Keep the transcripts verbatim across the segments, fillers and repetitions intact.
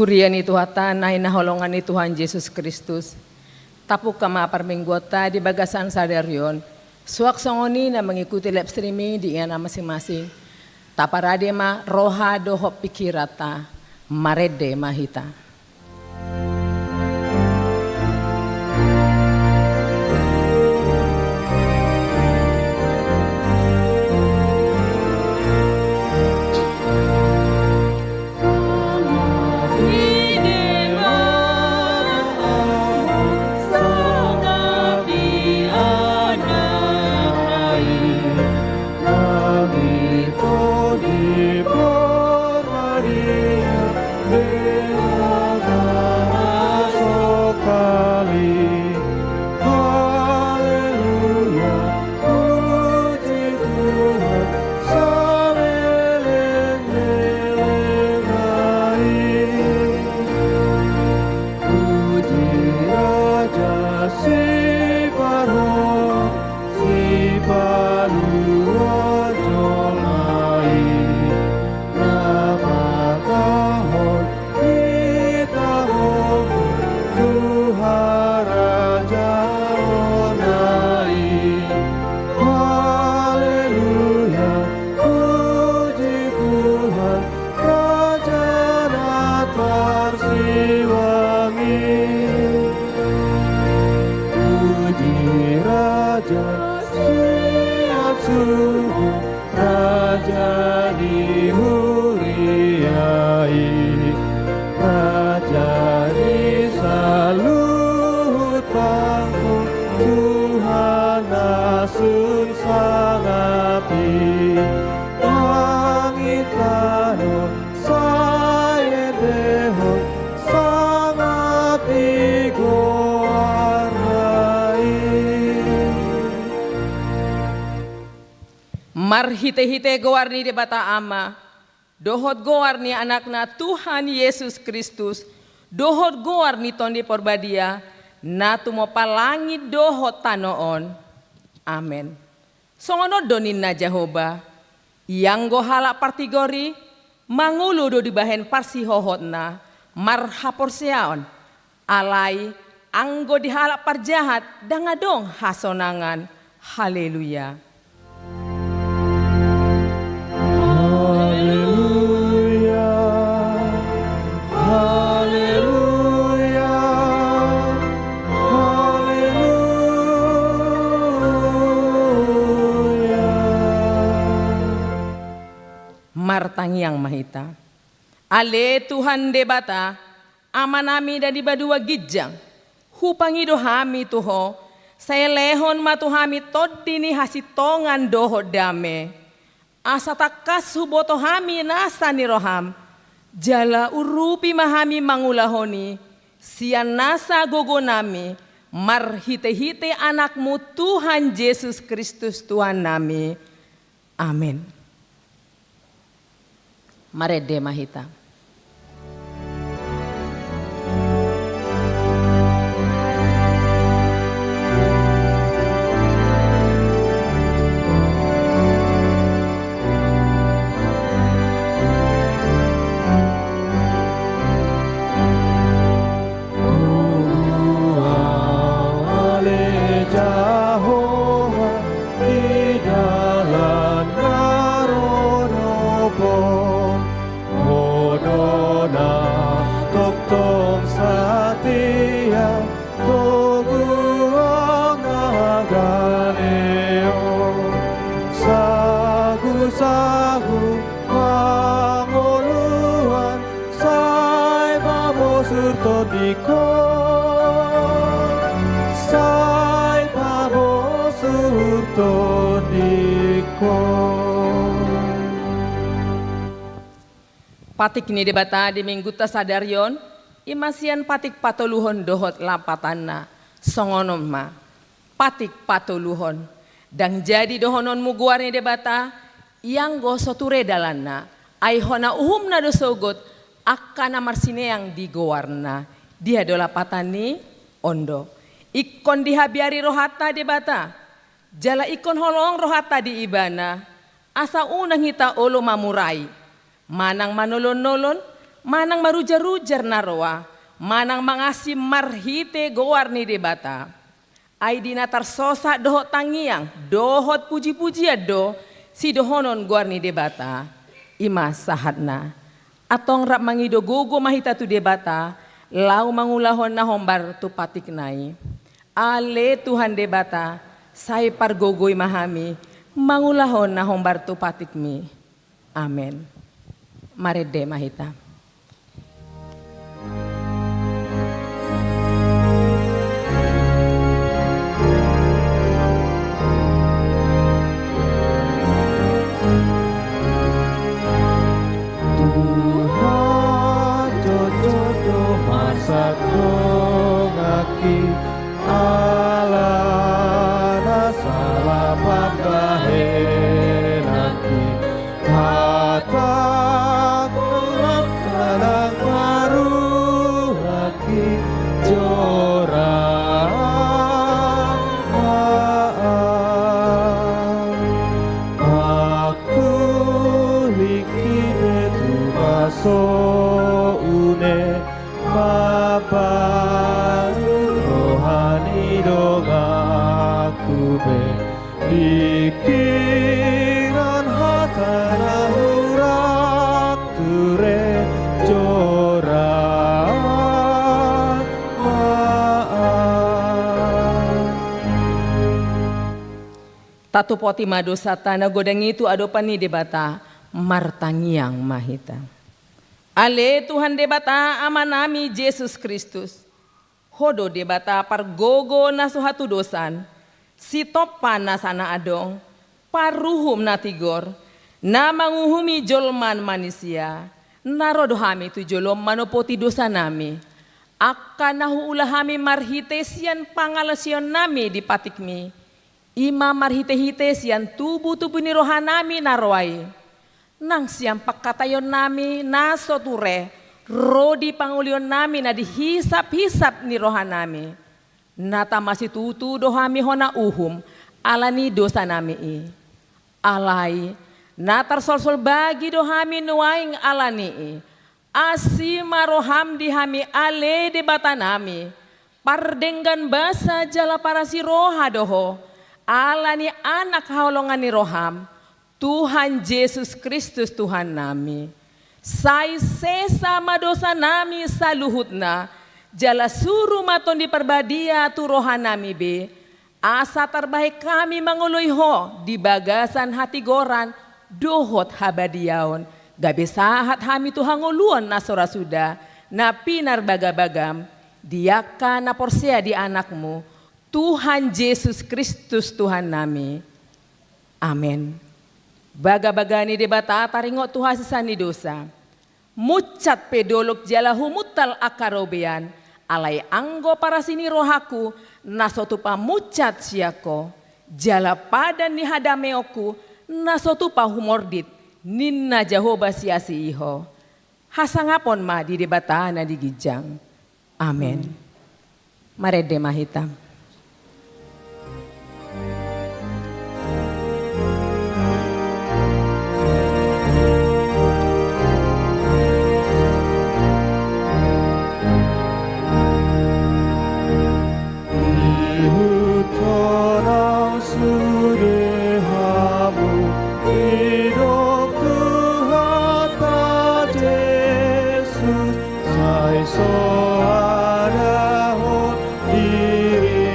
Huria ni Tuhanta na hinaholongan ni Tuhan Jesus Kristus, tapungka ma parmingguonta di bagasan sadari on, suang songon i na mangikuti live streaming di inganan masing-masing. Taparade ma roha dohot pikiranta, marende ma hita. Haleluya, puji Tuhan, saleleng-leleng ai. Puji Raja Sibarong, Sipaluat jolma i, na patahon hita Tuhan Raja na i. Haleluya, puji Tuhan, Raja na tarsiwang i. Puji Raja sian surgo, Raja ni huria i, Raja ni saluhut bangso, Tuhan na sun sangap i. Langit tano sai endehon sangap di goarna i. Marhite-hite goar ni Debata Ama, dohot goar ni Anakna Tuhan Jesus Kristus, dohot goar ni Tondi Porbadia, na tumompa langit dohot tano on. Amen. Songon on do ninna Jahowa, ianggo halak partigor i mangolu do dibahen parsihohotna marhaporseaon, alai anggo di halak parjahat ndang adong hasonangan. Haleluya. Haleluya. Haleluya. Haleluya. Martangiang ma hita. Ale Tuhan Debata, Amanami na di banua ginjang, hupangido hami tu Ho, sai lehon ma tu hami tondi ni hasintongan dohot dame. Asa tangkas huboto hami nasa ni roham, jala urupi ma hami mangulahon i, sian nasa gogonami, marhite-hite Anakmu Tuhan Jesus Kristus Tuhannami. Amen. Marende ma hita. Tumua ale Jahowa di dalan na ro dope, Ho Lagu hangoluan, sai pabosur tondingkon, sai pabosur tondingkon. Patik ni Debata di Minggunta sadari on, i ma sian patik patoluhon dohot lapatanna, songon on ma. Patik patoluhon. Ndang jadi dohononmu goar ni Debata, ianggo so ture dalanna, ai hona uhumna do sogot angka na marsineang di goarna. Dia do lapatan ni on do. Ingkon dihabiari rohanta Debata, jala ingkon holong rohanta di Ibana, asa unang hita olo mamurai, manang manolon-nolon, manang marujar-rujar na roa, manang mangasi marhite goar ni Debata. Ai di na tarsosak dohot tangiang, dohot puji-pujian do, sidohonon goar ni Debata, i ma sahatna. Antong rap mangido gogo ma hita tu Debata, laho mangulahon na hombar tu patikna i. Ale Tuhan Debata, sai pargogoi ma hami, mangulahon na hombar tu patikmi. Amen. Marende ma hita. Tuhan, jotjot do marsak donganki, alana salah pambahenanki. Hatangku nang marulangki, jora ma. Pangkulingki be tu baso une, mambangun roha ni donganku be. Pikiran hata na hurang ture, jora ma. Tatupoti ma dosanta na godang i tu adopan ni Debata, martangiang ma hita. Ale Tuhan Debata Amanami Jesus Kristus, Ho do Debata pargogo na so hatudosan, sitompa nasa na adong, paruhum na tigor, na manguhumi jolma manisia, na ro do hami tu jolom manopoti dosanami, angka na huula hami marhite sian pangalaosionnami di patikmi, i ma marhitehite sian tubutubu ni rohanami na roa i. Nang sian pangkataionnami na so ture, ro di pangolionnami na di hisaphisap ni rohanami. Na tama situtu do hami hona uhum, ala ni dosanami i. Alai, na tarsolsol bagi do hami nuaeng ala ni i. Asi ma roham di hami ale Debatanami, pardenggan basa jala parasi roha do ho, ala ni Anak haholongan ni roham, Tuhan Jesus Kristus Tuhannami. Sai sesa ma dosanami saluhutna, jala suru ma Tondi Parbadia tu rohanami be, asa tarbahen hami mangoloi ho di bagasan hatigoran dohot habadiaon, gabe sahat hami tu hangoluan na so ra suda, na pinarbagabagam, di angka na porsea di Anakmu, Tuhan Jesus Kristus Tuhannami. Amen. Bagabaga ni Debata taringot tu hasesaan ni dosa. Munsat pe dolok jala humuntal angka robean, alai anggo parasi ni rohangku, na so tupa munsat sian ho, jala padan ni hadameonku, na so tupa humordit, ninna Jahowa siasi i ho. Hasangapon ma di Debata na di ginjang. Amen. Marende ma hita. Ihut hona sude hamu, didok Tuhanta Jesus, sai so adahon diri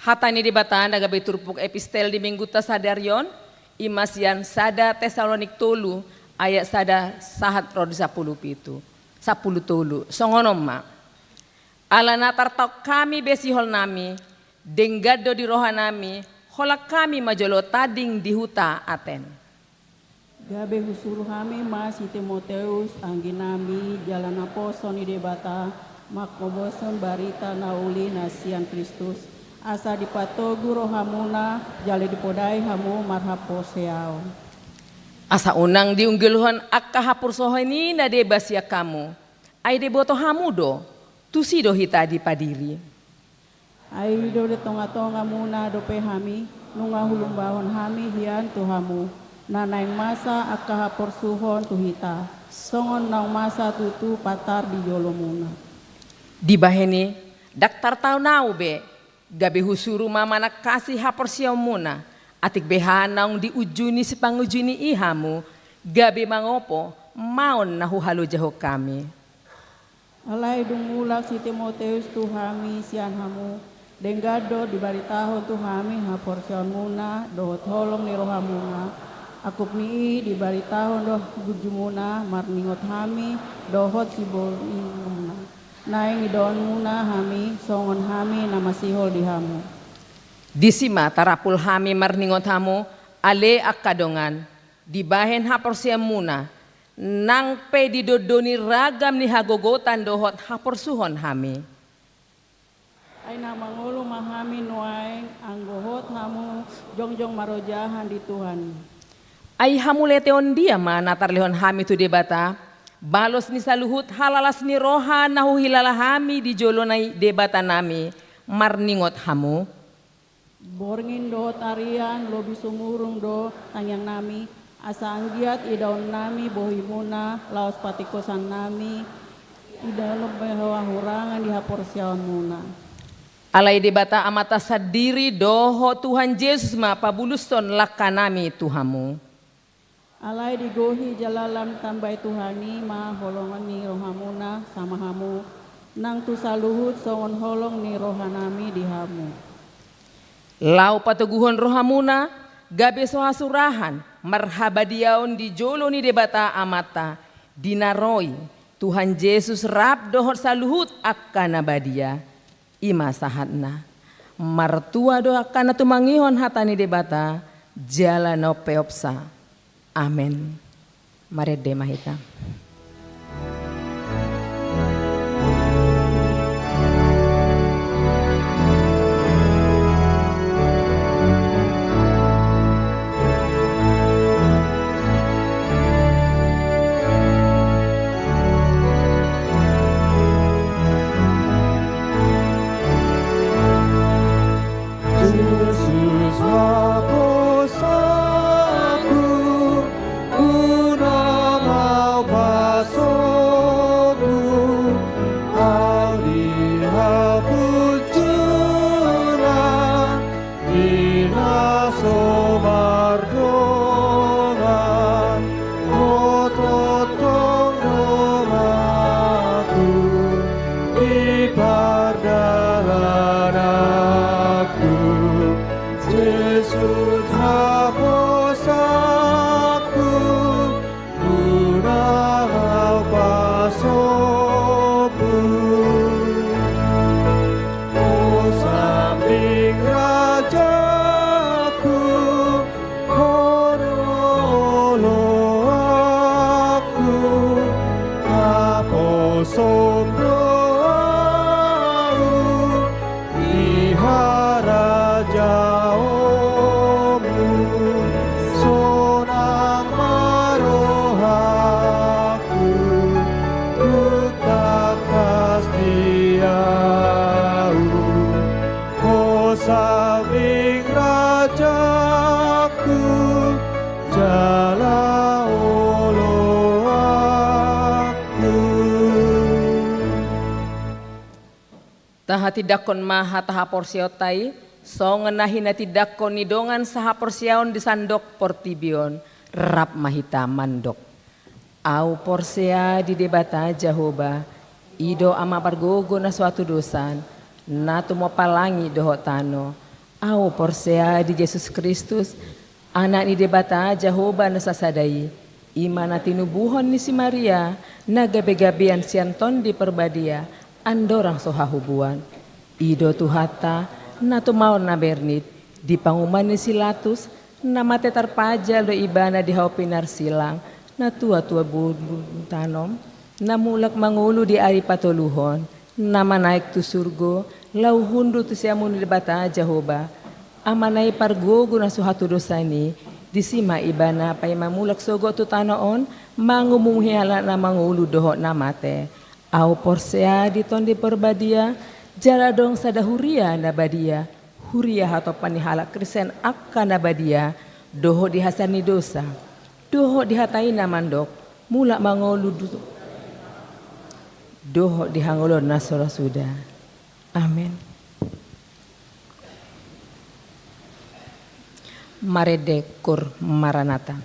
Hata ni Debata na gabe turpuk epistel di minggunta sadari on, i ma sian sada Tesalonik tolu ayat sada sahat ro di sapulu pitu, sapulu tolu. Songon on ma. Ala na tartaon hami be siholnami, denggan do di rohanami, holan hami ma jolo tading di huta Aten. Gabe husuru hami ma si Timoteus, angginami, jala naposo ni Debata, manghoboshon barita na uli na sian Kristus, asa dipatogu rohamuna, jala dipodai hamu marhaporseaon. Asa unang diunggilhon angka haporseaon i na deba sian hamu, ai deboto hamu do, tusi do hita dipadiri. Ai do di tongatongamuna dope hami, nunga hulumbahon hami hian tu hamu, na naeng masa angka haporsuhon tu hita, songon naung masa tutu patar di jolomuna. Dibahen i, ndang tartaon ahu be, gabe husuru ma manangkasi haporseaonmuna, atik beha naung diujuni sipangujuni i hamu, gabe mangopo maon na huhalojahon hami. Alai dung mulak si Timoteus tu hami sian hamu, denggan do dibaritahon tu hami haporseaonmuna dohot holong ni rohamuna. Angkup ni i dibaritahon do gunjumuna marningot hami dohot sibolimuna. Naeng idaonmuna hami songon hami na masihol di hamu. Disi ma tarapul hami marningot hamu, ale angka dongan, dibahen haporseaonmuna, nang pe didondoni ragam ni hagogotan dohot haporsuhon hami. Ai na mangolu ma hami nuaeng, anggo hot hamu jongjong marojahan di Tuhan. Ai hamuleteon dia ma na tarlehon hami tu Debata, balos ni saluhut halalas ni roha na huhilala hami di jolo ni Debatanami, marningot hamu? Borngin dohot arian lobi sumurung do tangiangnami, asa anggiat idaonnami bohimuna laos patingkosannami idaon be hahurangan di haporseaonmuna. Alai Debata Amanta sandiri dohot Tuhan Jesus ma pabulusson langkanami tu hamu. Alai digohi jala lam tambai Tuhan i ma holong ni rohamuna sama hamu, nang tu saluhut songon holong ni rohanami di hamu. Laho patoguhon rohamuna, gabe so hasurahan, marhabadiaon di jolo ni Debata Amanta, di na ro i, Tuhan Jesus rap dohot saluhut angka na badia. I ma sahatna. Martua do angka na tumangihon hata ni Debata, jala na umpeopsa. Amen. Marende ma hita. Jesus haposanku, unang au pasombu, au di hamunjunan, di na so mardongan, hot tongtong do aku di pardalananku. Jesus haposanku, unang au pasombu. Ho sambing rajaku, ho do oloanku, haposom do au di harajaonmu. Sonang ma rohangku, tung tangkas di ahu. Ho sambing rajaku, jala oloanku. Tahatindangkon ma hata haporseaonta i, songon na hinatindangkon ni dongan sahaporseaon di sandok portibi on, rap ma hita mandok. Au porsea di Debata Jahowa, i do Ama pargogo na so hatudosan, na tumompa langit dohot tano, Ahu porsea di Jesus Kristus, Anak ni Debata Jahowa na sasada i, i ma na tinubuhon ni si Maria, na gabe-gabean sian Tondi Parbadia, andorang so hahubuan. I do Tuhanta, na tumaon na bernit, di panguhuman ni si Latus, na mate tarpajal do ibana di hau pinarsilang, na tua-tua bulu tanom, na mulak mangolu di ari patoluhon, na manaek tu surgo, laho hundul tu siamun ni Debata Jahowa, Amana i pargogo na so hatudosan i, disi ma ibana paima mulak sogot tu tano on, mangumuhi halak na mangolu dohot na mate. Ahu porsea di Tondi Parbadia, jala adong sada huria na badia, huria hatompa ni halak Kristen angka na badia, dohot di hasesaan ni dosa, dohot di hata i na mandok, mulak mangolu du-, dohot di hangoluan na so ra suda. Amen. Marende Koor Maranatha.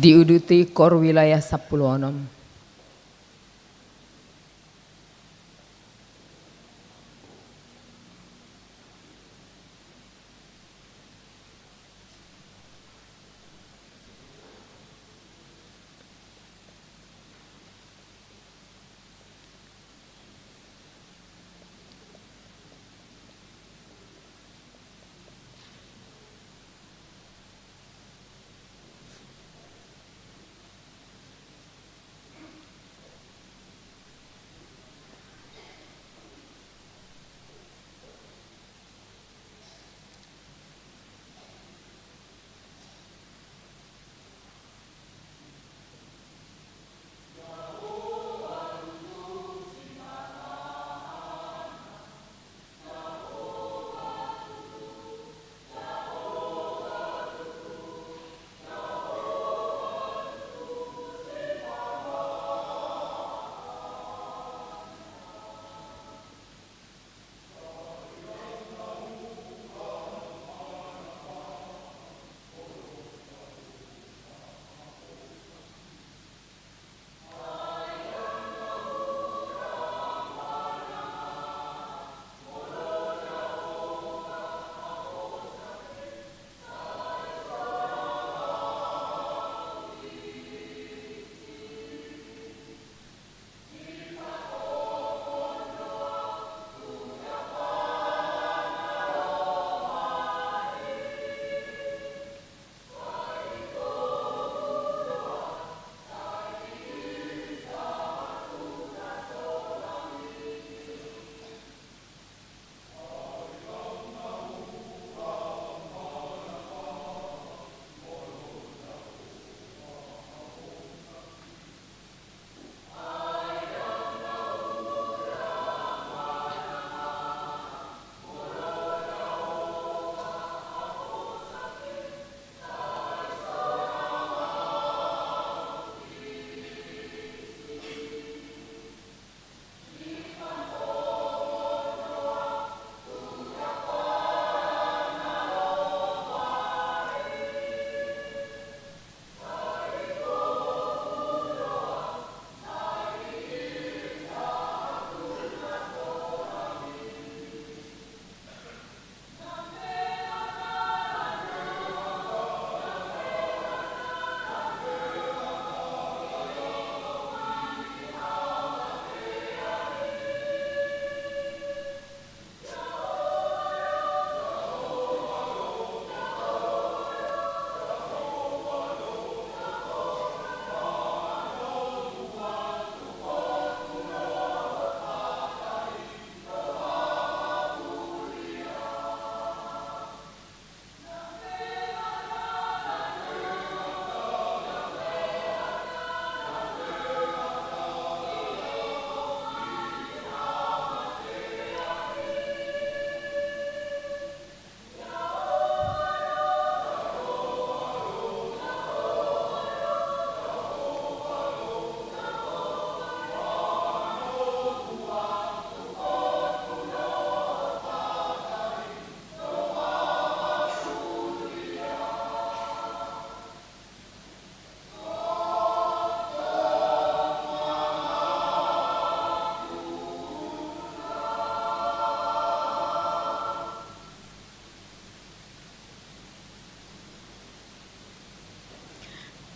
Diuduti Kor Wilayah sampulu onom.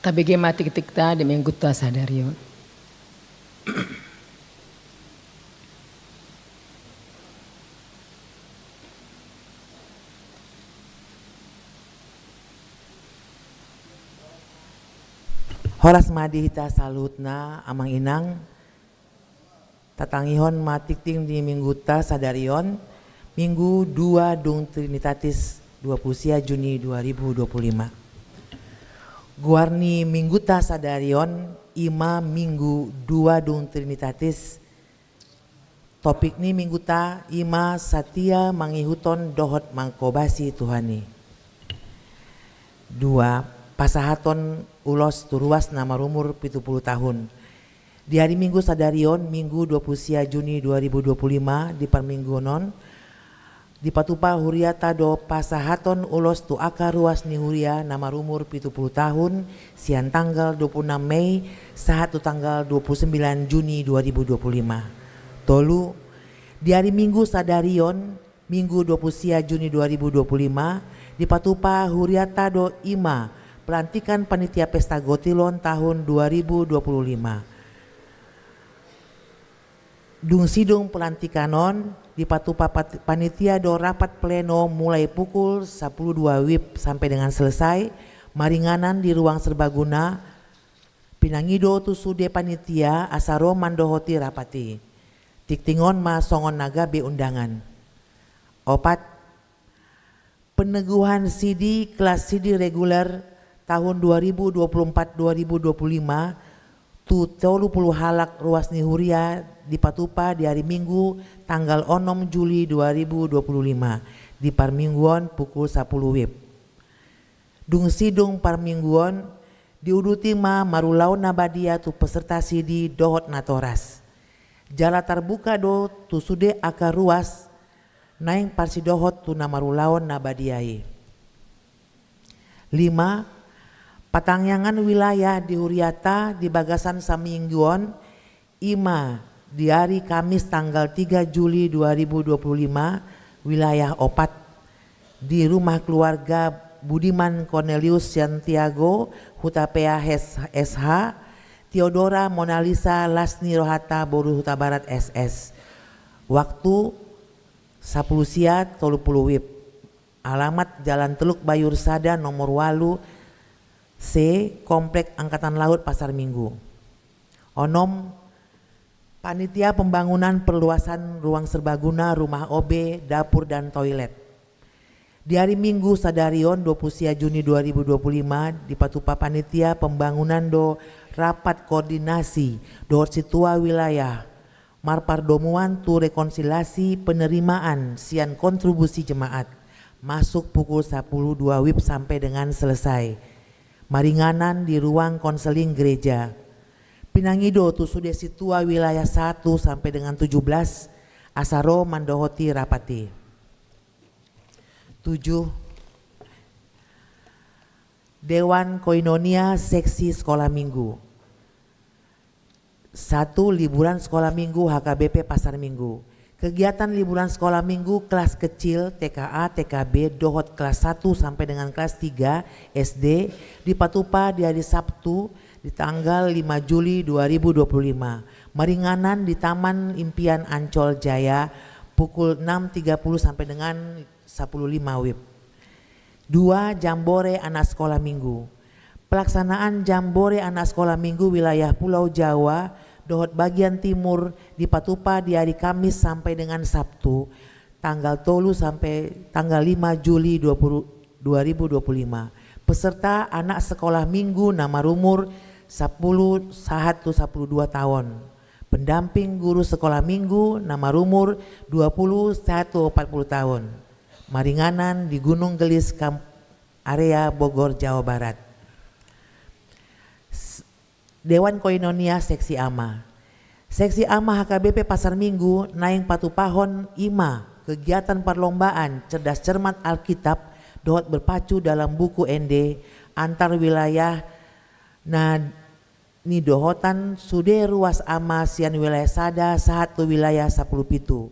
Tabege ma tingtingta di Mingguta sadari on. Horas ma di hita saluhutna, Amang Inang. Tatangihon ma tingting di Mingguta sadari on, Minggu dua dung Trinitatis, dua puluh sia Juni dua ribu dua puluh lima. Goar ni Mingguta sadari on i ma Minggu dua dung Trinitatis. Topik ni Mingguta i ma satia mangihuthon dohot manghobasi Tuhan i. Dua, pasahaton ulos tu ruas na marumur pitu pulu tahun. Di ari Minggu sadari on, Minggu dua puluh sia Juni dua ribu dua puluh lima, di parmingguon on, Dipatupa huriata do pasahaton ulos tu angka ruas ni huria na marumur pitu pulu tahun, sian tanggal dua pulu enam Mei sahat tu tanggal dua pulu sembilan Juni dua ribu dua pulu lima. Tolu, di ari Minggu sadari on, Minggu dua pulu sia Juni dua ribu dua pulu lima, dipatupa huriata do i ma pelantikan panitia pesta gotilon tahun dua ribu dua pulu lima. Dung sidung pelantikan on, dipatupa pat-, panitia do rapat pleno mulai pukul sapulu dua wib sampe dengan selesai, maringanan di ruang serbaguna. Pinangido tu sude panitia asa ro mandohoti rapat i. Tingting on ma songon na gabe undangan. Opat, peneguhan sidi kelas sidi reguler tahun dua ribu dua pulu empat dua ribu dua pulu lima tu tolu pulu halak ruas ni huria dipatupa di ari Minggu tanggal onom Juli dua ribu dua pulu lima, di parmingguon pukul sapulu wib. Dung sidung parmingguon, diuduti ma marulaon na badia tu peserta sidi dohot natoras. Jala tarbuka do tu sude angka ruas naeng parsidohot tu na marulaon na badia i. Lima, patangiangan wilayah di huriata di bagasan saminggu on, i ma di ari Kamis tanggal tiga Juli dua ribu dua pulu lima, wilayah opat, di rumah keluarga Budiman Cornelius Santiago, Hutapea S H, Teodora Monalisa Lasni Rohata boru Hutabarat S S. Waktu sapulu sia tolu pulu wib. Alamat Jalan Teluk Bayur sada nomor walu C, Komplek Angkatan Laut Pasar Minggu. Onom, panitia pembangunan perluasan ruang serbaguna, rumah O B, dapur dan toilet. Di ari Minggu sadari on dua pulu sia Juni dua ribu dua pulu lima dipatupa panitia pembangunan do rapat koordinasi dohot sintua wilayah marpardomuan tu rekonsiliasi penerimaan sian kontribusi jemaat, masuk pukul sapulu dua wib sampe dengan selesai. Maringanan di ruang konseling gereja. Pinangido tu sude sintua wilayah satu sampe dengan tujuh belas asa ro mandohoti rapat i. Tujuh, Dewan Koinonia Seksi Sekolah Minggu. Satu, liburan sekolah minggu H K B P Pasar Minggu. Kegiatan liburan sekolah minggu kelas kecil, T K A, T K B, dohot kelas satu sampai dengan kelas tiga S D dipatupa di hari Sabtu di tanggal lima Juli dua ribu dua puluh lima. Maringanan di Taman Impian Ancol Jaya pukul enam tiga puluh sampai dengan sapuluh lima wib. Dua, jambore anak sekolah minggu. Pelaksanaan jambore anak sekolah minggu wilayah Pulau Jawa dohot bagian timur dipatupa di hari Kamis sampai dengan Sabtu, tanggal tolu sampai tanggal lima Juli dua puluh, dua ribu dua puluh lima. Peserta anak sekolah minggu na marumur sapuluh sahat tu sapuluh dua taon. Pendamping guru sekolah minggu na marumur dua puluh sahat tu opat puluh taon. Maringanan di Gunung Gelis, Kam-, area Bogor, Jawa Barat. S-, Dewan Koinonia Seksi Ama. Seksi Ama H K B P Pasar Minggu naeng patupahon i ma kegiatan parlombaan cerdas cermat Alkitab dohot berpacu dalam buku ende antar wilayah na nidohotan sude ruas ama sian wilayah sada sahat tu wilayah sapuluh pitu.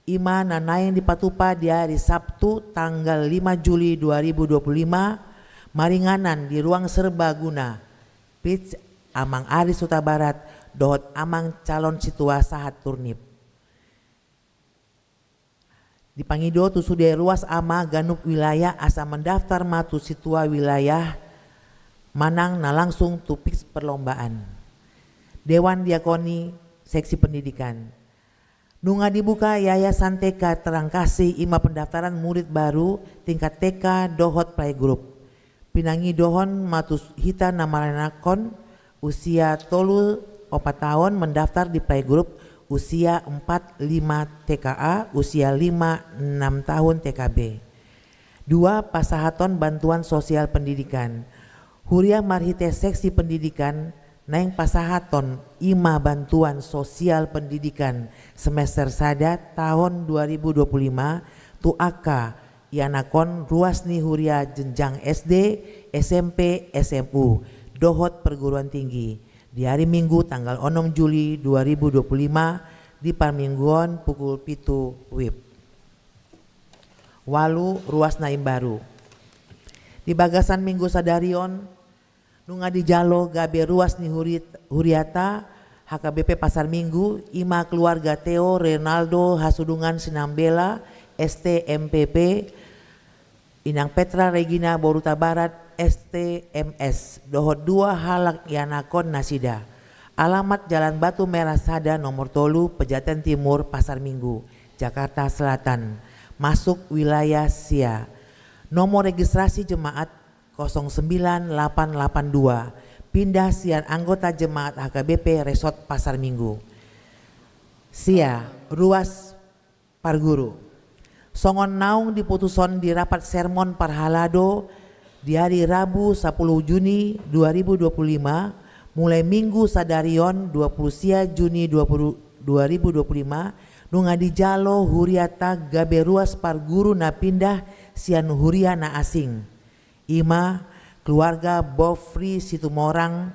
I ma na naeng dipatupa di ari Sabtu tanggal lima Juli dua ribu dua puluh lima, maringanan di Ruang Serbaguna, P I C, Amang Aris Hutabarat dohot amang calon sintua sahat turnip. Dipangido tu sude ruas ama ganup wilayah asa mandaftar ma tu sintua wilayah manang na langsung tu P I C perlombaan. Dewan Diakoni Seksi Pendidikan. Nunga dibuka Yayasan T K Terang Kasih i ma pendaftaran murid baru tingkat T K dohot playgroup. Pinangidohon ma tu hita na maranakhon usia tolu opat taon mendaftar di playgroup, usia empat lima T K A, usia lima enam tahun T K B. Dua, pasahaton bantuan sosial pendidikan. Huria marhite seksi pendidikan naeng pasahaton i ma bantuan sosial pendidikan semester sada tahun dua ribu dua puluh lima tu angka ianakhon ruas ni huria jenjang S D, S M P, S M U, dohot perguruan tinggi, di ari Minggu tanggal onom Juli dua ribu dua puluh lima, di parmingguon pukul pitu WIB. Ualu, ruas na imbaru. Di bagasan Minggu sadari on, nunga dijalo gabe ruas ni hurit-, huriata H K B P Pasar Minggu, i ma keluarga Theo Renaldo Hasudungan Sinambela, S T M P P, Inang Petra Regina boru Tabarat, S T M S, dohot dua halak ianakhon nasida. Alamat Jalan Batu Merah sada nomor tolu, Pejaten Timur, Pasar Minggu, Jakarta Selatan, masuk wilayah sia. Nomor registrasi jemaat kosong sembilan delapan delapan dua, pindah sian anggota jemaat H K B P Resort Pasar Minggu. Sia, ruas parguru. Songon naung diputushon di rapat sermon parhalado di ari Rabu sapuluh Juni dua ribu dua puluh lima, mulai Minggu sadari on dua puluh sia Juni dua puluh, dua ribu dua puluh lima, nunga dijalo huriata gabe ruas parguru na pindah sian huria na asing. I ma keluarga Bofri Situmorang,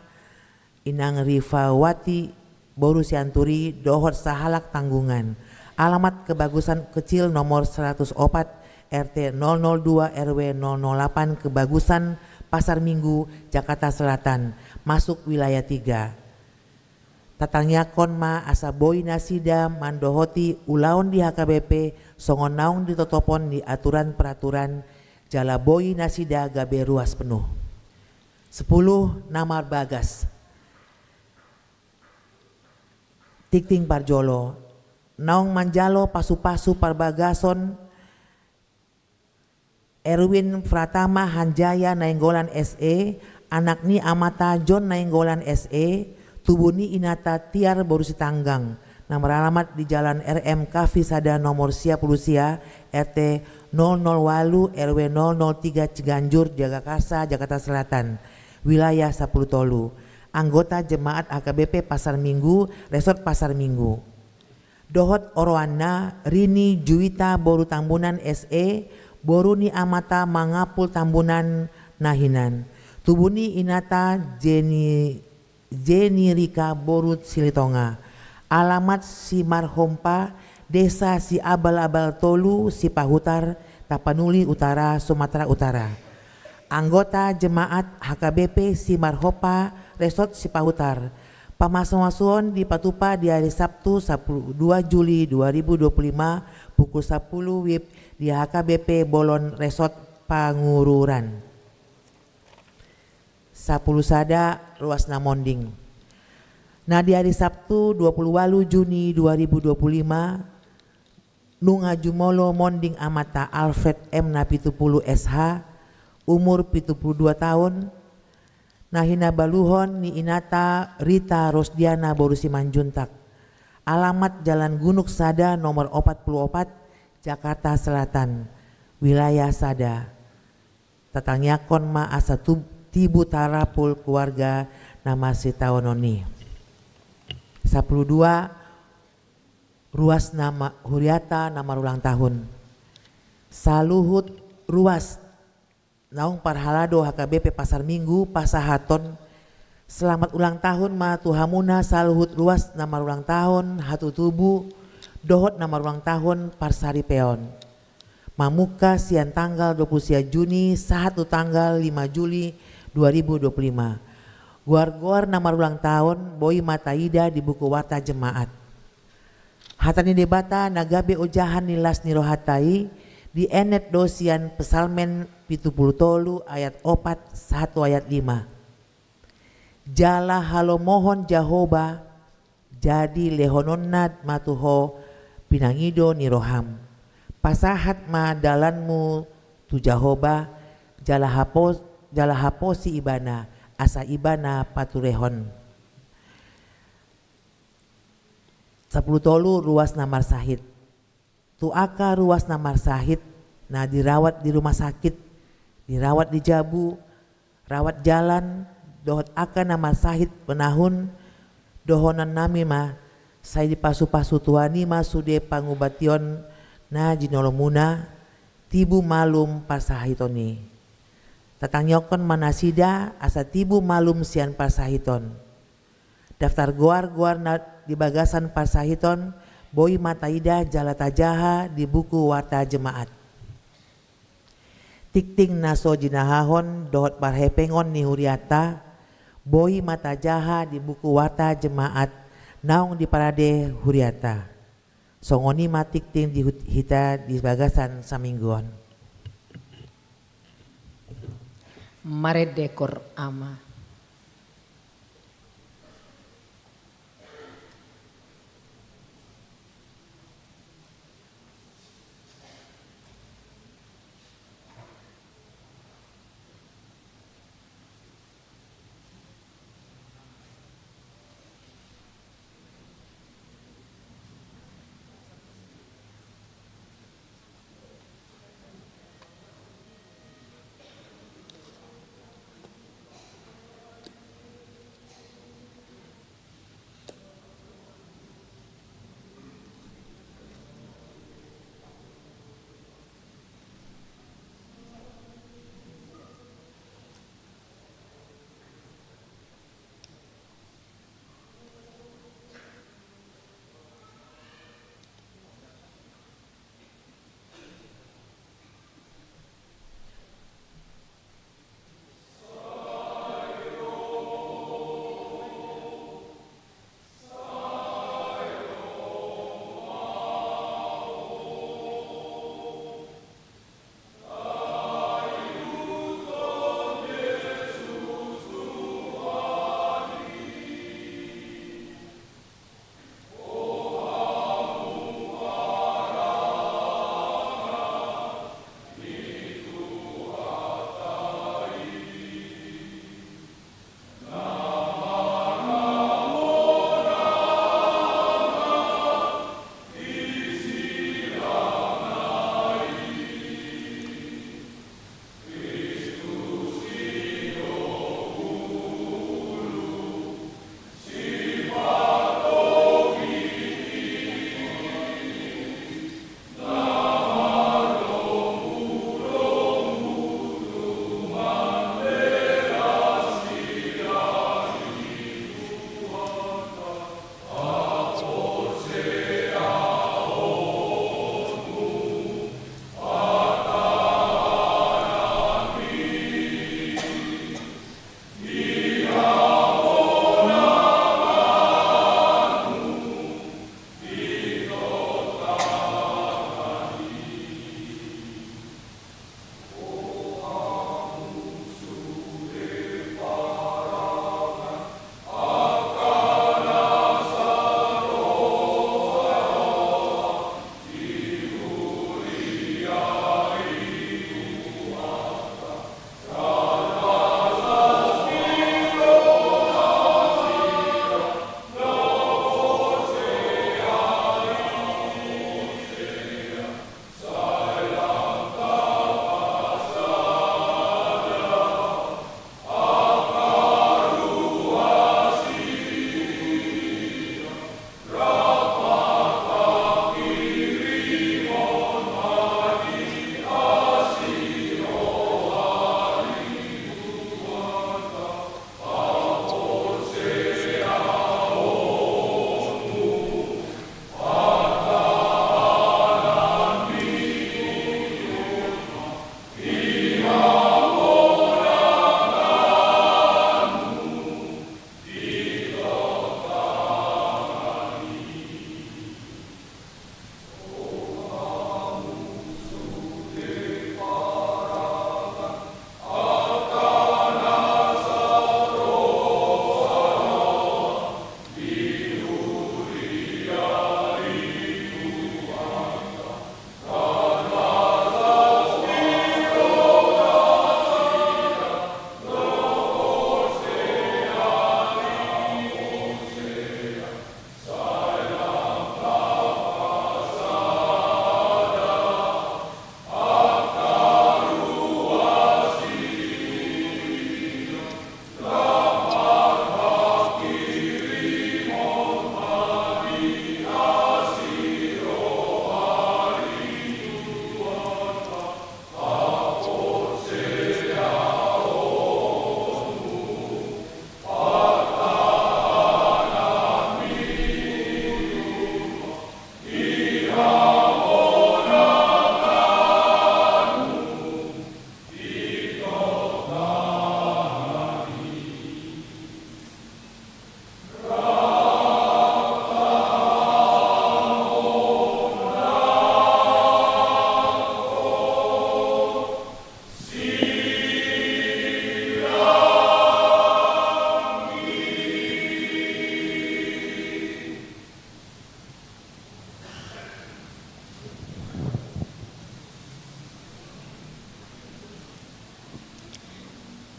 Inang Rifawati boru Sianturi, dohot sahalak tanggungan. Alamat Kebagusan Kecil nomor seratus opat, R T nol nol dua, R W nol nol delapan, Kebagusan, Pasar Minggu, Jakarta Selatan, masuk wilayah tiga. Tatangiangkon ma asa boi nasida mandohoti ulaon di H K B P songon naung ditotopon di aturan peraturan, jala boi nasida gabe ruas penuh. Sepuluh, na marbagas. Tingting parjolo, naung manjalo pasupasu parbagason Erwin Pratama Hanjaya Nainggolan S E, anak ni amanta John Nainggolan S E, tubu ni inanta Tiar boru Sitanggang, na maralamat di Jalan R M Kavi sada nomor sia puluh sia, R T nol nol walu, R W nol nol tiga, Ciganjur, Jagakarsa, Jakarta Selatan, wilayah sapuluh tolu. Anggota jemaat H K B P Pasar Minggu, Resort Pasar Minggu. Dohot oroanna Rini Juwita boru Tambunan S E, boru ni amanta Mangapul Tambunan na hinan. Tubu ni inanta Jeni, Jeni Rika boru Silitonga. Alamat Simarhompa, Desa Siabal-abal tolu, Sipahutar, Tapanuli Utara, Sumatera Utara. Anggota jemaat H K B P Simarhompa, Resort Sipahutar. Pamasumasuon dipatupa di ari Sabtu sapuluh dua Juli dua ribu dua puluh lima, pukul sapuluh WIB di H K B P Bolon Resort Pangururan. Sapuluh sada, ruas na monding. Na di ari Sabtu dua puluh walu Juni dua ribu dua puluh lima, nunga jumolo monding amanta Alfred M na pitu puluh S H, umur pitu puluh dua taon, na hinabaluhon ni inanta Rita Rosdiana boru Simanjuntak. Alamat Jalan Gunuk sada nomor opat puluh opat, Jakarta Selatan, wilayah sada. Tatangiangkon ma asa tu-, tibu tarapul keluarga na masitaonon i. Sapuluh dua, ruas na ma-, huriata na marulang tahun. Saluhut ruas naung parhalado H K B P Pasar Minggu pasahathon selamat ulang tahun ma tu hamuna saluhut ruas na marulang tahun hatutubu dohot na marulang tahun parsaripeon. Mamungka sian tanggal dua puluh sia Juni sahat tu tanggal lima Juli dua ribu dua puluh lima. Goar-goar na marulang tahun boi ma taida di buku warta jemaat. Hata ni Debata na gabe ojahan ni las ni rohanta i dienet do sian Psalmen pitu puluh tolu ayat opat sahat tu ayat lima. Jala halomohon Jahowa, jadi lehononna ma tu ho pinangido ni roham. Pasahat ma dalanmu tu Jahowa, jala hapo-, jala haposi Ibana, asa Ibana paturehon. Sapuluh tolu, ruas na marsahit. Tu angka ruas na marsahit, na dirawat di rumah sakit, dirawat di jabu, rawat jalan, dohot angka na marsahit penahun, dohononnami ma, sai dipasupasu Tuhan i ma sude pangubation na jinolomuna, tibu malum parsahiton i. Tatangihon ma nasida asa tibu malum sian parsahiton. Daftar goar-goar na di bagasan parsahiton boi ma taida jala tajaha di buku warta jemaat. Tingting na so jinahahon dohot parhepengon ni hurianta boi ma tajaha di buku warta jemaat naung diparade hurianta. Songon i ma tingting di hut-, hita di bagasan saminggu on. Marende, Ama.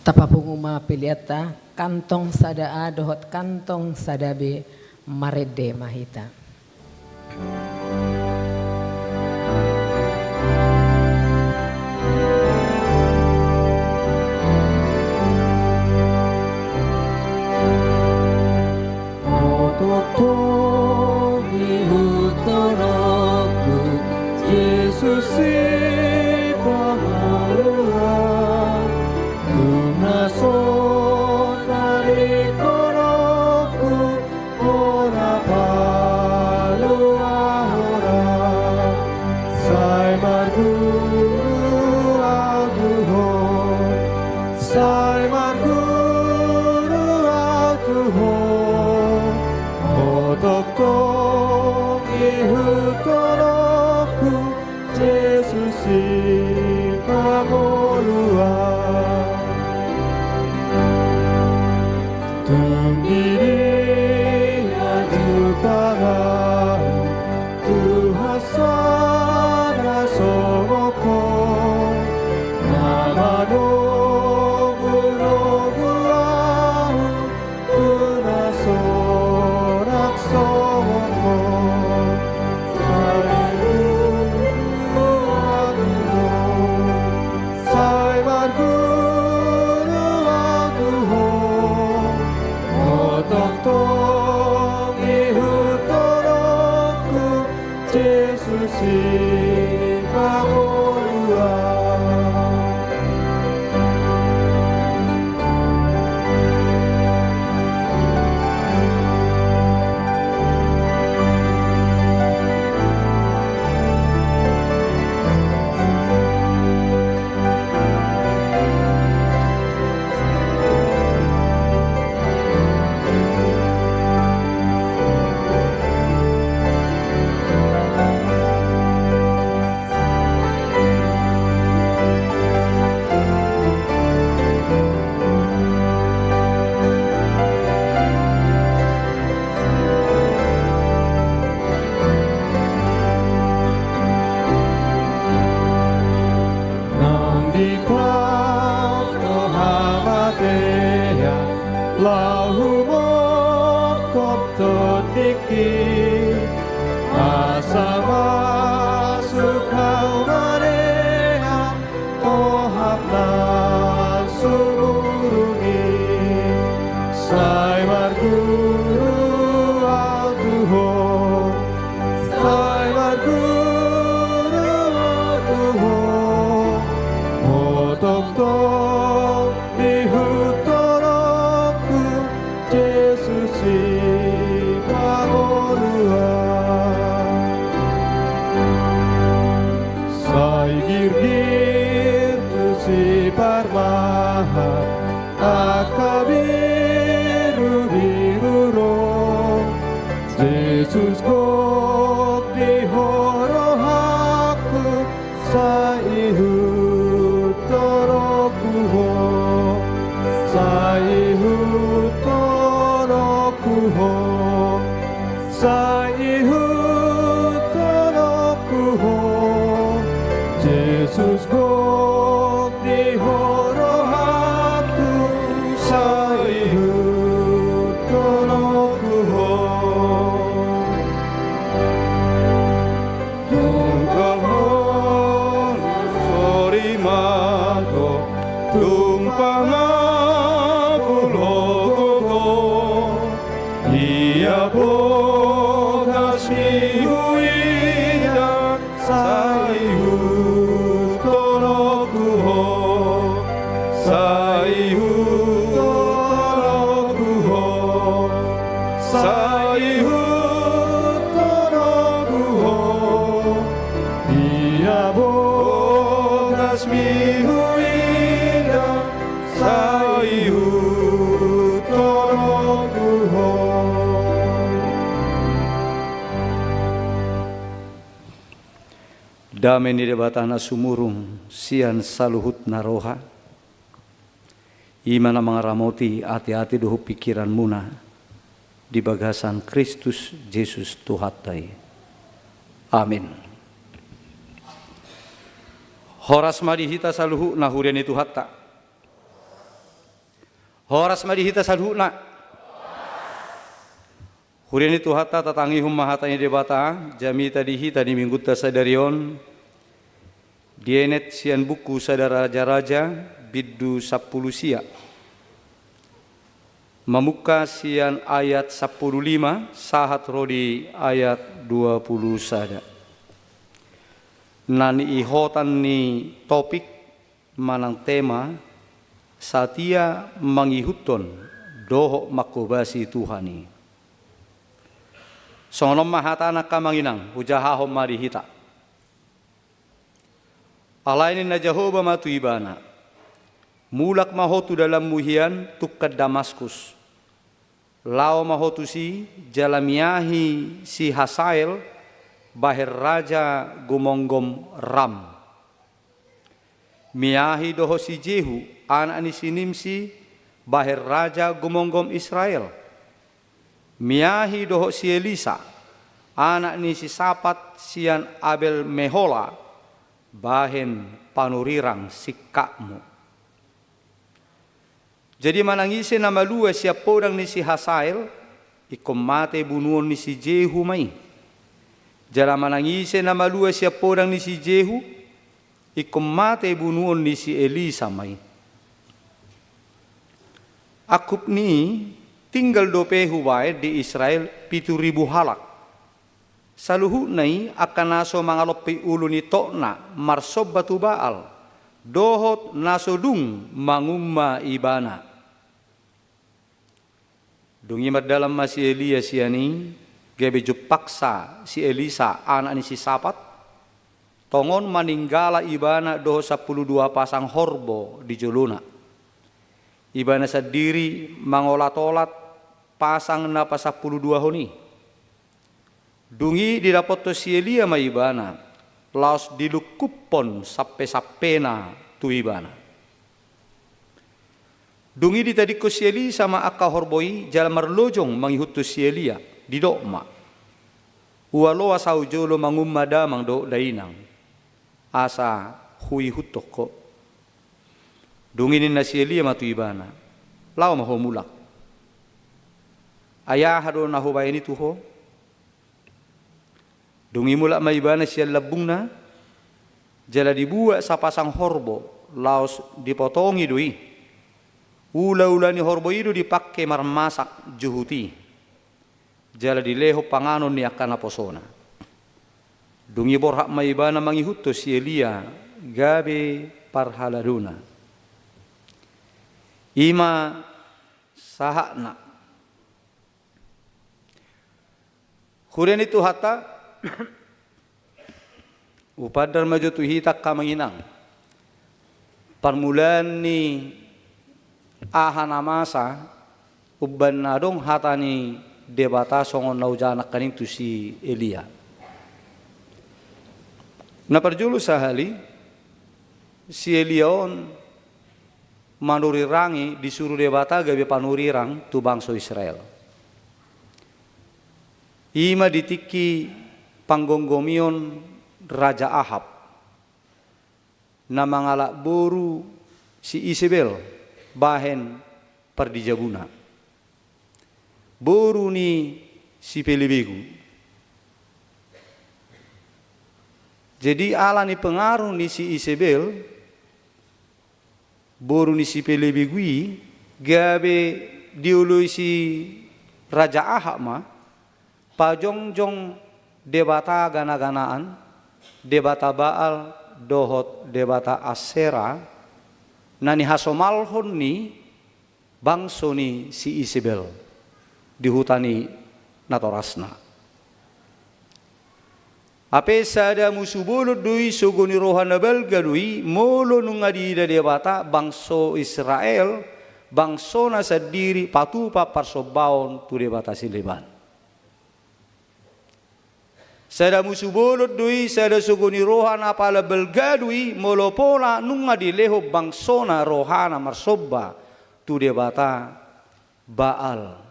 Tapapungu ma peleanta, kantong sada A dohot kantong sada B, marende ma hita. Tongtong ihut toronku, Jesus Sipangolu ahu, tung na so tarikon rohangku, hona palua ho ra. Sai marguru ahu tu Ho, sai marguru ahu tu Ho, Ho tongtong ihut toronku, Jesus Sipangolu ahu. Tung di Dia jumpang ahu, Tuhan sada songon Ho, na manogunogu ahu, tung na so rap songon Ho. Sai marguru ahu tu Ho, sai marguru ahu tu Ho, Ho tongtong ihut toronku, Jesus Sipangolu ahu. Naung di tonga hamatean, laho humongkop tondingki, asa masuk hamu madear, tohap na sumurung i. Sai marguru ahu tu Ho, sai marguru ahu tu Ho, Ho tongtong ihut toronku, Jesus Sipangolu ahu. Sai girgir tu siparmahan angka birubiru ro, Jesus gok di Ho rohangku, sai ihut toronku Ho, sai ihut toronku Ho, sai ihut toronku Ho, Jesus gok di Ho rohangku, sai ihut toronku Ho. Tung Ho na so rimanghon, tung pangapulhon gokhon, ia bogasmi huida, sai ihut toronku Ho, sai ihut toronku Ho, sai ihut toronku Ho. Ia bogasmi huida, sai ihut toronku Ho. Dame ni Debata na sumurung sian saluhut na roha, i ma na mangaramoti ateate dohot pingkiranmuna di bagasan Kristus Jesus Tuhanta i. Amin. Horas ma di hita saluhutna, huria ni Tuhanta. Horas ma di hita saluhutna. Huria ni Tuhanta, tatangihon ma hata ni Debata jamita di hita di minggunta sadari on. Dienet sian buku Sada Raja-raja, bindu sampulu sia. Mamungka sian ayat sampulu lima sahat ro di ayat dua pulu sada. Na niihotan ni topik manang tema, satia mangihuthon dohot manghobasi Tuhan i. Songon on ma hatana angka amang inang, hujahahon ma di hita. Alai ninna Jahowa ma tu ibana: Mulak ma ho tu dalanmu hian tungkan Damaskus. Laho ma ho tusi, jala miahi si Hasael, bahen raja gumomgom Ram. Miahi dohot si Jehu, anak ni si Nimsi, bahen raja gumomgom Israel. Miahi dohot si Elisa, anak ni si Sapat sian Abel Mehola, bahen panurirang singkapmu. Jadi manang ise na malua sian podang ni si Hasael, ingkon mate bunuon ni si Jehu ma i. Jala manang ise na malua sian podang ni si Jehu, ingkon mate bunuon ni si Elisa ma i. Angkup ni i, tinggal dope hubahen di Israel pitu ribu halak. Saluhutna i angka na so mangalompi ulu ni tokna marsomba tu Baal, dohot na so dung mangumma ibana. Dung i mardalan ma si Elia sian i, gabe jumpangsa si Elisa anak ni si Sapat. Tongon maninggala ibana dohot sampulu dua pasang horbo di jolona. Ibana sandiri mangolat-olat pasang na pasampulu duahon i. Dung i didapothon si Elia ma ibana, laos dilungkuphon sampe-sampena tu ibana. Dung i ditadingkon si Elisa ma angka horbo i jala marlojong mangihuthon si Elia, didok ma: Ua loas ahu jolo mangumma damang dohot dainang, asa huihuthon ho. Dung i ninna si Elia ma tu ibana: Laho ma ho mulak. Ai aha do na hubahen i tu ho? Dung i mulak ma ibana sian lambungna, jala dibuat sapasang horbo, laos dipotongi do i. Ula-ula ni horbo i do dipangke marmasak juhut i, jala dilehon panganon ni angka naposona. Dung i borhat ma ibana mangihuthon si Elia gabe parhaladona. I ma sahatna. Huria ni Tuhanta, hupandar ma jo tu hita angka amang inang. Parmulaan ni aha na masa, umbahen na adong hata ni Debata songon na hujaha nangkaning tu si Elia. Na parjolo sahali, si Elia on manurirangi, disuru Debata gabe panurirang tu bangso Israel. I ma di tingki panggomgomion Raja Ahab, na mangalap boru si Isebel bahen pardijabuna, boru ni si pelebegu. Jadi ala ni pengaruh ni si Isebel, boru ni si pelebegu i, gabe dioloi si Raja Ahab ma pajongjong debata gana-ganaan, debata Baal dohot debata Asera, na nihasomalhon ni bangso ni si Isebel di huta ni natorasna. Hape sada musu bolon do i, sogo ni roha na balga do i, molo nunga diida Debata bangso Israel, bangsona sandiri, patupa parsombaon tu debata sileban. Sada musu bolon do i, sada sogo ni roha na pala balga do i, molo pola nunga dilehon bangsona rohana marsomba tu debata Baal.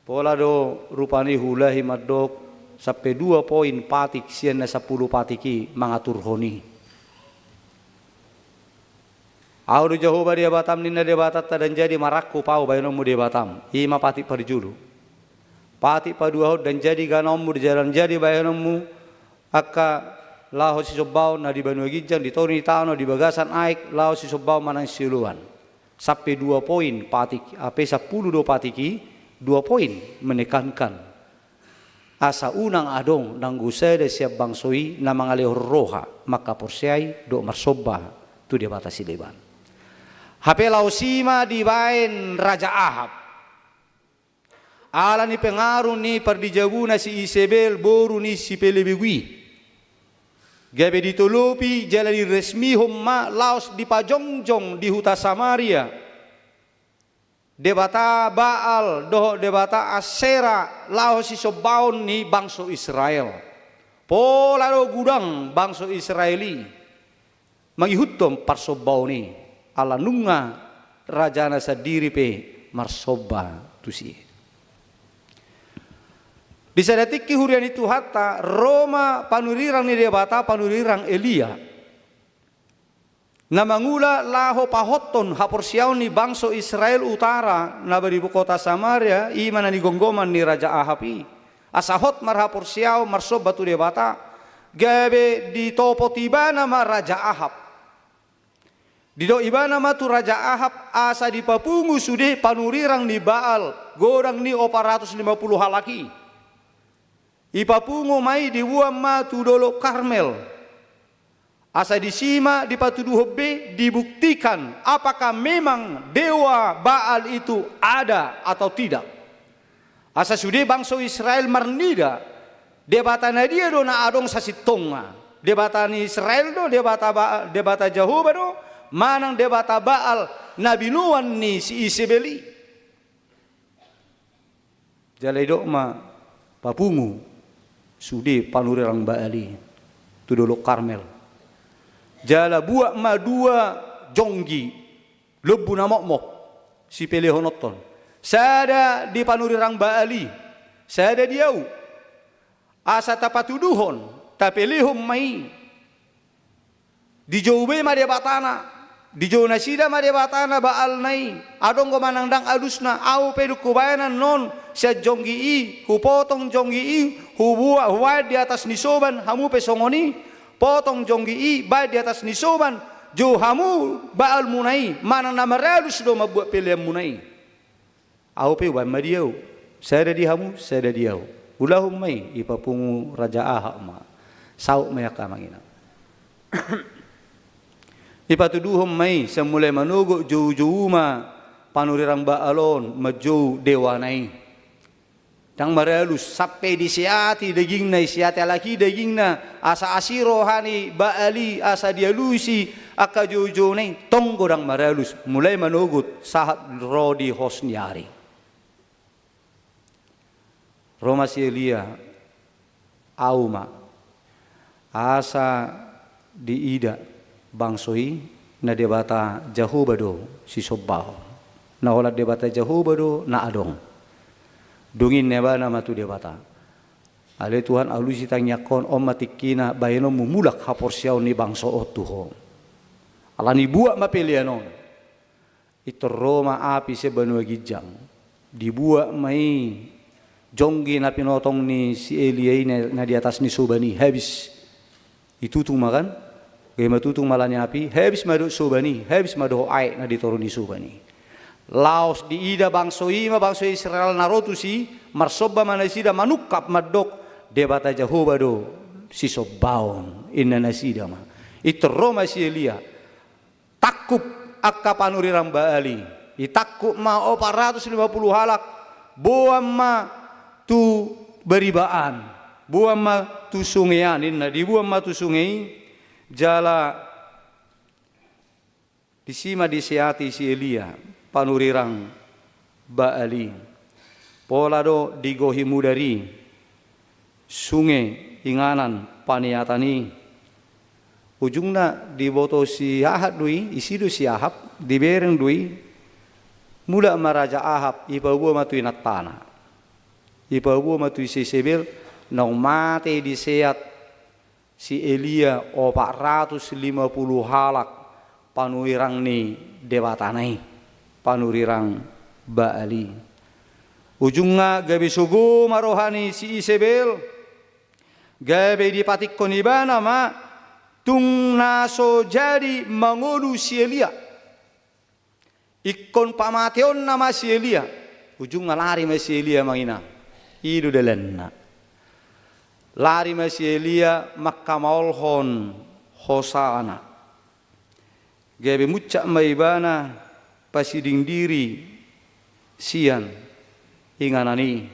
Pola do rupani huulahi mandok sampe dua poin patik sian na sampulu patik i mangaturhon i. Ahu do Jahowa Debatam, ninna Debatanta, ndang jadi marangkup Ahu bahenonmu Debatam. I ma patik parjolo. Patik paduahon, ndang jadi ganaonmu, ndang jadi bahenonmu angka laho sisombaon na di banua ginjang, di toru ni tano, di bagasan aek, laho sisombaon manang sioloan. Sampe dua poin patik, hape sampulu do patik i, dua poin menekankan. Asa unang adong nanggo sada sian bangso i na mangalehon roha mangkaporseai dohot marsomba tu debata sileban. Hape laos i ma dibaen Raja Ahab. Ala ni pengaruh ni pardijabuna si Isebel, boru ni si pele begu i. Gabe ditolopi jala diresmihon ma laos dipajongjong di huta Samaria debata Baal dohot debata Asera laho sisombaon ni bangso Israel. Pola do godang bangso Israel i mangihuthon parsombaon i, ala nunga rajana sandiri pe marsomba tusi. Di sada tingki, huria ni Tuhanta, ro ma panurirang ni Debata, panurirang Elia, na mangula laho pahothon haporseaon ni bangso Israel utara na bani kota Samaria, i ma na nigomgoman ni Raja Ahab i. Asa hot marhaporseaon, marsomba tu Debata, gabe ditopot ibana ma Raja Ahab. Didok ibana ma tu Raja Ahab asa dipapungu sude panurirang ni Baal, godang ni opat ratus lima puluh halak i. Ipapungu ma i, dibuat ma tu Dolok Karmel. Asa disi ma dipatuduhon be, dibuktikan apakah memang dewa Baal itu ada atau tidak. Asa sude bangso Israel marnida, debata na dia do na adong sasintongna? Debata ni Israel do, debata Ba-, debata Jahowa do, manang debata Baal na binoan ni si Isebel i? Jala didok ma, papungu sude panurirang Baal i tu Dolok Karmel. Jala buat ma dua jonggi lombu na mokmok sipelehononhon. Sada di panurirang Baal i, sada di ahu. Asa tapatuduhon, tapelehon ma i. Dijou be ma debatana, dijou nasida ma debatana Baalna i. Adong do manang ndang alusna? Ahu pe dung hubaen annon sian jonggi i, hupotong jonggi i, hubuat, hubaen di atas ni soban, hamu pe songon i. Potong jonggi i, baen di atas ni soban, jou hamu Baalmuna i, manang na maralus do mambuat peleanmuna i. Ahu pe hubaen ma di ahu, sada di hamu, sada di ahu. Ulahon ma i, ipapungu Raja Ahab ma. Saut ma i angka amang inang. Ipatuduhon ma i, sian mulai manogot joujou ma panurirang Baal on manjou dewana i. Ndang maralus, sampe diseati dagingna, diseati halak i dagingna, asa asi roha ni Baal i, asa dialusi angka joujouna i, tong godang maralus, mulai manogot sahat ro di hos ni ari. Ro ma si Elia, ahu ma, asa diida bangso i na Debata Jahowa do sisombaon. Na holan Debata Jahowa do na adong. Dung i ninna ibana ma tu Debata, ale Tuhan, alusi tangiangkon, on ma tingkina bahenonmu mulak haporseaon ni bangso on tu Ho. Alani buat ma pelean on. Pintor ro ma api sian banua ginjang. Dibuat ma i jonggi na pinotong ni si Elia i na, na di atas ni soban i, habis. Itutung ma kan? Gabe ma tutung ma alani api, habis ma dohot soban i, habis ma dohot aek na di toru ni soban i. Laos diida bangso i ma, bangso Israel na ro tusi, marsomba ma nasida manungkap mandok, Debata Jahowa do sisombaon, inna nasida ma. Pintor ro ma si Elia. Tangkup angka panurirang Baal i. Itangkup ma opat ratus lima puluh halak, boan ma tu baribaan, boan ma tu sunge an, inna, diboan ma tu sunge i, jala disi ma diseati si Elia panurirang Baal i. Pola do digohi mudar i sunge inganan paniatan i. Ujungna diboto si Ahab do i, isi do si Ahab, dibereng do i. Mulak ma Raja Ahab, ipaboa ma tu inantana. Ipaboa ma tu si Isebel, naung mate diseat si Elia opat ratus lima puluh halak, panurirang ni debatana i, panurirang Baal i. Ujungna gabe sogo ma roha ni si Isebel, gabe dipatikkon ibana ma tung na so jadi mangolu si Elia. Ingkon pamateonna ma si Elia. Ujungna lari ma si Elia manginang. I do dalanna. Lari ma si Elia mangkamaolhon Hosana. Gabe muncak ma ibana pasiding diri sian inganan i,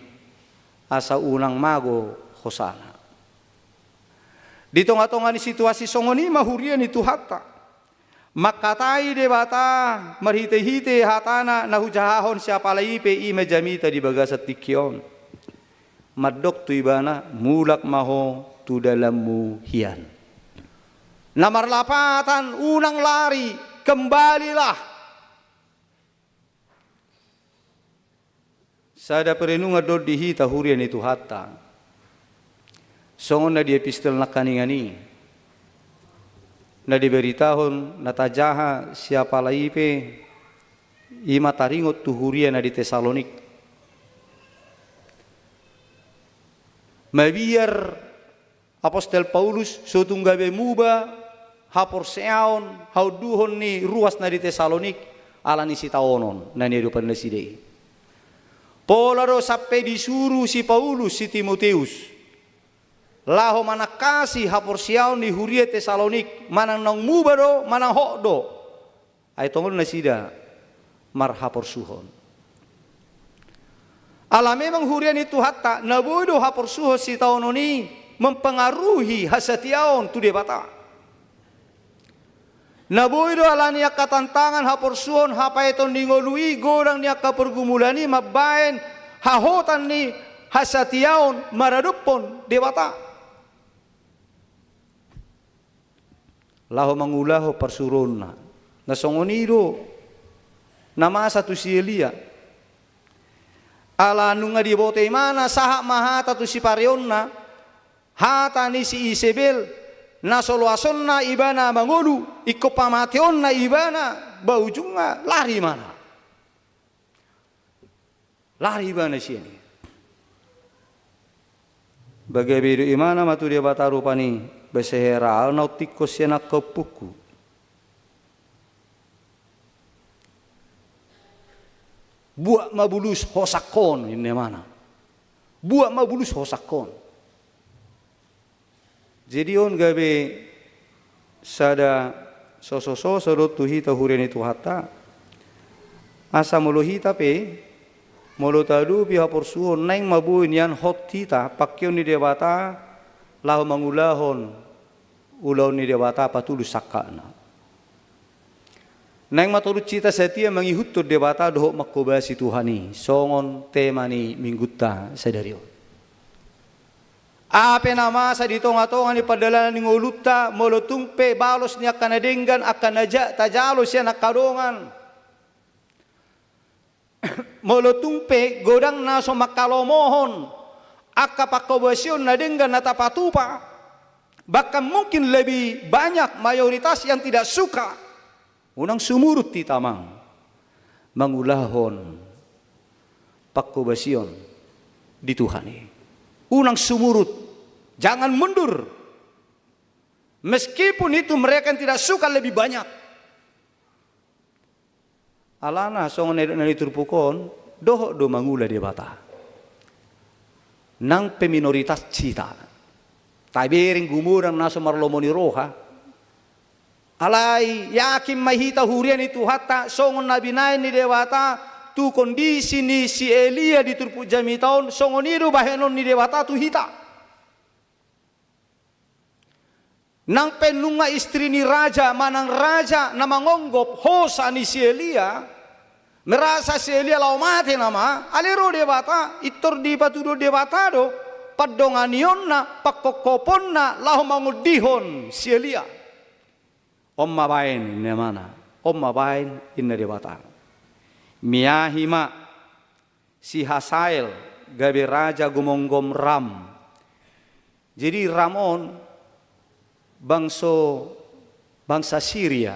asa unang mago Hosana. Di tonga-tonga ni situasi songon i ma huria ni Tuhanta. Mangkatai Debata marhite-hite hatana na hujahahon siapala i pe i ma jamita di bagasan tingki on. Mandok tu ibana, mulak ma ho tu dalanmu hian. Na marlapatan unang lari, kembalilah. Sada perenungan do di hita huria ni Tuhanta. Songon na di epistel nangkaningan i. Na diberitahon na tajaha siapala i pe i ma taringot tu huria na di Tesalonik. Mabiar Apostel Paulus so tung gabe muba haporseaon haunduhon ni ruas na di Tesalonik ala ni sitaonon na niadopan nasida i. Pola do sampe disuru si Paulus si Timoteus laho manangkasi haporseaon ni huria Tesalonik, manang naung muba do manang hot do. Ai tongon nasida marhaporsuhon. Ala memang huria ni Tuhanta, na boi do haporsuhon sitaonon i mempengaruhi hasatiaon tu Debata. Na boi do ala ni angka tantangan haporsuhon, hapaeton ni ngolu i, godang ni angka pergumulan i mambaen hahotan ni hasatiaon maradophon Debata. Laho mangulahon parsuruonna. Na songon i do na masa tu si Elia. Ala nunga diboto ibana sahat ma hata tu sipareonna, hata ni si Isebel, na so loasonna ibana mangolu, ingkon pamateonna ibana, ba ujungna lari ibana. Lari ibana sian i. Ba gabe didok ibana ma tu Debata rupani, ba sahera au na tingkos sian angka ompungku. Buat ma bulus hosangkon, ninna ibana. Buat ma bulus hosangkon. Jadi on gabe sada sosososo do tu hita huria ni Tuhanta. Asa molo hita pe, molo tahadopi haporsuhon, naeng ma boi nian hot hita pangkeon ni Debata laho mangulahon ulaon ni Debata patulus sangkapna. Naeng ma torus hita satia mangihuthon Debata dohot manghobasi Tuhan i, songon tema ni minggunta sadari on. Aha pe na masa di tonga-tonga ni pardalanan ni ngolunta, molo tung pe balos ni angka na denggan, angka na jat tajalo sian angka dongan. Molo tung pe godang na so mangkalomohon angka panghobasion na denggan na tapatupa, bahkan mungkin lebih banyak mayoritas yang tidak suka, unang sumurut hita amang mangulahon panghobasion di Tuhan i. Unang sumurut, jangan mundur. Meskipun itu mereka yang tidak suka lebih banyak. Alana songon na nidok na di turpuk on, dohot do mangula Debata. Nang pe minoritas hita. Tabereng gumodang na so marlomo ni roha. Alai yakin ma hita huria ni Tuhanta, songon na binahen ni Debata tu kondisi ni si Elia di turpuk jamita on, songon i do bahenon ni Debata tu hita. Nang pe nunga istri ni raja manang raja na mangonggop hosa ni si Elia, merasa si Elia laho mate nama, alai ro Debata, pintor dipatuduhon Debata do pandonganionna, pangkopkoponna laho mangondihon si Elia. On ma baen, ninna ibana, on ma baen, ninna Debata. Miahi ma si Hasael gabe raja gumomgom Ram. Jadi Ram on bangso, bangsa Siria.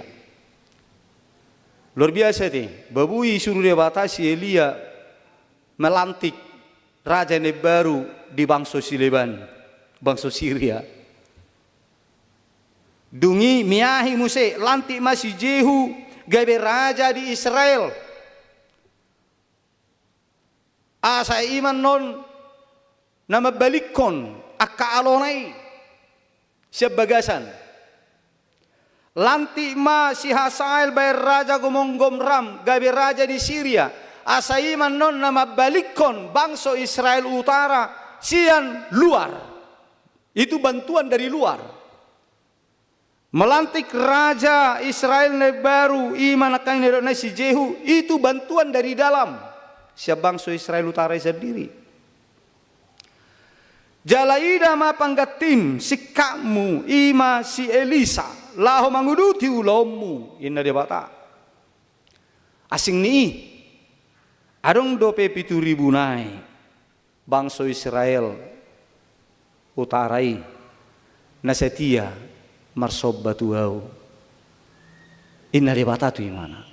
Luar biasa te, babui suru Debata si Elia melantik raja na imbaru di bangso sileban, bangso Siria. Dung i miahi muse, lantik ma si Jehu gabe raja di Israel. Asa i ma annon na mambalikkon angka alona i sian bagasan. Lantik ma si Hasael bahen raja gomong Gomram gabe raja di Siria. Asa i ma annon na mambalikkon bangso Israel utara sian luar. Itu bantuan dari luar. Melantik raja Israel na imbaru, i ma nangkaning na nidok na si Jehu, itu bantuan dari dalam. Sian bangso Israel utara i sandiri. Jala ida ma panggantim, singkatmu, i ma si Elisa, laho manguduti ulaonmu, inna Debata. Asing ni i, adong dope pitu ribu nai bangso Israel utara i na setia marsomba tu Ahu, inna Debata tu ibana.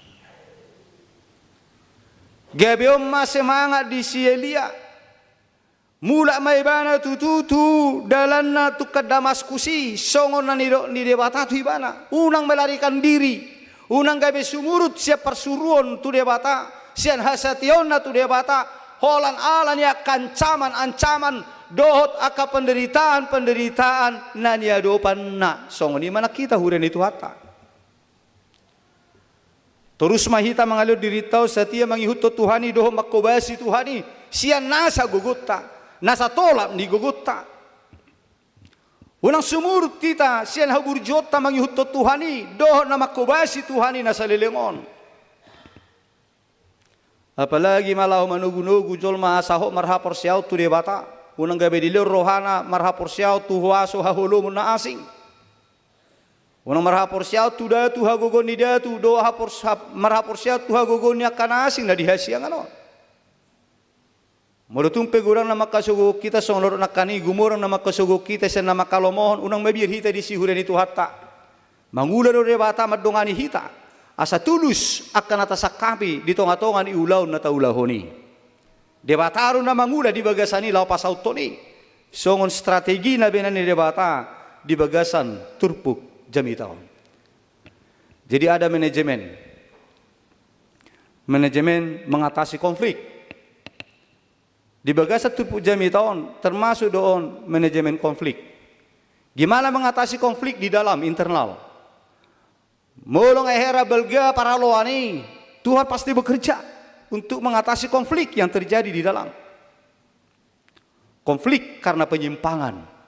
Gabe on ma semangat di si Elia. Mulak ma ibana tutu tu dalanna tungkan Damaskus i, songon na nidok ni Debata tu ibana. Unang melarikan diri, unang gabe sumurut sian parsuruon tu Debata, sian hasatiaonna tu Debata, holan ala ni angka ancaman-ancaman dohot angka penderitaan-penderitaan na niadopanna. Songon i ma nang hita huria ni Tuhanta. Torus ma hita mangalehon dirinta on satia mangihuthon Tuhan i dohot manghobasi Tuhan i sian nasa gogonta, nasa tolap ni gogonta. Unang sumurut hita sian haburjuonta mangihuthon Tuhan i dohot na manghobasi Tuhan i na saleleng on. Apalagi ma laho manogunogu jolma asa hot marhaporseaon tu Debata, unang gabe dilehon rohana marhaporseaon tu huaso haholomon na asing. Unang marhaporseaon tu datu, hagogoon ni datu, dohot hapors-, hap-, marhaporseaon tu hagogoon ni angka na asing na di hasiangan on. Molo tung pe godang na mangkasogohon hita songon na nidok nangkaning i, gumodang na mangkasogohon hita sian na mangkalomohon, unang mabiar hita disi huria ni Tuhanta. Mangula do Debata mandongani hita, asa tulus angka na tasangkapi di tongatonga ni ulaon na taulahon i. Debata do na mangula di bagasan i laho pasauthon i. Songon strategi na binahen ni Debata di bagasan turpuk jamita on. Jadi ada manajemen. Manajemen mengatasi konflik. Di bagasan turpuk jamita on, termasuk do on manajemen konflik. Gimana mengatasi konflik di dalam, internal? Molo nga hera balga paraloan i, Tuhan pasti bekerja untuk mengatasi konflik yang terjadi di dalam. Konflik karena penyimpangan.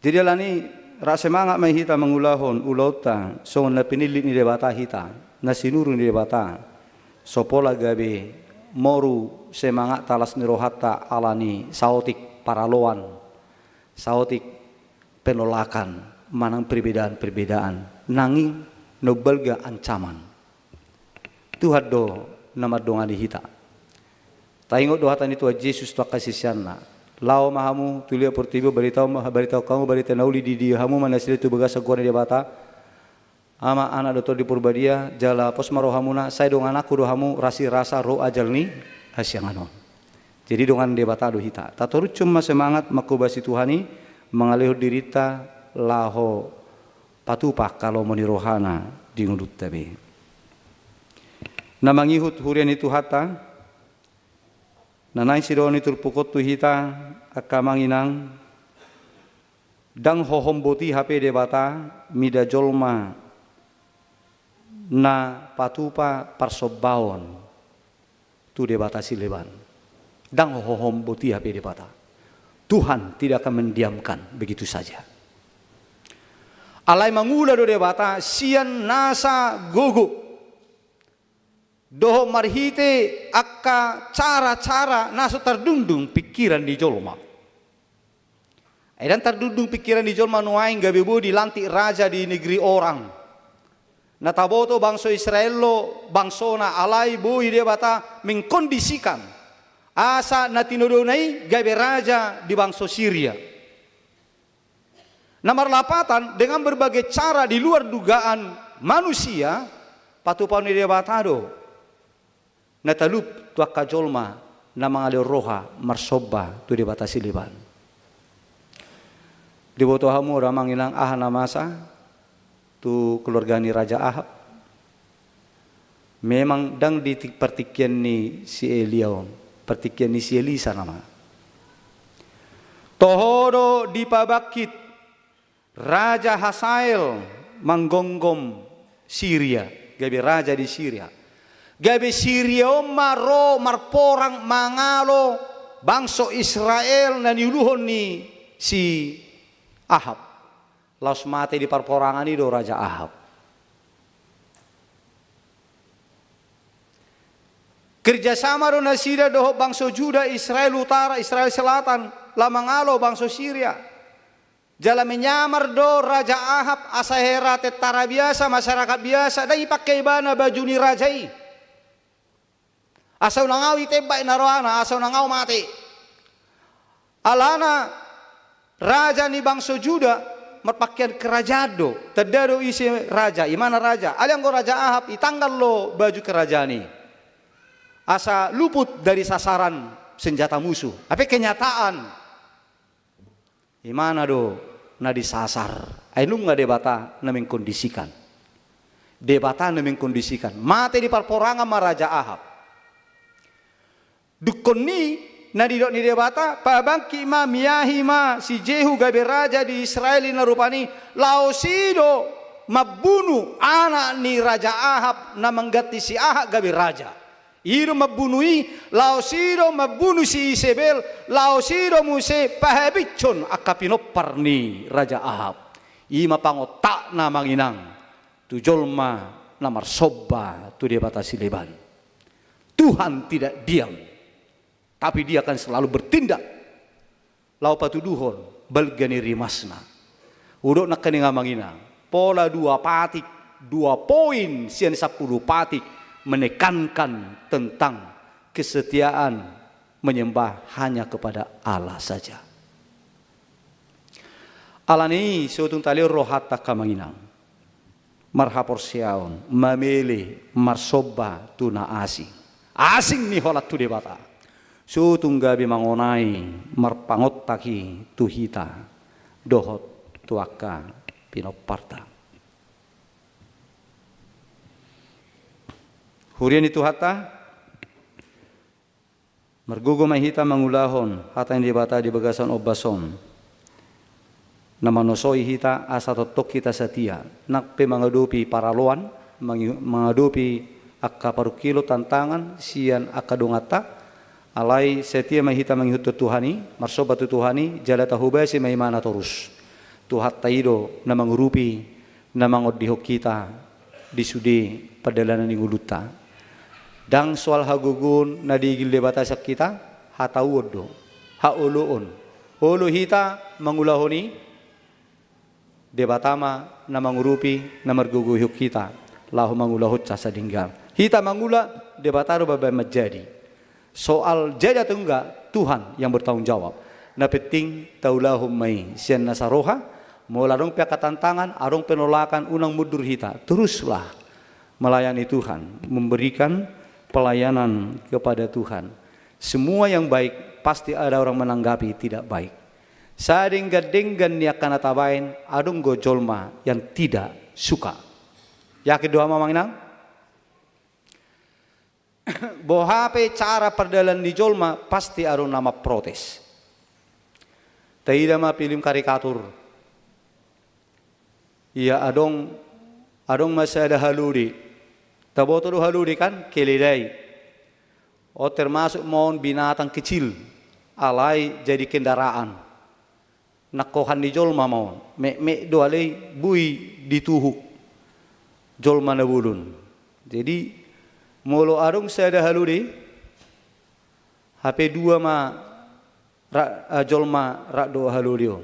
Jadi alani i, rap semangat ma hita mangulahon ulaonta songon na pinillit ni Debata hita, na sinuru ni Debata. So pola gabe moru semangatta, las ni rohanta alani saotik paraloan, saotik penolakan, manang perbedaan-perbedaan, nanging na umbalga ancaman. Tuhan do na mandongani hita. Taingot do hata ni Tuhan Jesus tu angka siseanna: Laho ma hamu tu liat portibi on, baritaon ma, baritaon hamu barita na uli di dia hamu ma na saleleng tu bagasan goar ni Debata, Ama, Anak dohot Tondi Porbadia, jala pos ma rohamuna, sai dongananku do hamu rasirasa ro ajal ni hasiangan on. Jadi dongan Debata do hita. Tatorushon ma semangat manghobasi Tuhan i, mangalehon dirinta laho patupa angka lomo ni rohana di ngolunta be. Na mangihut huria ni Tuhanta, na naeng sidohonon ni turpuk on tu hita, angka amang inang, ndang hohom boti hape Debata mida jolma na patupa parsombaon tu debata sileban. Ndang hohom boti hape Debata. Tuhan tidak akan mendiamkan begitu saja. Alai mangula do Debata sian nasa gogo dohot marhite angka cara-cara na so tardungdung pingkiran ni jolma. Ai ndang tardungdung pingkiran ni jolma nuaeng gabe boi dilantik raja di negeri orang. Na taboto bangso Israel do bangsona, alai boi Debata mengkondisikan asa na tinodona i gabe raja di bangso Siria. Na marlapatan, dengan berbagai cara di luar dugaan manusia, patupaon ni Debata do na talup tu angka jolma na mangalehon roha marsomba tu debata sileban. Diboto hamu do amang inang aha na masa tu keluarga ni Raja Ahab? Memang ndang di ti-, partingkian ni si Elia on, partingkian ni si Elisa nama. Toho do dipabangkit Raja Hasael manggomgom Siria, gabe raja di Siria. Gabe Siria on ma ro marporang mangalo bangso Israel na niuluhon ni si Ahab. Laos mate di parporangan i do Raja Ahab. Kerjasama do nasida dohot bangso Juda, Israel Utara, Israel Selatan, laho mangalo bangso Siria. Jala menyamar do Raja Ahab asa hera tentara biasa, masyarakat biasa, ndang ipangke ibana baju ni raja i. Asa unang ahu itembak inna rohana, asa unang ahu mate. Alana raja ni bangso Juda marpangkean kerajaan do, tanda do ise raja, imana raja. Alai anggo Raja Ahab itanggal do baju kerajaan i asa luput dari sasaran senjata musuh. Tapi kenyataan imana do na disasar. Ai nunga Debata na mengkondisikan. Debata na mengkondisikan. Mate di parporangan ma Raja Ahab. Dungkon ni na nidok ni Debata, pabangkit ma, miahi ma si Jehu gabe raja di Israel i na rupani, laos i do mambunu anak ni Raja Ahab na mangganti si Ahab gabe raja. I do mambunu i, laos i do mambunu si Isebel, laos i do muse pahabishon angka pinompar ni Raja Ahab. I ma pangontakna amang inang tu jolma na marsomba tu debata sileban. Tuhan tidak diam, tapi Dia akan selalu bertindak. Laho patuduhon balga ni rimasna. Hudok nangkaning amang inang, pola dua patik, dua poin sian sampulu patik menekankan tentang kesetiaan menyembah hanya kepada Allah saja. Alani i so tung talehon rohanta amang inang marhaporseaon, mamele marsomba tu na asing. Asing ni holan tu Debata. So tung gabe mangonai marpangontak i tu hita dohot tu angka pinomparta. Huria ni Tuhanta, margogo ma hita mangulahon hata ni Debata di bagasan ombas on na manosoi hita asa tongtong hita satia nang pe mangadopi paraloan, mangi-, mangadopi angka parungkilon, tantangan sian angka donganta. Alai satia ma hita mangihuthon Tuhan i, marsomba tu Tuhan i, jala tahobasi ma imana torus. Tuhanta i do na mangurupi, na mangondihon hita di sude pardalanan ni ngolunta. Ndang soal hagogoon na diigil Debata sian hita, hatauon do, haoloon. Olo hita mangulahon i, Debata ma na mangurupi, na margogoihon hita laho mangulahonsa sadenggan. Hita mangula, Debata do baen manjadi. Soal jadi atau enggak, Tuhan yang bertanggung jawab. Na penting taulahon ma i sian nasa roha. Molo adong pe angka tantangan, adong penolakan, unang mundur hita. Teruslah melayani Tuhan, memberikan pelayanan kepada Tuhan. Semua yang baik pasti ada orang menanggapi tidak baik. Sadenggan-denggan ni angka na tabaen, adong do jolma yang tidak suka. Yakin do hamu amang inang? Boha pe cara pardalanan ni jolma, pasti adong na mamprotes. Taida ma film karikatur. Ia adong, adong ma sada halode. Taboto do halode kan, keledai. On termasuk ma on binatang kecil, alai jadi kendaraan. Nangkohan ni jolma ma on, metmet do alai boi dituhuk jolma na bolon. Jadi molo adong sada halode, hape dua ma ra-, eh, jolma rap dohot halode on.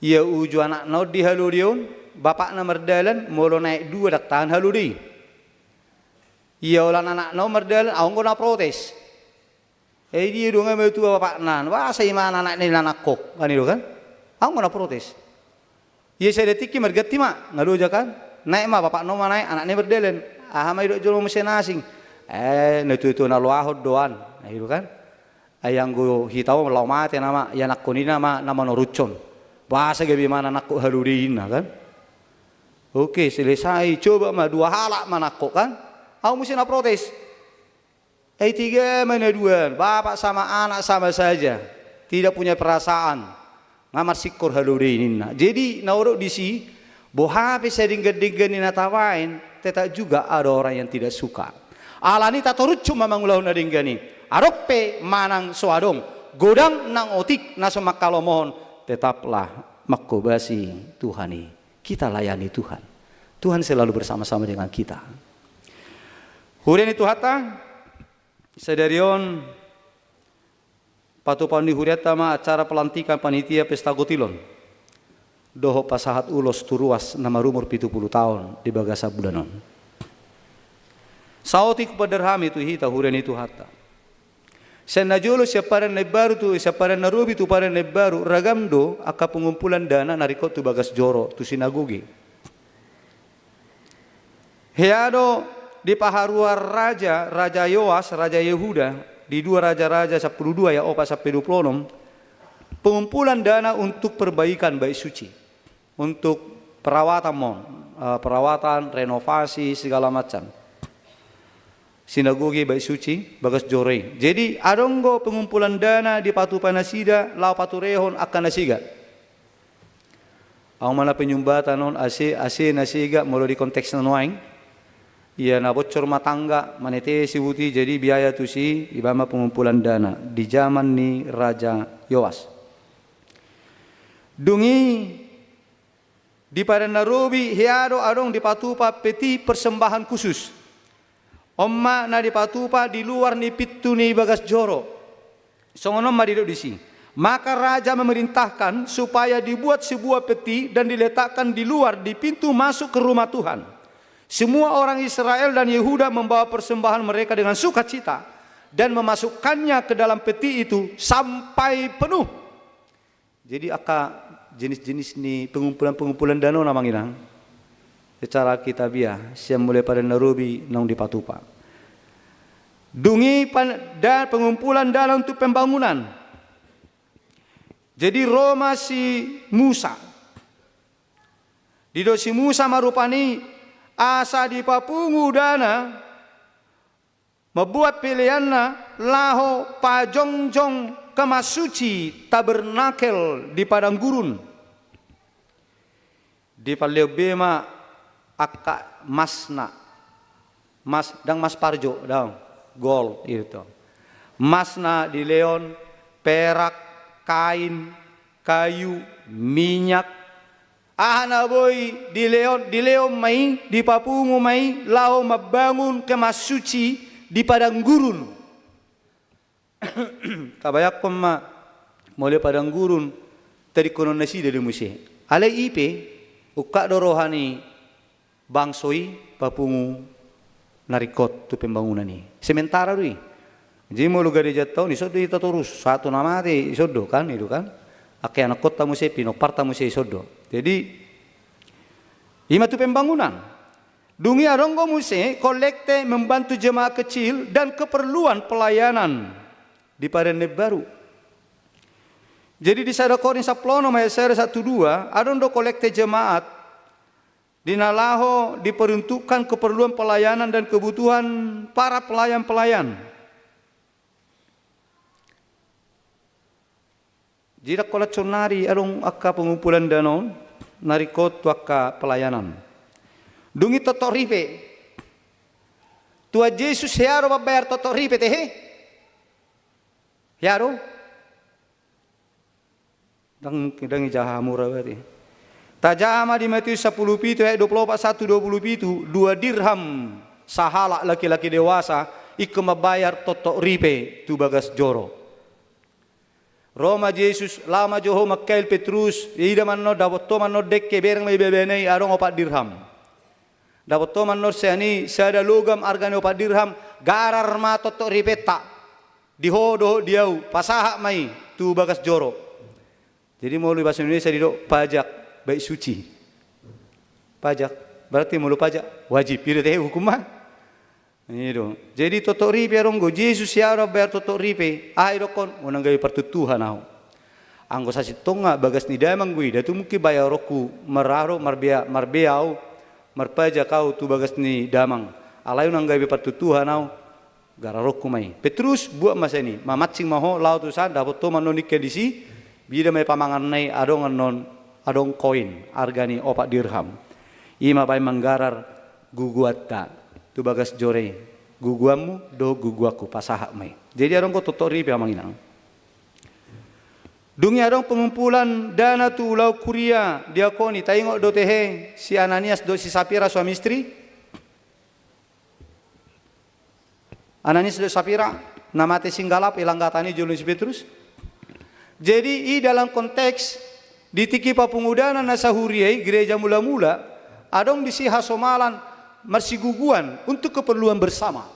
Ia uju anakna on di halode on, bapakna mardalan, molo naek dua ndang tahan halode i. Ia holan anakna on mardalan, adong do na protes. Eh, dia do nga matua bapakna, boasa imana anak ni na nangkok, kan i do kan? Adong do na protes. Ia sada tingki marganti ma, nga loja kan. Naek ma, bapakna ma naek, anakna mardalan. Aha ma didok jolma muse na asing. Eh, na tuatua na loahon do an. Nah, i do kan. Ai anggo hita on laho mate nama, ianakhon i nama na manoruthon. Boasa gabe manang anakhon halode inna kan. Oke, selesai. Coba ma dua halak manakhon kan. Ahu muse na protes. Ai tiga ma na dua, bapak sama anak sama saja. Tidak punya perasaan. Nga marsingkor halode i ninna. Jadi na hudok disi, boha pe sadenggan-denggan ni na tabaen, tetap juga ada orang yang tidak suka. Alani tatorushon ma mangulahon na denggan i. Adong pe manang so adong, godang nang otik na so manghalomohon, tetaplah manghobasi Tuhan i. Kita layani Tuhan. Tuhan selalu bersama-sama dengan kita. Huria ni Tuhanta, sadari on patupaon ni hurianta ma acara pelantikan panitia pesta gotilon dohot pasahat ulos tu ruas na marumur pitu pulu taon di bagasan bulan on. Saotik hupaandar hami tu hita huria ni Tuhanta. Sian na jolo sian Padan na Imbaru tu, sian Padan na Robi tu Padan na Imbaru, ragam do angka pengumpulan dana na ringkot tu bagas joro, tu sinagoge. Hea do dipaharuar raja, raja Yoas, raja Yehuda, di dua Raja-raja sampulu dua ayat opat sampe dua pulu onom, pengumpulan dana untuk perbaikan bait suci. Untuk perawatan mon, eh, perawatan, renovasi, segala macam. Sinagoge, bait suci, bagas joro i. Jadi, adong do pengumpulan dana dipatupa nasida, laho paturehon angka na sega. Ahu ma na penyumbatan on, ase, ase na sega, molo di konteks na nuaeng. Ia na bocor ma tangga, manetesi huti, jadi biaya tusi, ibaen ma pengumpulan dana. Di jaman ni Raja Yoas. Dung i, di Padan na Robi, hea do adong dipatupa peti persembahan khusus. On ma na dipatupa di luar ni pintu ni bagas joro. Songon on ma didok disi. Maka raja memerintahkan supaya dibuat sebuah peti dan diletakkan di luar di pintu masuk ke rumah Tuhan. Semua orang Israel dan Yehuda membawa persembahan mereka dengan sukacita dan memasukkannya ke dalam peti itu sampai penuh. Jadi angka jenis-jenis ni pengumpulan-pengumpulan dana on, amang inang. Secara kitabiah, sian mulai Padan na Robi naung dipatupa. Dung i pan-, da-, pengumpulan dana untuk pembangunan. Jadi ro ma si Musa. Didok si Musa ma rupani, asa dipapungu dana, membuat peleanna laho pajongjong kemah suci tabernakel di padang gurun. Dipalehon be ma angka masna. Mas, ndang mas parjo, ndang. Gol, i do. Masna dilehon, perak, kain, kayu, minyak, aha na boi dilehon, dilehon ma i, dipapungu ma i, laho mambangun kemah suci di padang gurun. Tabayangkon ma, molo padang gurun, tadingkonon nasida do muse. Alai i pe, ungkap do roha ni bangso i papungu na ringkot tu pembangunan i. Sementara do i. Jadi molo garejanta on, dison do hita torus, sahat tu na mate, dison do kan, i do kan. Angka ianakhonta muse, pinomparta muse, dison do. Jadi, i ma tu pembangunan. Dung i adong do muse kolekte membantu jemaat kecil dan keperluan pelayanan di Padan na Imbaru. Jadi di sada Korint sampulu onom ayat sada sahat tu dua, adong do kolekte jemaat di na laho diperuntukkan keperluan pelayanan dan kebutuhan para pelayan-pelayan. Jadi ndang holan saonari adong angka pengumpulan dana on na ringkot tu angka pelayanan. Dung i toktok ripe. Tuhan Jesus hea do mambayar toktok ripe, tehe? Hea do? Ndang, ndang ijaha mura berarti. Tajaha ma di Matius sampulu pitu ayat dua pulu opat sahat tu dua pulu pitu, dua dirham sahalak laki-laki dewasa ingkon mambayar toktok ripe tu bagas joro. Ro ma Jesus, laho ma jo ho mangkail Petrus, ida ma annon, dapot ho ma annon dengke, bereng ma ibebena i, adong opat dirham. Dapot ho ma annon sian i sada logam arga ni opat dirham, garar ma toktok ripenta. Di ho dohot di ahu, pasahat ma i tu bagas joro. Jadi molo di bahasa Indonesia didok pajak. Bait suci. Pajak. Berarti molo pajak wajib, i do tehe hukum ma. I do. Jadi totop ripe adong do, Jesus i do mambayar totop ripe. Aha idokkon? Unang gabe partuntuhan ahu. Anggo sasintongna bagas ni damang do i, ndada tung mungkin bayaronku mararo marbea, marbea ahu, marpajak ahu tu bagas ni damang. Alai unang gabe partuntuhan ahu, gararonku ma i. Petrus, buat ma sian i, mamancing ma ho laho tu san, dapot ho ma annon ingkon disi, mida ma i pamanganna i, adong annon, adong koin arga ni opat dirham. I ma baen manggarar guguanta tu bagas joro i. Guguanmu dohot guguanku, pasahat ma i. Jadi adong do totop ripe, amang inang. Dung i adong pengumpulan dana tu ulaon huria, diakoni. Taingot do tehe si Ananias dohot si Sapira, suami istri? Ananias dohot Sapira, na mate singgalap i langgatan i jolo ni si Petrus. Jadi i dalam konteks di tingki papungudanan na sahuria i, gereja mula-mula, adong disi hasomalan marsiguguan untuk keperluan bersama.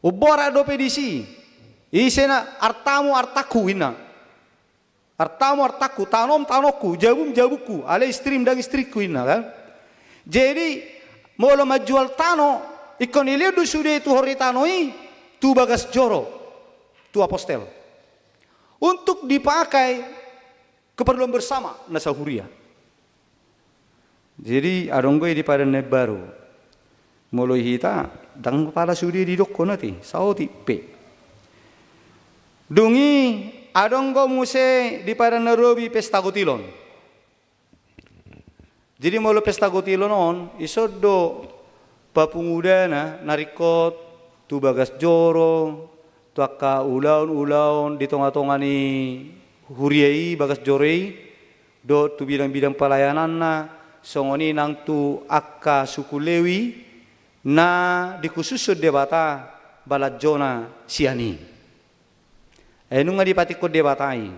Umborat dope disi, ise na, artamu artangku, inna. Artamu artangku, tanom tanongku, jabum jabungku, alai istrim ndang istringku, inna, kan? Jadi molo manjual tano, ingkon dilehon do sude tuhor ni tano i tu bagas joro, tu apostel, untuk dipakai keperluan bersama na sahuria. Jadi adong do i di Padan na Imbaru. Molo di hita, ndang pala sude didokkon ate, saotik pe. Dung i adong do muse di Padan na Robi pesta gotilon. Jadi molo pesta gotilon on, dison do papungudana na ringkot tu bagas joro, tu angka ulaon-ulaon di tonga-tonga ni huria i, bagas joro i, dohot tu bidang-bidang pelayananna, songon i nang tu angka suku Lewi na dikhusushon Debata balanjona sian i. Ai nunga dipatikkon Debata i.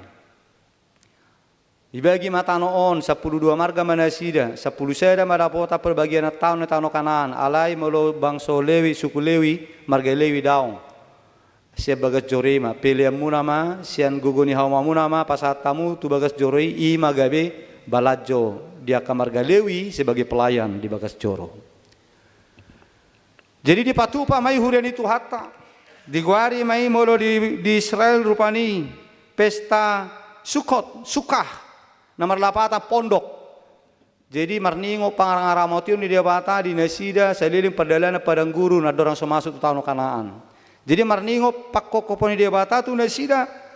Dibagi ma tano on, sampulu dua marga ma nasida, sampulu sada ma dapotan parbagian taon ni tano Kanaan, alai molo bangso Lewi, suku Lewi, marga Lewi daong. Sian bagas joro i ma, peleanmuna ma, sian gogo ni haumamuna ma, pasahat hamu tu bagas joro i, i ma gabe balanjo di angka marga Lewi sebagai pelayan di bagas joro. Jadi dipatupa ma i huria ni Tuhanta. Digoari ma i molo di, di Israel rupani pesta Sukkot, Sukkah, na marlapatan pondok. Jadi marningot pangaramoti on ni Debata di nasida saleleng pardalanan padang gurun andorang so masuk tu tano Kanaan. Jadi marningot pangkophopon ni Debata tu nasida.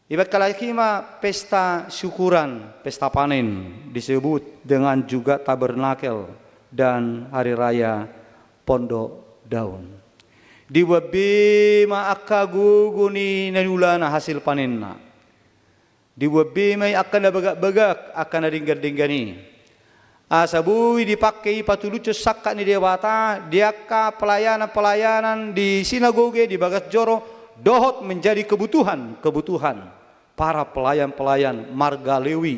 Ibaen halak i ma pesta syukuran, pesta panen, disebut dengan juga tabernakel dan hari raya pondok daun. Dibuat be ma angka gogo ni na niulana, hasil panenna. Dibuat be ma i angka na bagak-bagak, angka na denggan-denggan i. Asa boi dipangke i patulushon sangkap ni Debata di angka pelayanan-pelayanan di sinagoge, di bagas joro, dohot menjadi kebutuhan-kebutuhan para pelayan-pelayan marga Lewi.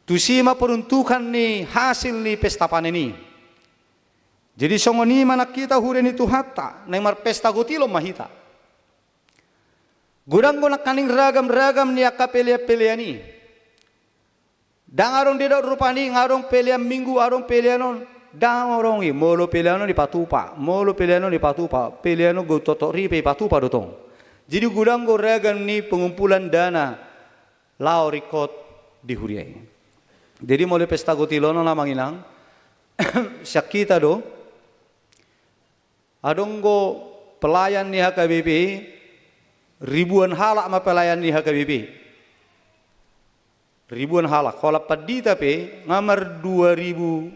Tusi ma peruntukan ni hasil ni pesta panen i. Jadi songon i ma nang hita huria ni Tuhanta, naeng marpesta gotilon ma hita. Godang do nangkaning ragam-ragam ni angka pelean-pelean i. Ndang adong didok rupani, nga adong pelean Minggu, adong pelean on. Ndang adong i, molo pelean on dipatupa, molo pelean on dipatupa, pelean on do totop ripe dipatupa do tong. Jadi godang do ragam ni pengumpulan dana laho ringkot di huria i. Jadi molo pesta gotilon on, amang inang, sian hita do, adong do pelayan ni H K B P, ribuan halak ma pelayan ni H K B P. Ribuan halak, holan pandita pe nga mardua ribu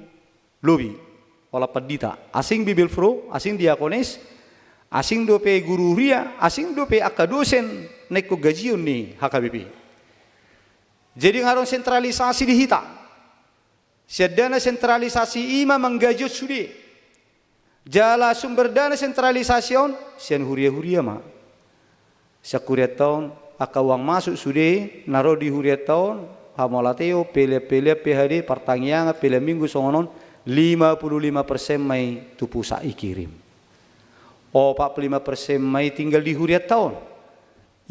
lobi. Holan pandita, asing bibelvrouw, asing diakones, asing dope guru huria, asing dope angka dosen na ingkon gajion ni H K B P. Jadi nga adong sentralisasi di hita. Sian dana sentralisasi i ma manggajihon sude. Jala sumber dana sentralisasi on sian huria-huria ma. Sian hurianta on, angka uang masuk sude na ro di hurianta on, hamauliateon, pelean-pelean, P H D, partangiangan, pelean Minggu songon on, lima puluh lima persen ma i tu pusat i kirim. Opat puluh lima persen ma i tinggal di hurianta on.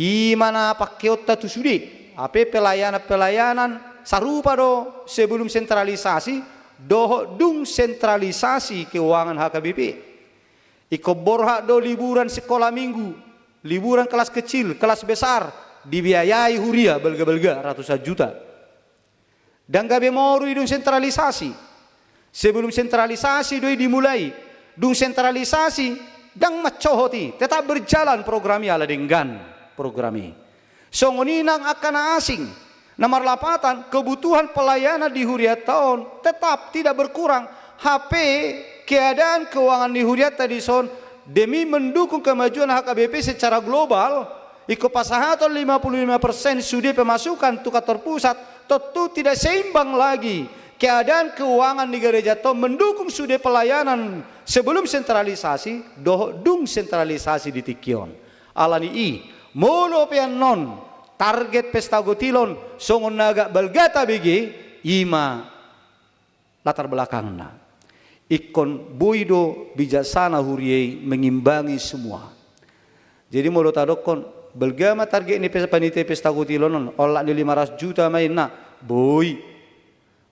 I ma na pangkeonta tu sude. Hape pelayanan-pelayanan sarupa do sebelum sentralisasi dohot dung sentralisasi keuangan H K B P. Ingkon borhat do liburan sikola minggu, liburan kelas kecil, kelas besar, dibiayai huria balga-balga ratusan juta. Ndang gabe moru i dung sentralisasi. Sebelum sentralisasi do i dimulai. Dung sentralisasi, ndang mancohot i, tetap berjalan program i ala denggan program i. Songon i nang angka na asing. Na marlapatan, kebutuhan pelayanan di hurianta on tetap tidak berkurang. Hape keadaan keuangan ni hurianta dison demi mendukung kemajuan H K B P secara global, ingkon pasahaton lima puluh lima persen sude pemasukan tu kantor pusat, tentu tidak seimbang lagi keadaan keuangan di gerejanta on mendukung sude pelayanan sebelum sentralisasi dohot dung sentralisasi di tingki on. Alani i, molo pe annon target Pesta Gotilon songon na agak balga tabege, i ma latar belakangna. Ingkon boi do bijaksana huria i mengimbangi semua. Jadi molo tadokkon, balga ma target ni pes-, panitia Pesta Gotilon on, olat ni lima ratus juta ma inna, boi.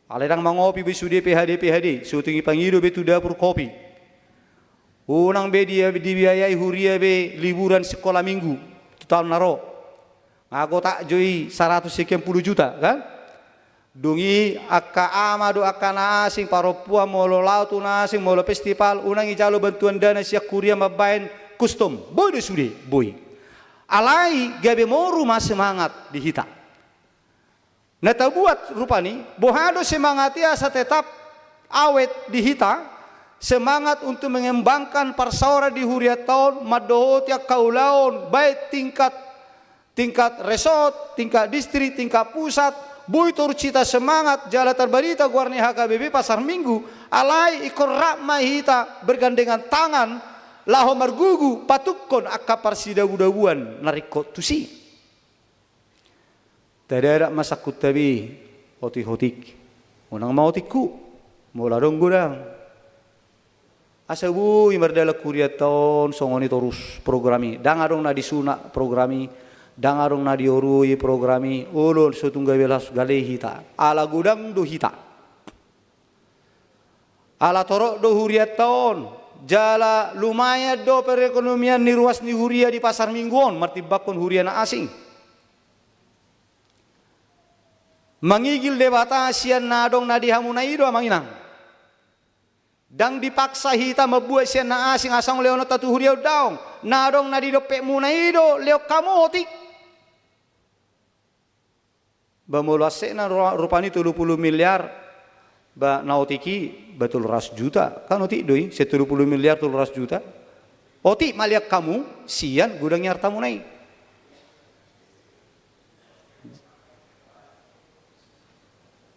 Alai ndang mangopi be sude P H D, P H D, so tung i pangido be tu dapur kopi. Unang be dia, dibiayai huria be liburan sikola minggu tu taon na ro. Nga gotak jo i saratus sekian puluh juta, kan? Dung i angka ama do angka na asing, parompuan, molo laho tu na asing, molo festival, unang ijalo bantuan dana sian huria mambaen kustum. Boi do sude, boi. Alai gabe moru ma semangat di hita. Na tabuat rupani, boha do semangat i asa tetap awet di hita, semangat untuk mengembangkan parsaoran di hurianta on, mandohoti angka ulaon, baik tingkat, tingkat resort, tingkat distrik, tingkat pusat, boi torus hita semangat, jala tarbarita goar ni H K B P Pasar Minggu, alai ingkon rap ma hita bergandengan tangan, laho margugu, patukkon angka parsidabudabuan na ringkot tusi. Tadadak ma sangkunta be, otik-otik. Unang ma otikku, molo adong godang. Asa boi mardalan hurianta on songon i torus program i. Ndang adong na disunat program i, ndang adong na diorui program i, olo so tung gabe las gale hita. Ala godang do hita. Ala torop do hurianta on, jala lumayan do perekonomian ni ruas ni huria di Pasar Minggu on, martimbangkon huria na asing. Mangigil Debata sian na adong na di hamuna i do, amang inang. Ndang dipaksa hita mambuat sian na asing asa nunga lehononta tu huria on, daong. Na adong na di dompetmuna i do lehon hamu, otik. Ba molo assetna ru-, rupani tolu puluh miliar, ba na otik i, ba tolu ratus juta. Kan otik do i, sian tolu puluh miliar tolu ratus juta. Otik ma lehon hamu, sian godang ni artamuna i.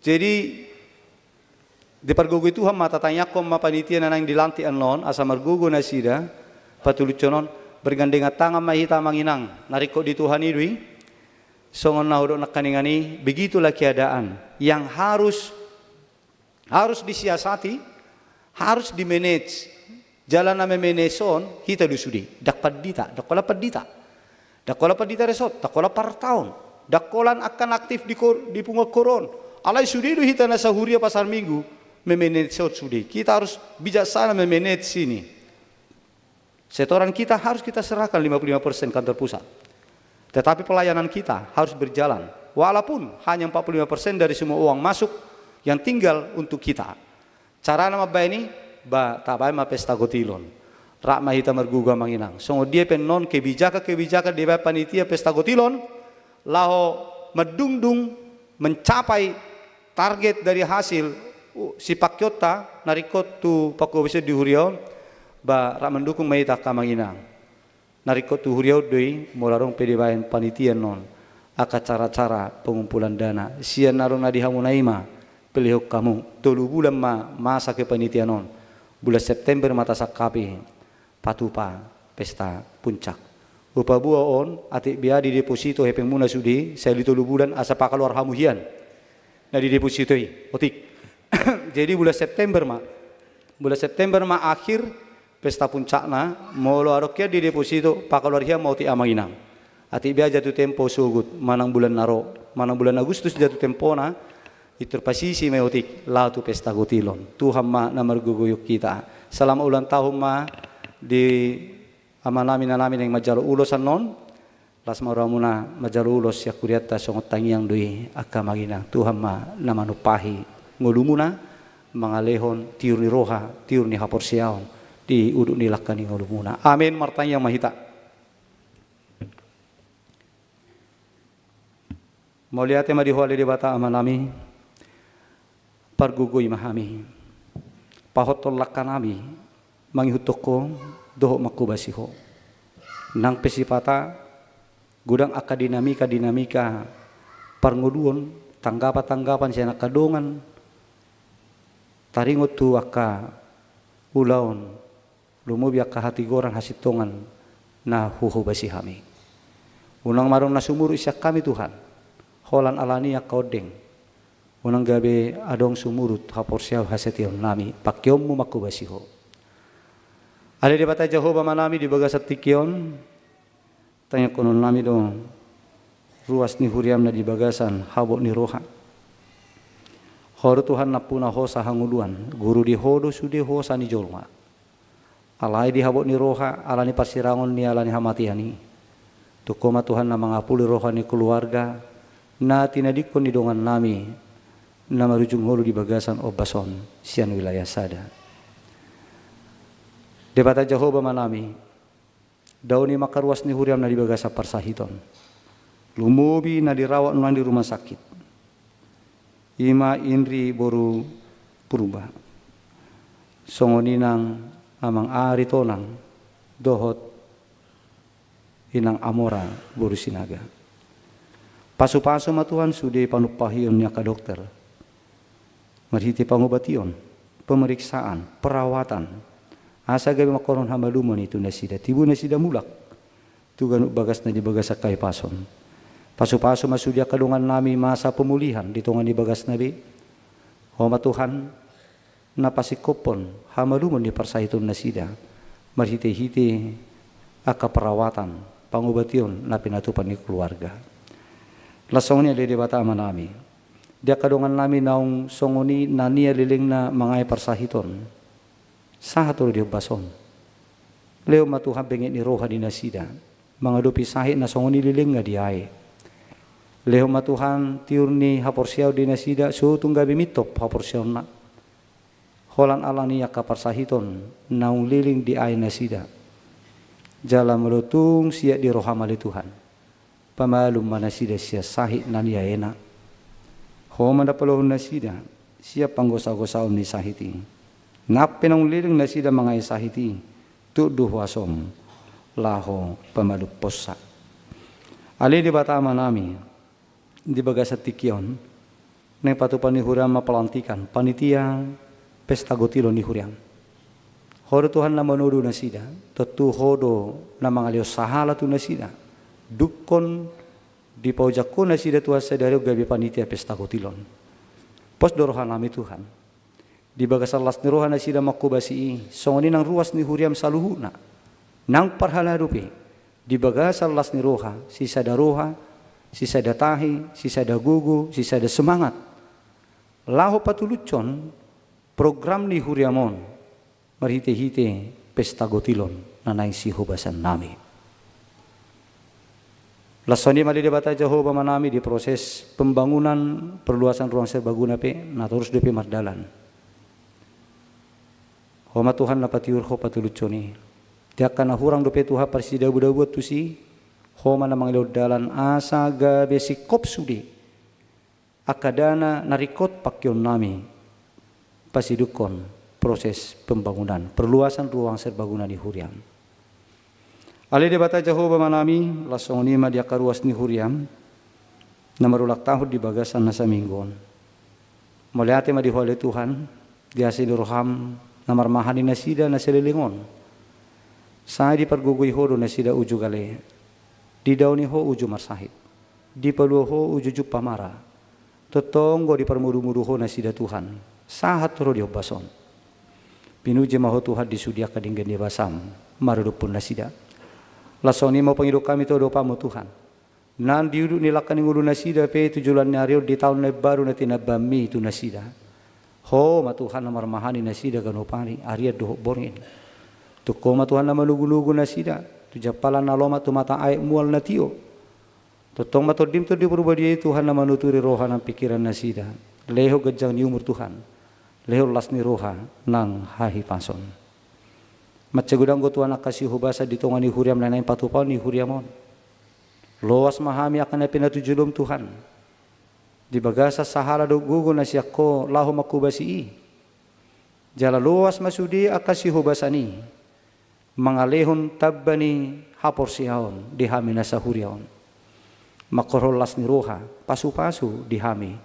Jadi, dipargogoi Tuhan ma, tatangiangkon ma panitia na naeng dilantik annon, asa margogo nasida, patulushon on, bergandengan tangan ma hita, amang inang, na ringkot di Tuhan i do i, songon na hudok nangkiningan i, begitulah keadaan yang harus, harus disiasati, harus di-manage. Jala na me-manage on, hita do sude, ndang pandita, ndang holan pandita. Ndang holan pandita resort, ndang holan pararta on. Ndang holan angka na aktif di kor-, di punguan koor on. Alai sude do hita na sahuria Pasar Minggu, me-manage on sude. Kita harus bijaksana me-manage ini. Setoran kita harus kita serahkan lima puluh lima persen kantor pusat. Tetapi pelayanan kita harus berjalan. Walaupun hanya empat puluh lima persen dari semua uang masuk yang tinggal untuk kita. Carana mambaen i, ba, tabaen ma Pesta Gotilon. Rap ma hita margogo, amang inang. Songon dia pe annon kebijakan-kebijakan dibaen panitia Pesta Gotilon, laho mandungdung mencapai target dari hasil, uh, sipakionta, na ringkot tu panghobasion di huria on, ba, rap mandukung ma hita, amang inang. Na ringkot tu huria on do i, molo adong pe dibaen panitia annon angka cara-cara pengumpulan dana. Sian na adong na di hamuna i ma, pelehon hamu. Tolu bulan ma masa kepanitiaan on. Bulan September ma tasangkapi patupa pesta puncak. Hupaboa on, atik bia dideposito hepengmuna sude, sahali tolu bulan asa pakaluar hamu hian na dideposito i, otik. Jadi bulan September ma, bulan September ma akhir pesta puncakna, molo adong hian dideposito, pakaluar hian ma otik, amang inang. Atik bia jatuh tempo sogot, manang bulan na ro, manang bulan Agustus jatuh tempona, pintor pasisi ma i otik, laho tu pesta gotilon. Tuhan ma na margogoihon hita. Selamat ulang tahun ma di amanami, inanami naeng manjalo ulos annon. Las ma rohamuna manjalo ulos sian hurianta, songon tangiang do i angka amang inang. Tuhan ma na manumpahi ngolumuna, mangalehon tiur ni roha, tiur ni haporseaon di udut ni langka ni ngolumuna. Amen. Martangiang ma hita. Mauliate ma di Ho ale Debata Amanami, pargogoi ma hami, pahothon langkanami mangihuthon Ho dohot manghobasi Ho. Nang pe sipata godang angka dinamika-dinamika parngoluon, tanggapan-tanggapan sian angka dongan, taringot tu angka ulaon, lumobi angka hatigoran, hasintongan na huhobasi hami. Unang ma adong na sumurut sian hami, Tuhan, holan alani angka ondeng. Unang gabe adong sumurut haporseaon, hasatiaonnami, pangkeonmu manghobasi Ho. Ale Debata Jahowa Amanami, di bagasan tingki on, tangiangkononnami do ruas ni huriam na di bagasan habot ni roha. Ho do Tuhan nampuna hosa hangoluan, guru di Ho do sude hosa ni jolma. Alai di habot ni roha, ala ni parsirangon ni ala ni hamatean i, tung Ho ma Tuhan na mangapuli roha ni keluarga na tinadingkon ni dongannami na marujung ngolu di bagasan ombas on sian wilayah sada. Debata Jahowa Amanami, dao ni ma angka ruas ni huriam na di bagasan parsahiton, lumobi na dirawat nuaeng di rumah sakit, i ma Indri boru Purba, songon i nang Amang Ari Tonang dohot Inang Amora boru Sinaga. Pasupasu ma Tuhan sude panumpahion ni angka dokter, marhite pangobation, pemeriksaan, perawatan, asa gabe mangkorhon hamalumon i tu nasida, tibu nasida mulak tu ganup bagas na di bagasan hahipason. Pasupasu ma sude angka dongannami masa pemulihan di tonga ni bagasna be. Ho ma Tuhan na pasingkophon hamalumon ni parsahiton nasida, marhitehite angka perawatan, pangobation na pinatupa ni keluarga. Laos songon i ale Debata Amanami, di angka dongannami naung songon i na nian lelengna mangae parsahiton, sahat do di ombas on. Lehon ma Tuhan benget ni roha di nasida mangadopi sahit na songon i lelengna diae. Lehon ma Tuhan tiur ni haporseaon di nasida, so tung gabe mintop haporseaonna holan ala ni angka parsahiton naung leleng diae nasida. Jala molo tung siat di roham ale Tuhan, pamalum ma nasida sian sahit na niaena. Ho ma na paluahon nasida sian panggosagosaon ni sahit i. Nang pe naung leleng nasida mangae sahit i, tuk do huasom laho pamalumhonsa. Ale Debata Amanami, di bagasan tingki on, naeng patupa ni huriam ma pelantikan panitia pesta gotilon ni huriam. Ho do Tuhan na manodo nasida, tontu Ho do na mangalehon sahala tu nasida. Dungkon dipaojak Ho nasida Tuhan sadari on gabe panitia pesta gotilon. Pos do rohanami Tuhan, di bagasan las ni roha nasida manghobasi i, songon i nang ruas ni huriam saluhutna, nang parhalado pe, di bagasan las ni roha, sisada roha, sisada tahi, sisada gogo, sisada semangat, laho patulushon program ni huriam on, marhitehite pesta gotilon na naeng sihobasannami. Laos songon i ma ale Debata Jahowa Amanami, di proses pembangunan perluasan ruang serbaguna pe na torus dope mardalan. Ho ma Tuhan na patiur, Ho patulushon i. Di angka na hurang dope Tuhan parsidabudabuon tusi, Ho ma na mangalehon dalan asa gabe singkop sude angka dana na ringkot pangkeonnami pasidungkon proses pembangunan perluasan ruang serbaguna ni huriam. Ale Debata Jahowa Amanami, laos songon i ma di angka ruas ni huriam na marulang tahun di bagasan na saminggu on. Mauliate ma di Ho ale Tuhan, di asi ni roham na marmahani nasida na saleleng on. Sai dipargogoi Ho do nasida uju gale, didao ni Ho uju marsahit, dipalua Ho uju jumpang mara. Tongtong do diparmodumodu Ho nasida Tuhan, sahat ro di ombas on. Pinuji ma Ho Tuhan di sude angka denggan ni basam maradophon nasida. Laos songon i ma hupangido hami tu adopanMu Tuhan, Nang di udut ni langka ni ngolu nasida pe tu joloan ni ari on di taon na imbaru na tinambaanmi tu nasida. Ho ma Tuhan na marmahani nasida ganup ari, arian dohot borngin. Tung Ho ma Tuhan na manugu-nugu nasida tu jampalan na lomak, tumata aek mual na tio. Tongtong ma Tondim Tondi Parbadia i Tuhan na manuturi roha nang pingkiran nasida. Lehon ganjang ni umur Tuhan, lehon las ni roha nang hahipason. Mansai godang do Tuhan angka sihobasan di tonga ni huriam na naeng patupaon ni huriam on. Loas ma hami angka na pinatujolom Tuhan di bagasan sahala dohot gogo na sian Ho laho manghobasi i. Jala loas ma sude angka sihobasan i mangalehon tamba ni haporseaon di hami na sahuria on. Manghorhon las ni roha, pasu-pasu di hami,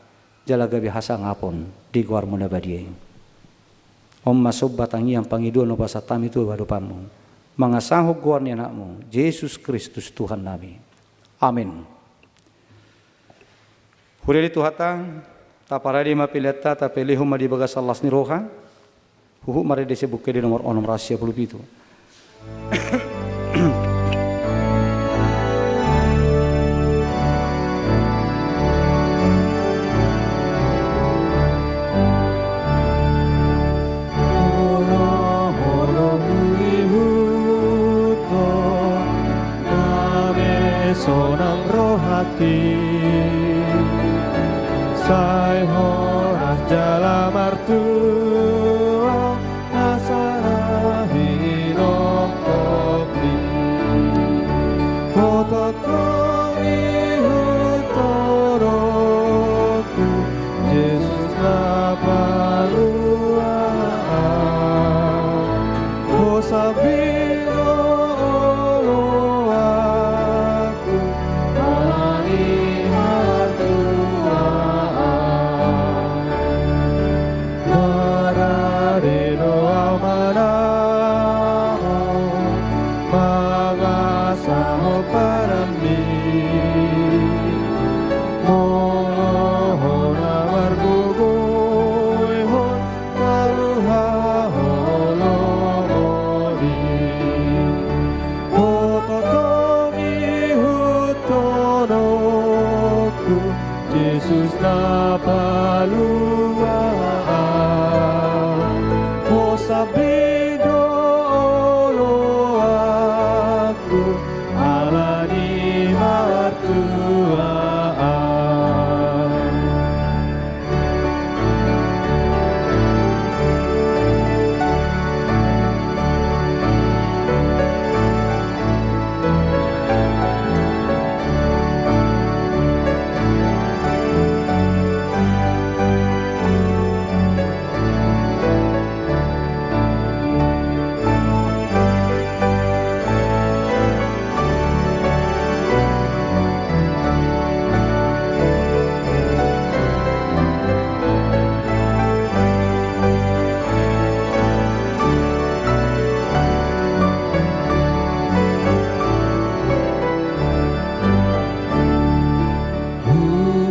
jala gabe hasangapon di goarmu na badia i. On ma somba, tangiang, pangidoan na hupasahat hami tu adopanmu, mangasahon goar ni Anakmu Jesus Kristus Tuhannami. Amen. Huria ni Tuhanta, taparade ma peleanta, tapelehon ma di bagasan las ni roha. Huhut marende sian Buku Ende nomor onom ratus sia pulu pitu. Olo, olo, huihuthon, gabe sonang rohangki, sai horas jala martua, asa na hinophopmi. Ho tongtong ihuthononku, Jesus na palua au. Ho sambing do oloanku, ala ni martua au. Marade do au manamot, mangasahon padanmi. Molo Ho na margogo ihon, taluhon holongmi. Ho tongtong ihuthononku, Jesus na palua au. Ho sambing do oloanku, ala ni martua au.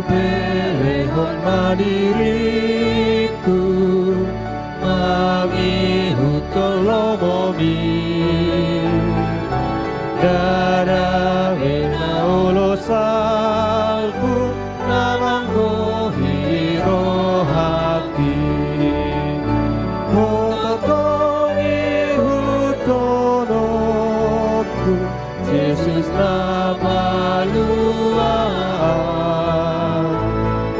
Hupelehon ma diringku, mangihuthon lomomi. Ndada be na olo salpu, na manggohi rohangki. Ho tongtong ihuthononku, Jesus na palua au.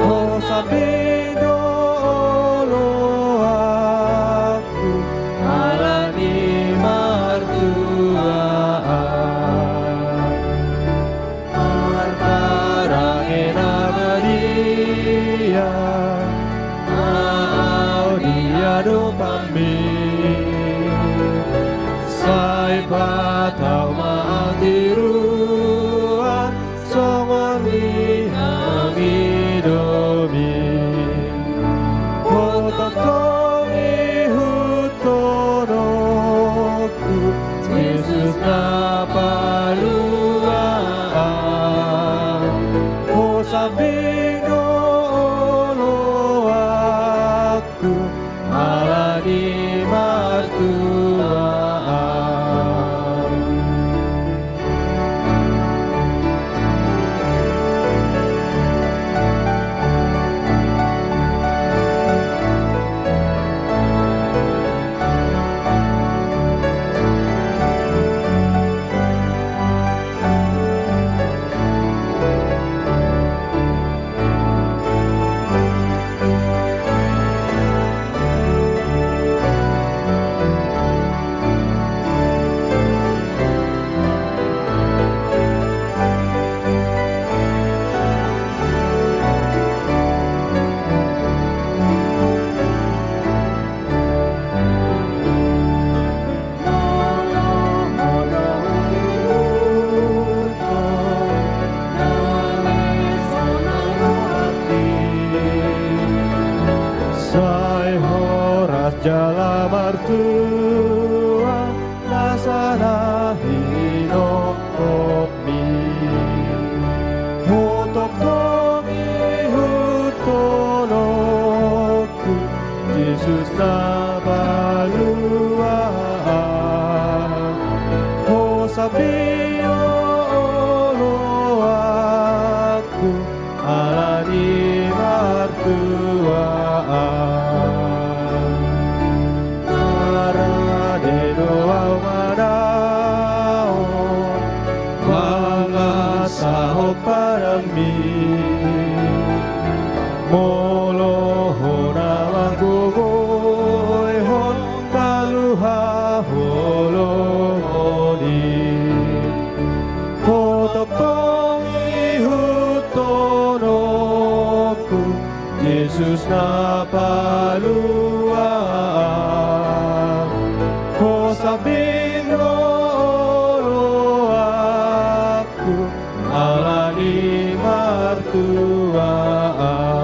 Ho sambing do oloanku, ala ni martua au. Marparange na badia ma au di adopanmi. Sai patau ma au tiruan songon i na nidomi. Ho tongtong ihuthononku, Jesus na palua au. Ho sambing do oloanku, ala ni martua au. Jala martua nasa na hinongkopmi. Ho tongtong ihuthononku, Jesus na palua ahu. Ho sambing do oloanku, ala ni martua ahu. Na rade do ahu manaon, mangasahon padangmi. Molo Ho na manggogoihon, kaluha holongi. Ho tongtong ihuthononku, Jesus na palua ahu. Ho sambing do oloanku, ala ni martua ahu.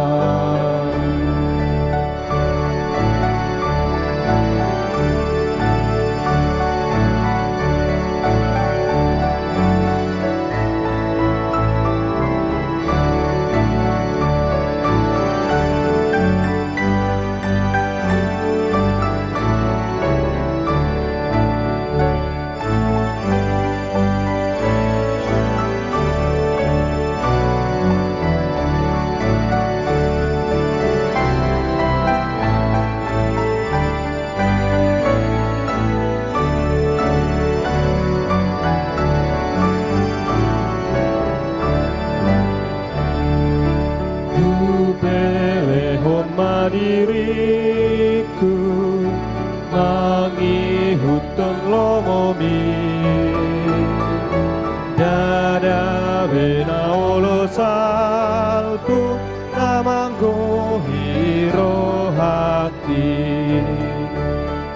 Hupelehon ma diringku mangihuthon lomomi. Ndada be na olo salpu na manggohi rohangki.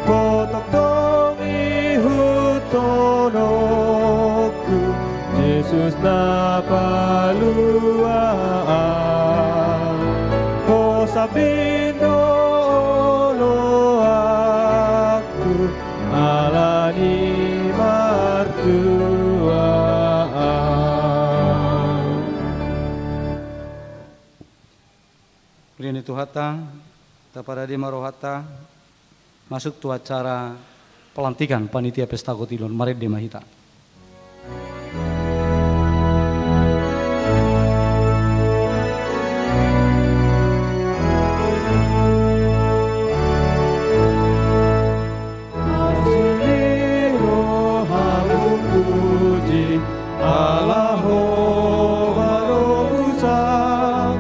Ho tongtong ihuthononku, Jesus na palua ahu. Ho sambing do oloanku, ala ni martua ahu. Pudi ni Tuhanta, taparade ma rohanta, masuk tu acara pelantikan panitia pesta kotilon, marende ma hita. Asi ni rohamu puji, ala Ho ma do busak,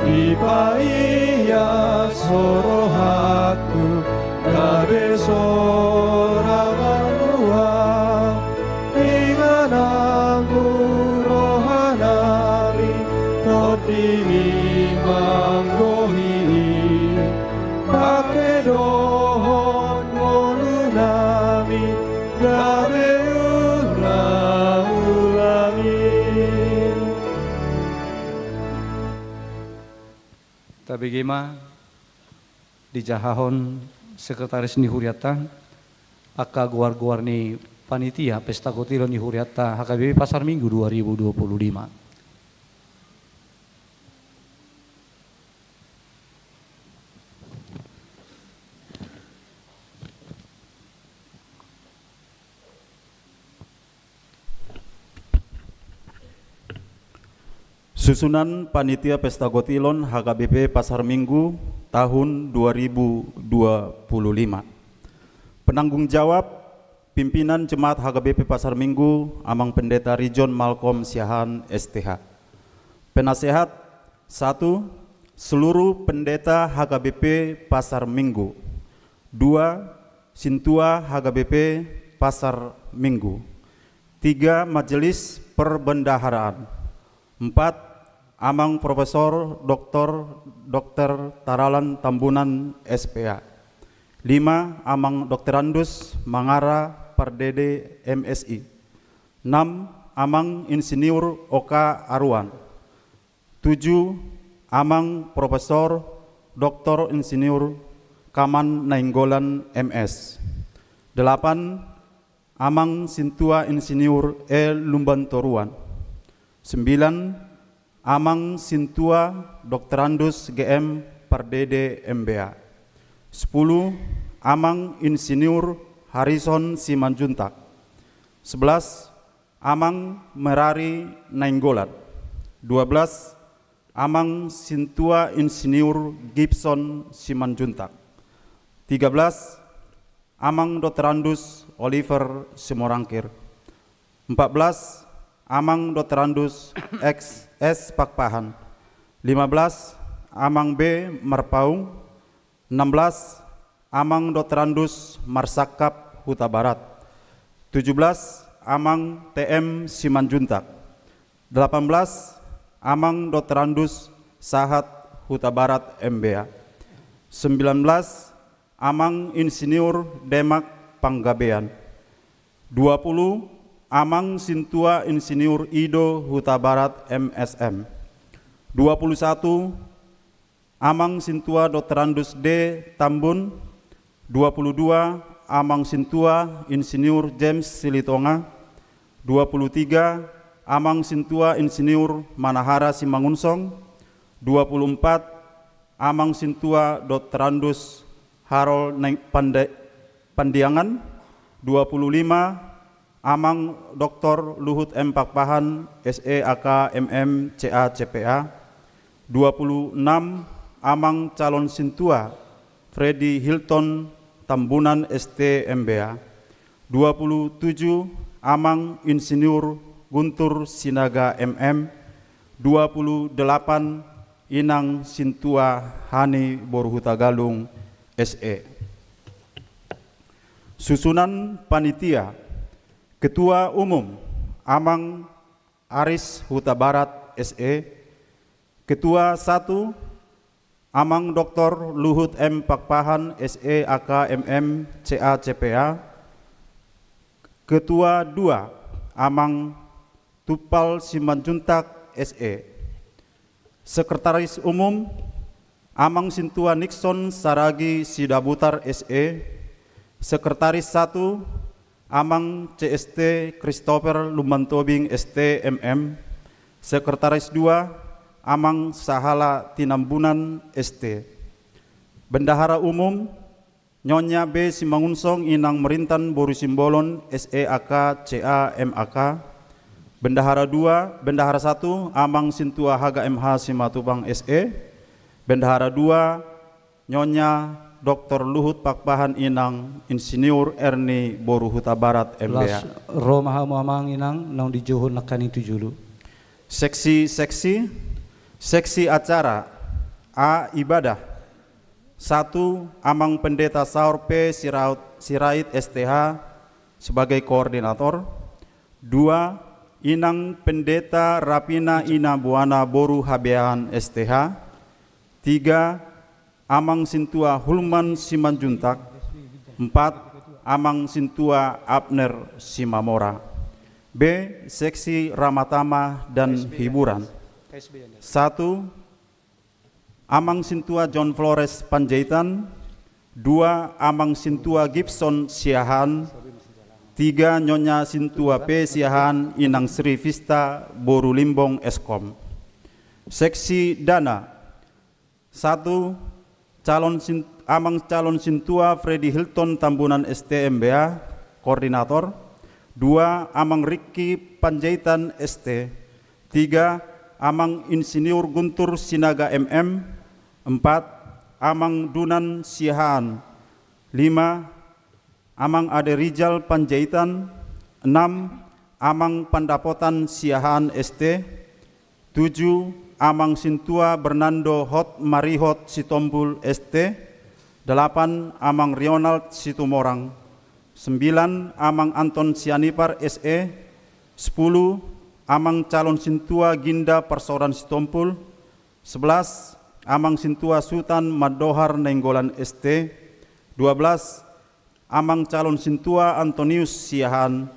dipaias Ho rohangku, gabe so ra manuan. Ingananmu roha nami, tondimi manggohi i. Pake dohot ngolu nami, gabe ulaulami. Tabege ma dijahahon sekretaris ni hurianta angka goar-goar ni panitia pesta kotilon ni hurianta H K B P Pasar Minggu dua ribu dua puluh lima. Susunan panitia pesta kotilon H K B P Pasar Minggu tahun dua ribu dua puluh lima. Penanggung jawab, pimpinan Jemaat H K B P Pasar Minggu, Amang Pendeta Rijon Malkom Siahaan, S T H. Penasehat, satu, seluruh pendeta H K B P Pasar Minggu. Dua, sintua H K B P Pasar Minggu. Tiga, majelis perbendaharaan. Empat, Amang Profesor Doktor, Dokter Taralan Tambunan, S P A. Lima, Amang Dokterandus Mangara Pardede, M Si. Enam, Amang Insinyur Oka Aruan. Tujuh, Amang Profesor Doktor Insinyur K Kaman Nainggolan, M.S. Delapan, Amang Sintua Insinyur E. Lumbantoruan. Sembilan, Amang Sintua Doktorandus G.M. Pardede, M.B.A. Sepuluh, Amang Insinyur Harison Simanjuntak. Sebelas, Amang Merari Nainggolan. Dua belas, Amang Sintua Insinyur Gibson Simanjuntak. Tiga belas, Amang Doktorandus Oliver Simorangkir. Empat belas, Amang Doktorandus X S Pakpahan. Lima belas, Amang B Marpaung. Enam belas, Amang Doktorandus Marsangkap, Hutabarat. Tujuh belas, Amang T M Simanjuntak. Delapan belas, Amang Doktorandus Sahat, Hutabarat, M.B.A. Sembilan belas, Amang Insinyur Demak, Panggabean. Dua puluh, Amang Sintua Insinyur Ido, Hutabarat, M.S.M. Dua puluh satu, Amang Sintua Doktorandus D Tambun. Dua puluh dua, Amang Sintua Insinyur James Silitonga. Dua puluh tiga, Amang Sintua Insinyur Manahara Simangunsong. Dua puluh empat, Amang Sintua Doktorandus Harold Neng-, Pande-, Pandiangan. Dua puluh lima, Amang Doktor Luhut M Pakpahan, S E A K, M M, C A, C P A. Dua puluh enam, Amang Calon Sintua Freddy Hilton Tambunan, S T, M.B.A. Dua puluh tujuh, Amang Insinyur Guntur Sinaga, M M. Dua puluh delapan, Inang Sintua Hani boru Hutagalung, S E. Susunan panitia. Ketua Umum, Amang Aris Hutabarat, S E. Ketua satu, Amang Doktor Luhut M Pakpahan, S E A K, M M, C A, C P A. Ketua dua, Amang Tumpal Simanjuntak, S E. Sekretaris Umum, Amang Sintua Nixon Saragi Sidabutar, S E. Sekretaris satu, Amang C S T Christopher Lumban Tobing, S T, M M. Sekretaris dua, Amang Sahala Tinambunan, S T. Bendahara Umum, Nyonya B Simangunsong Inang Merintan boru Simbolon, S E A K, C A, M A K. Bendahara dua, Bendahara satu, Amang Sintua Haga M H Simatupang, S E. Bendahara dua, Nyonya Doktor Luhut Pakpahan Inang Insinyur Erni boru Hutabarat, M B A. Las ro ma hamu amang inang naung dijou nangkaning tu julu. Seksi, seksi, seksi acara. A, ibadah. Satu, Amang Pendeta Saur P Siraut, Sirait, S T H, sebagai koordinator. Dua, Inang Pendeta Rapina Ina Buana boru Habean, S T H. Tiga, Amang Sintua Hulman Simanjuntak. Empat, Amang Sintua Abner Simamora. B, seksi ramah tamah dan hiburan. Satu, Amang Sintua John Flores Panjaitan. Dua, Amang Sintua Gibson Siahaan. Tiga, Nyonya Sintua P Siahaan, Inang Sri Vista boru Limbong, S Kom. Seksi dana. Satu, calon sin-, Amang Calon Sintua Freddy Hilton Tambunan, S T, M B A, koordinator. Dua, Amang Riki Panjaitan, S T. Tiga, Amang Insinyur Guntur Sinaga, M M. Empat, Amang Dunan Siahaan. Lima, Amang Ade Rijal Panjaitan. Enam, Amang Pandapotan Siahaan, S T. Tujuh, Amang Sintua Bernando Hot Marihot Sitompul, S T. Delapan, Amang Rionald Situmorang. Sembilan, Amang Anton Sianipar, S E. Sepuluh, Amang Calon Sintua Ginda Parsoran Sitompul. Sebelas, Amang Sintua Sutan Mandohar Nainggolan, S T. Dua belas, Amang Calon Sintua Antonius Siahaan.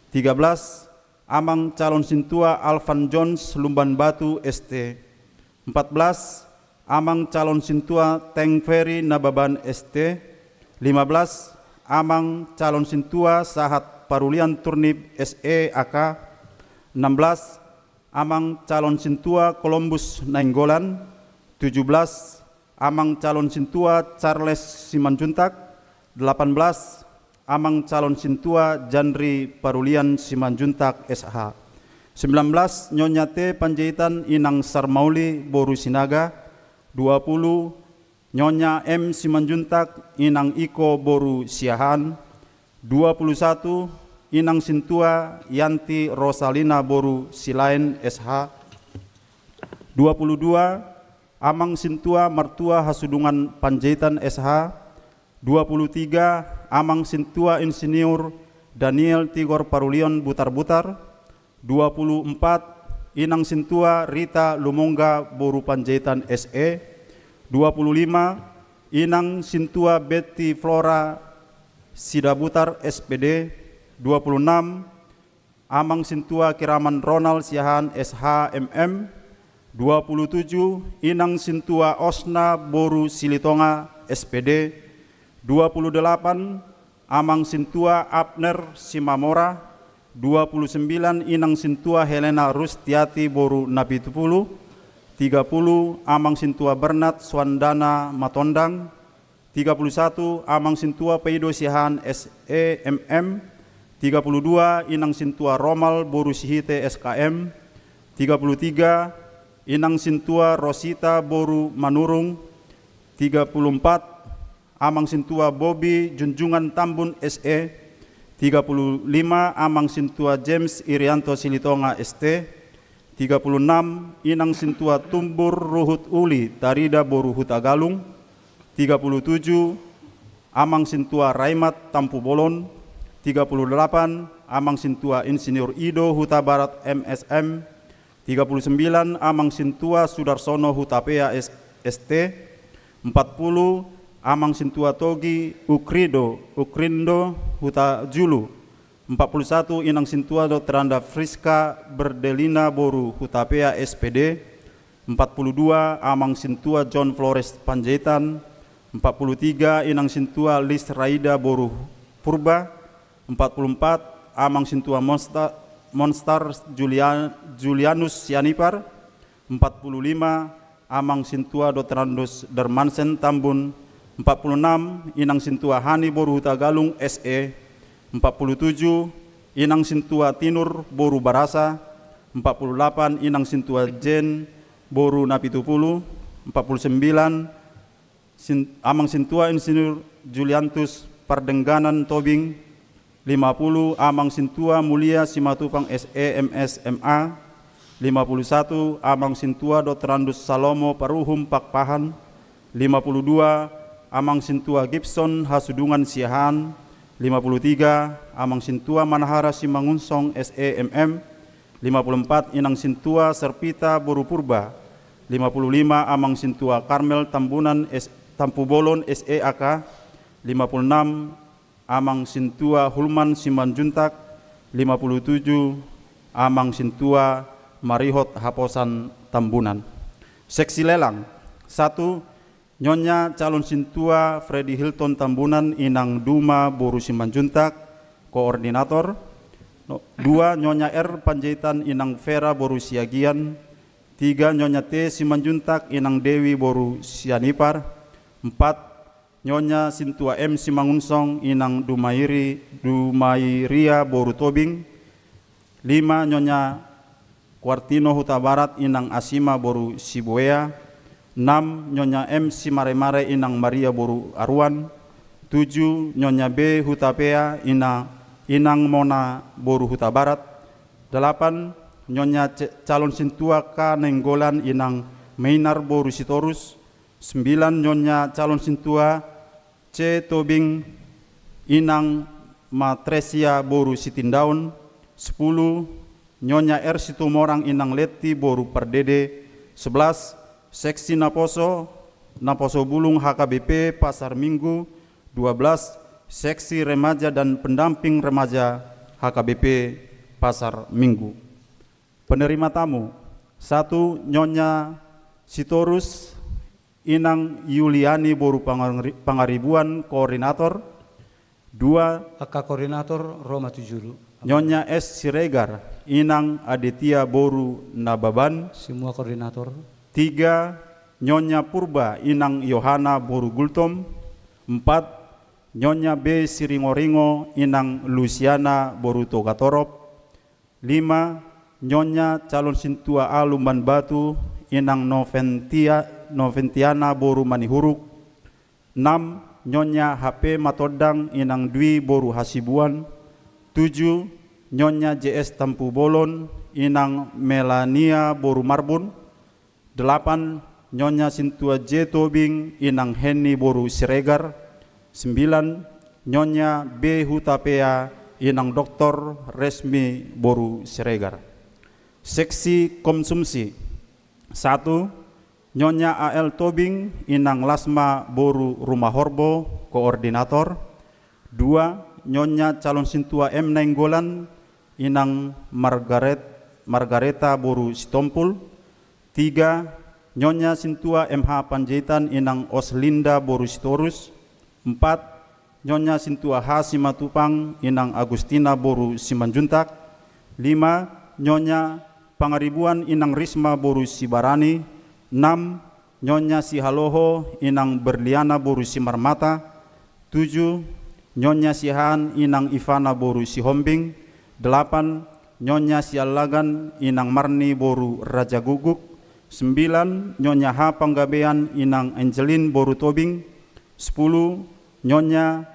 Tiga belas, Amang Calon Sintua Alvan Jones Lumban Batu, S T. Empat belas, Amang calon sintua Teng Ferry Nababan S T. Lima belas, Amang calon sintua Sahat Parulian Turnip S E A K. Enam belas, Amang calon sintua Columbus Nainggolan. Tujuh belas, Amang calon sintua Charles Simanjuntak. Delapan belas, Amang calon sintua Janri Parulian Simanjuntak S H. Sembilan belas, Nyonya T Panjaitan Inang Sarmauli boru Sinaga. Dua puluh, Nyonya M Simanjuntak Inang Iko boru Siahaan. Dua puluh satu, Inang sintua Yanti Rosalina boru Silaen S H. Dua puluh dua, Amang sintua Martua Hasudungan Panjaitan S H. Dua puluh tiga, Amang sintua Insinyur Daniel Tigor Parulian Butarbutar. Dua puluh empat, Inang sintua Rita Lumongga boru Panjaitan S E. Dua puluh lima, Inang sintua Betty Flora Sidabutar S P D. Dua puluh enam, Amang sintua Kiraman Ronald Siahaan S H M M. Dua puluh tujuh, Inang sintua Osna boru Silitonga S P D. Dua puluh delapan, Amang sintua Abner Simamora. Dua puluh sembilan, Inang sintua Helena Rustiati boru Napitupulu. Tiga puluh, Amang sintua Bernat Suandana Matondang. Tiga puluh satu, Amang sintua Paido Siahaan S E M M. Tiga puluh dua, Inang sintua Romal boru Sihite S K M. Tiga puluh tiga, Inang sintua Rosita boru Manurung. Tiga puluh empat, Amang sintua Bobi Junjungan Tambun S E. Tiga puluh lima, Amang sintua James Irianto Silitonga S T. Tiga puluh enam, Inang sintua Tumbur Ruhut Uli Tarida boru Hutagalung. Tiga puluh tujuh, Amang sintua Raimat Tampubolon. Tiga puluh delapan, Amang sintua Insinyur Ido Hutabarat M S M. Tiga puluh sembilan, Amang sintua Sudarsono Hutapea S-, S T. Empat puluh, Amang sintua Togi Ukrido, Ukrindo Hutajulu. Empat puluh satu, Inang sintua Doktoranda Friska Berdelina boru Hutapea S P D. Empat puluh dua, Amang sintua John Flores Panjaitan. Empat puluh tiga, Inang sintua Lis Raida boru Purba. Empat puluh empat, Amang sintua Monsta-, Monstar Julia-, Julianus Sianipar. Empat puluh lima, Amang sintua Doktorandus Dermansen Tambun. Empat puluh enam, Inang sintua Hani boru Hutagalung S E. Empat puluh tujuh, Inang sintua Tinur boru Barasa. Empat puluh delapan, Inang sintua Jen boru Napitupulu. Empat puluh sembilan, Sin-, Amang sintua Insinyur Juliantus Pardengganan Tobing. Lima puluh, Amang sintua Mulia Simatupang S E M S M A. Lima puluh satu, Amang sintua Doktorandus Salomo Paruhum Pakpahan. Lima puluh dua, Amang sintua Gibson Hasudungan Siahaan. Lima puluh tiga, Amang sintua Manahara Simangunsong S E M M. Lima puluh empat, Inang sintua Serpita boru Purba. Lima puluh lima, Amang sintua Karmel Tambunan S-, Tampubolon S E A K. Lima puluh enam, Amang sintua Hulman Simanjuntak. Lima puluh tujuh, Amang sintua Marihot Haposan Tambunan. Seksi lelang. Satu, Nyonya calon sintua Freddy Hilton Tambunan Inang Duma boru Simanjuntak, koordinator. No-, dua, Nyonya R Panjaitan Inang Vera boru Siagian. Tiga, Nyonya T Simanjuntak Inang Dewi boru Sianipar. Empat, Nyonya sintua M Simangunsong Inang Dumairi, Dumairia boru Tobing. Lima, Nyonya Kuartino Hutabarat Inang Asima boru Sibuea. Enam, Nyonya M Simaremare Inang Maria boru Aruan. Tujuh, Nyonya B Hutapea Ina-, Inang Mona boru Hutabarat. Delapan, Nyonya C-, calon sintua K Nainggolan Inang Mainar boru Sitorus. Sembilan, Nyonya calon sintua C Tobing Inang Matresia boru Sitindaon. Sepuluh, Nyonya R Situmorang Inang Letti boru Pardede. Sebelas, seksi naposo, naposo bulung H K B P Pasar Minggu. Dua belas, seksi remaja dan pendamping remaja H K B P Pasar Minggu. Penerima tamu, satu, Nyonya Sitorus Inang Yuliani boru Pangari-, Pangaribuan, koordinator. Dua. Angka koordinator ro ma tu julu. Nyonya S Siregar, Inang Aditya boru Nababan. Semua koordinator. Tiga. Nyonya Purba, Inang Yohana boru Gultom. Empat. Nyonya B Siringoringo, Inang Lusiana boru Togatorop. Lima. Nyonya calon sintua A Lumban Batu, Inang Noventia-, Noventiana boru Manihuruk. Enam. Nyonya H P Matondang, Inang Dwi boru Hasibuan. Tujuh. Nyonya J S Tampubolon, Inang Melania boru Marbun. Delapan. Nyonya sintua J Tobing, Inang Henni boru Siregar. Sembilan. Nyonya B Hutapea, Inang Doktor Resmi boru Siregar. Seksi konsumsi. Satu. Nyonya A L Tobing, Inang Lasma boru Rumahorbo, koordinator. Dua. Nyonya calon sintua M Nainggolan, Inang Margaret, Margareta boru Sitompul. Tiga. Nyonya sintua M H Panjaitan, Inang Oslinda boru Sitorus. Empat. Nyonya sintua H Simatupang, Inang Agustina boru Simanjuntak. Lima. Nyonya Pangaribuan, Inang Risma boru Sibarani. Enam. Nyonya Sihaloho, Inang Berliana boru Simarmata. Tujuh. Nyonya Siahaan, Inang Ivana boru Sihombing. Delapan. Nyonya Siallagan, Inang Marni boru Rajagukguk. Sembilan. Nyonya H Panggabean, Inang Angelin boru Tobing. Sepuluh. Nyonya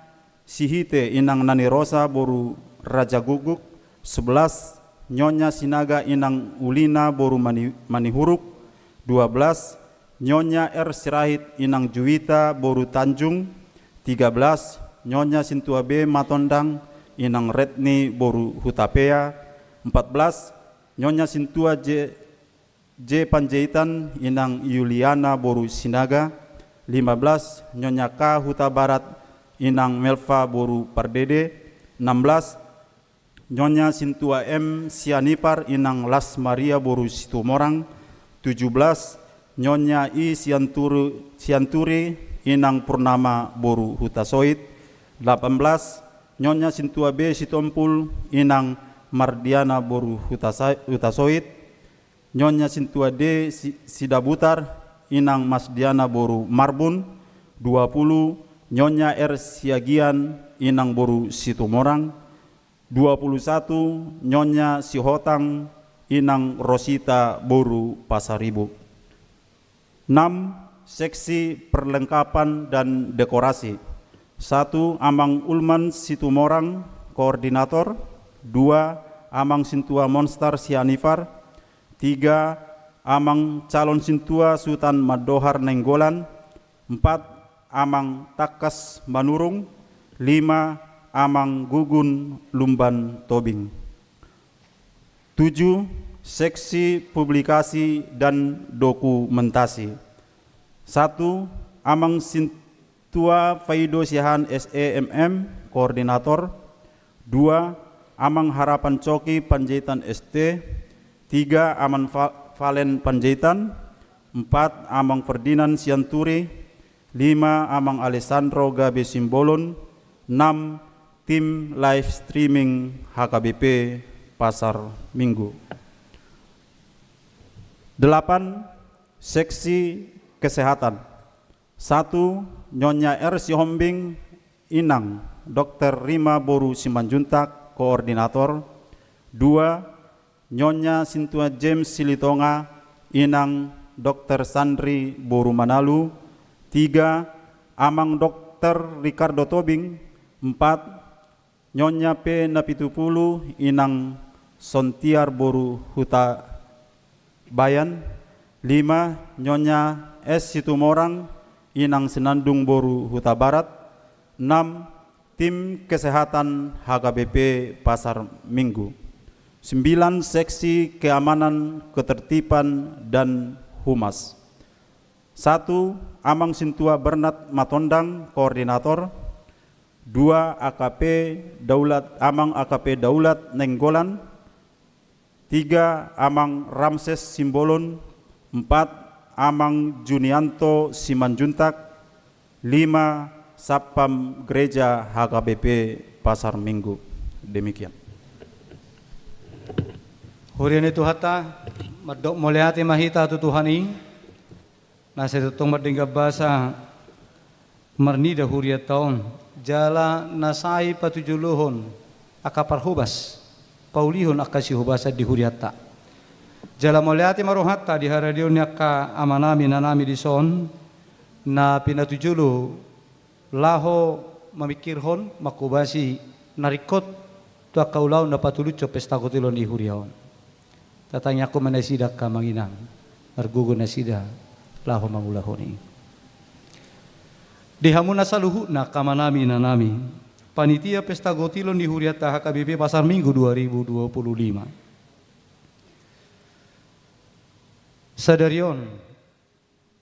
Sihite, Inang Nani Rosa boru Rajagukguk. Sebelas. Nyonya Sinaga, Inang Ulina boru Mani-, Manihuruk. Dua belas. Nyonya R Sirait, Inang Juwita boru Tanjung. Tiga belas. Nyonya sintua B Matondang, Inang Retni boru Hutapea. Empat belas. Nyonya sintua J J Panjaitan, Inang Yuliana boru Sinaga. Lima belas. Nyonya K Hutabarat, Inang Melva boru Pardede. Enam belas. Nyonya sintua M Sianipar, Inang Las Maria boru Situmorang. Tujuh belas. Nyonya I Sianturu-, Sianturi, Inang Purnama boru Hutasoit. Delapan belas. Nyonya sintua B Sitompul, Inang Mardiana boru Hutasa-, Hutasoit. Nyonya sintua D Si-, Sidabutar, Inang Masdiana boru Marbun. Dua puluh. Nyonya R Siagian, Inang boru Situmorang. Dua puluh satu. Nyonya Sihotang, Inang Rosita boru Pasaribu. Enam. Seksi perlengkapan dan dekorasi. Satu. Amang Ulman Situmorang, koordinator. Dua. Amang sintua Monstar Sianipar. Tiga. Amang calon sintua Sutan Mandohar Nainggolan. Empat. Amang Takkas Manurung. Lima. Amang Gugun Lumban Tobing. Tujuh. Seksi publikasi dan dokumentasi. Satu. Amang sintua Faido Siahaan S E M M, koordinator. Dua. Amang Harapan Coki Panjaitan S T. Tiga. Amang Fa-, Valen Panjaitan. Empat. Amang Ferdinand Sianturi. Lima. Amang Alessandro Gabe Simbolon. Enam. Tim live streaming H K B P Pasar Minggu. Delapan. Seksi kesehatan. Satu. Nyonya R Sihombing, Inang Dokter Rima boru Simanjuntak, koordinator. Dua. Nyonya sintua James Silitonga, Inang Dokter Sandri boru Manalu. Tiga. Amang Dokter Ricardo Tobing. Empat. Nyonya P Napitupulu, Inang Sontiar boru Hutabayan. Lima. Nyonya S Situmorang, Inang Sinandung boru Hutabarat. Enam. Tim kesehatan H K B P Pasar Minggu. Sembilan. Seksi keamanan, ketertiban, dan humas. Satu. Amang sintua Bernat Matondang, koordinator. Dua. A K P Daulat, Amang A K P Daulat Nainggolan. Tiga. Amang Ramses Simbolon. Empat. Amang Junianto Simanjuntak, lima, Satpam Gereja H K B P Pasar Minggu. Demikian. Huria ni Tuhanta, mandok mauliate ma hita tu Tuhan i, na sai tongtong mardenggan basa marnida hurianta on, jala na sai patujolohon angka parhobas, paulihon angka sihobasan di hurianta. Jala mauliate ma rohanta di haradeon ni angka amanami, inanami dison, na pinatujolo laho mamingkirhon, manghobasi na ringkot tu angka ulaon na patulushon pesta gotilon ni huria on. Tatangiangkon ma nasida angka amang inang, margogo nasida laho mangulahon i. Di hamuna saluhutna angka amanami, inanami, panitia pesta gotilon ni hurianta H K B P Pasar Minggu dua ribu dua puluh lima. Sadari on,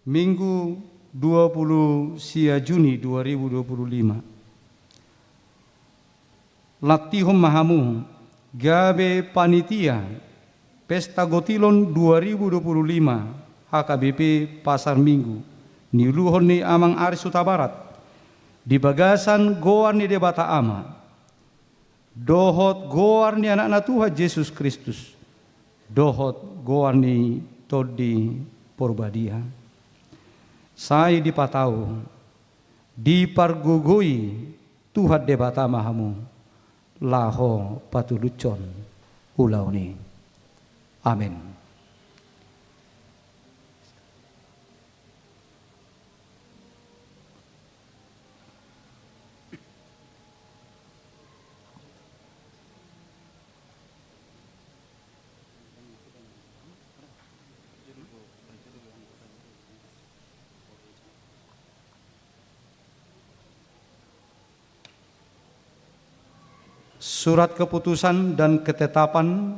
Minggu dua puluh sia Juni dua ribu dua puluh lima. Lantihon ma hamu gabe panitia pesta gotilon dua ribu dua puluh lima H K B P Pasar Minggu, niuluhon ni Amang Aris Hutabarat, di bagasan goar ni Debata Ama, dohot goar ni Anakna Tuhan Jesus Kristus, dohot goar ni Tondi Porbadia. Sai dipatau, dipargogoi Tuhan Debata ma hamu laho patulushon ulaon i. Amen. Surat keputusan dan ketetapan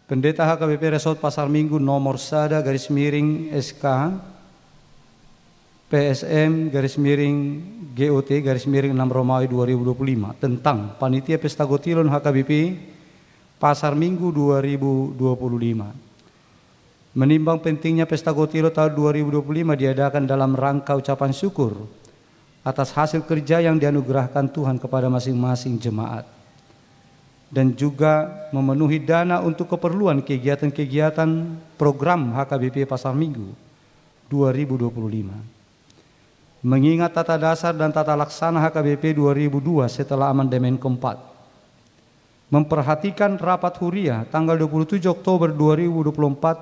Pendeta H K B P Resort Pasar Minggu nomor sada garis miring S K P S M garis miring G O T garis miring enam Romawi dua ribu dua puluh lima tentang panitia pesta gotilon H K B P Pasar Minggu dua ribu dua puluh lima. Menimbang pentingnya pesta gotilon tahun dua ribu dua puluh lima diadakan dalam rangka ucapan syukur atas hasil kerja yang dianugerahkan Tuhan kepada masing-masing jemaat, dan juga memenuhi dana untuk keperluan kegiatan-kegiatan program H K B P Pasar Minggu dua ribu dua puluh lima. Mengingat tata dasar dan tata laksana H K B P dua ribu dua setelah amandemen keempat. Memperhatikan rapat huria tanggal dua puluh tujuh Oktober dua ribu dua puluh empat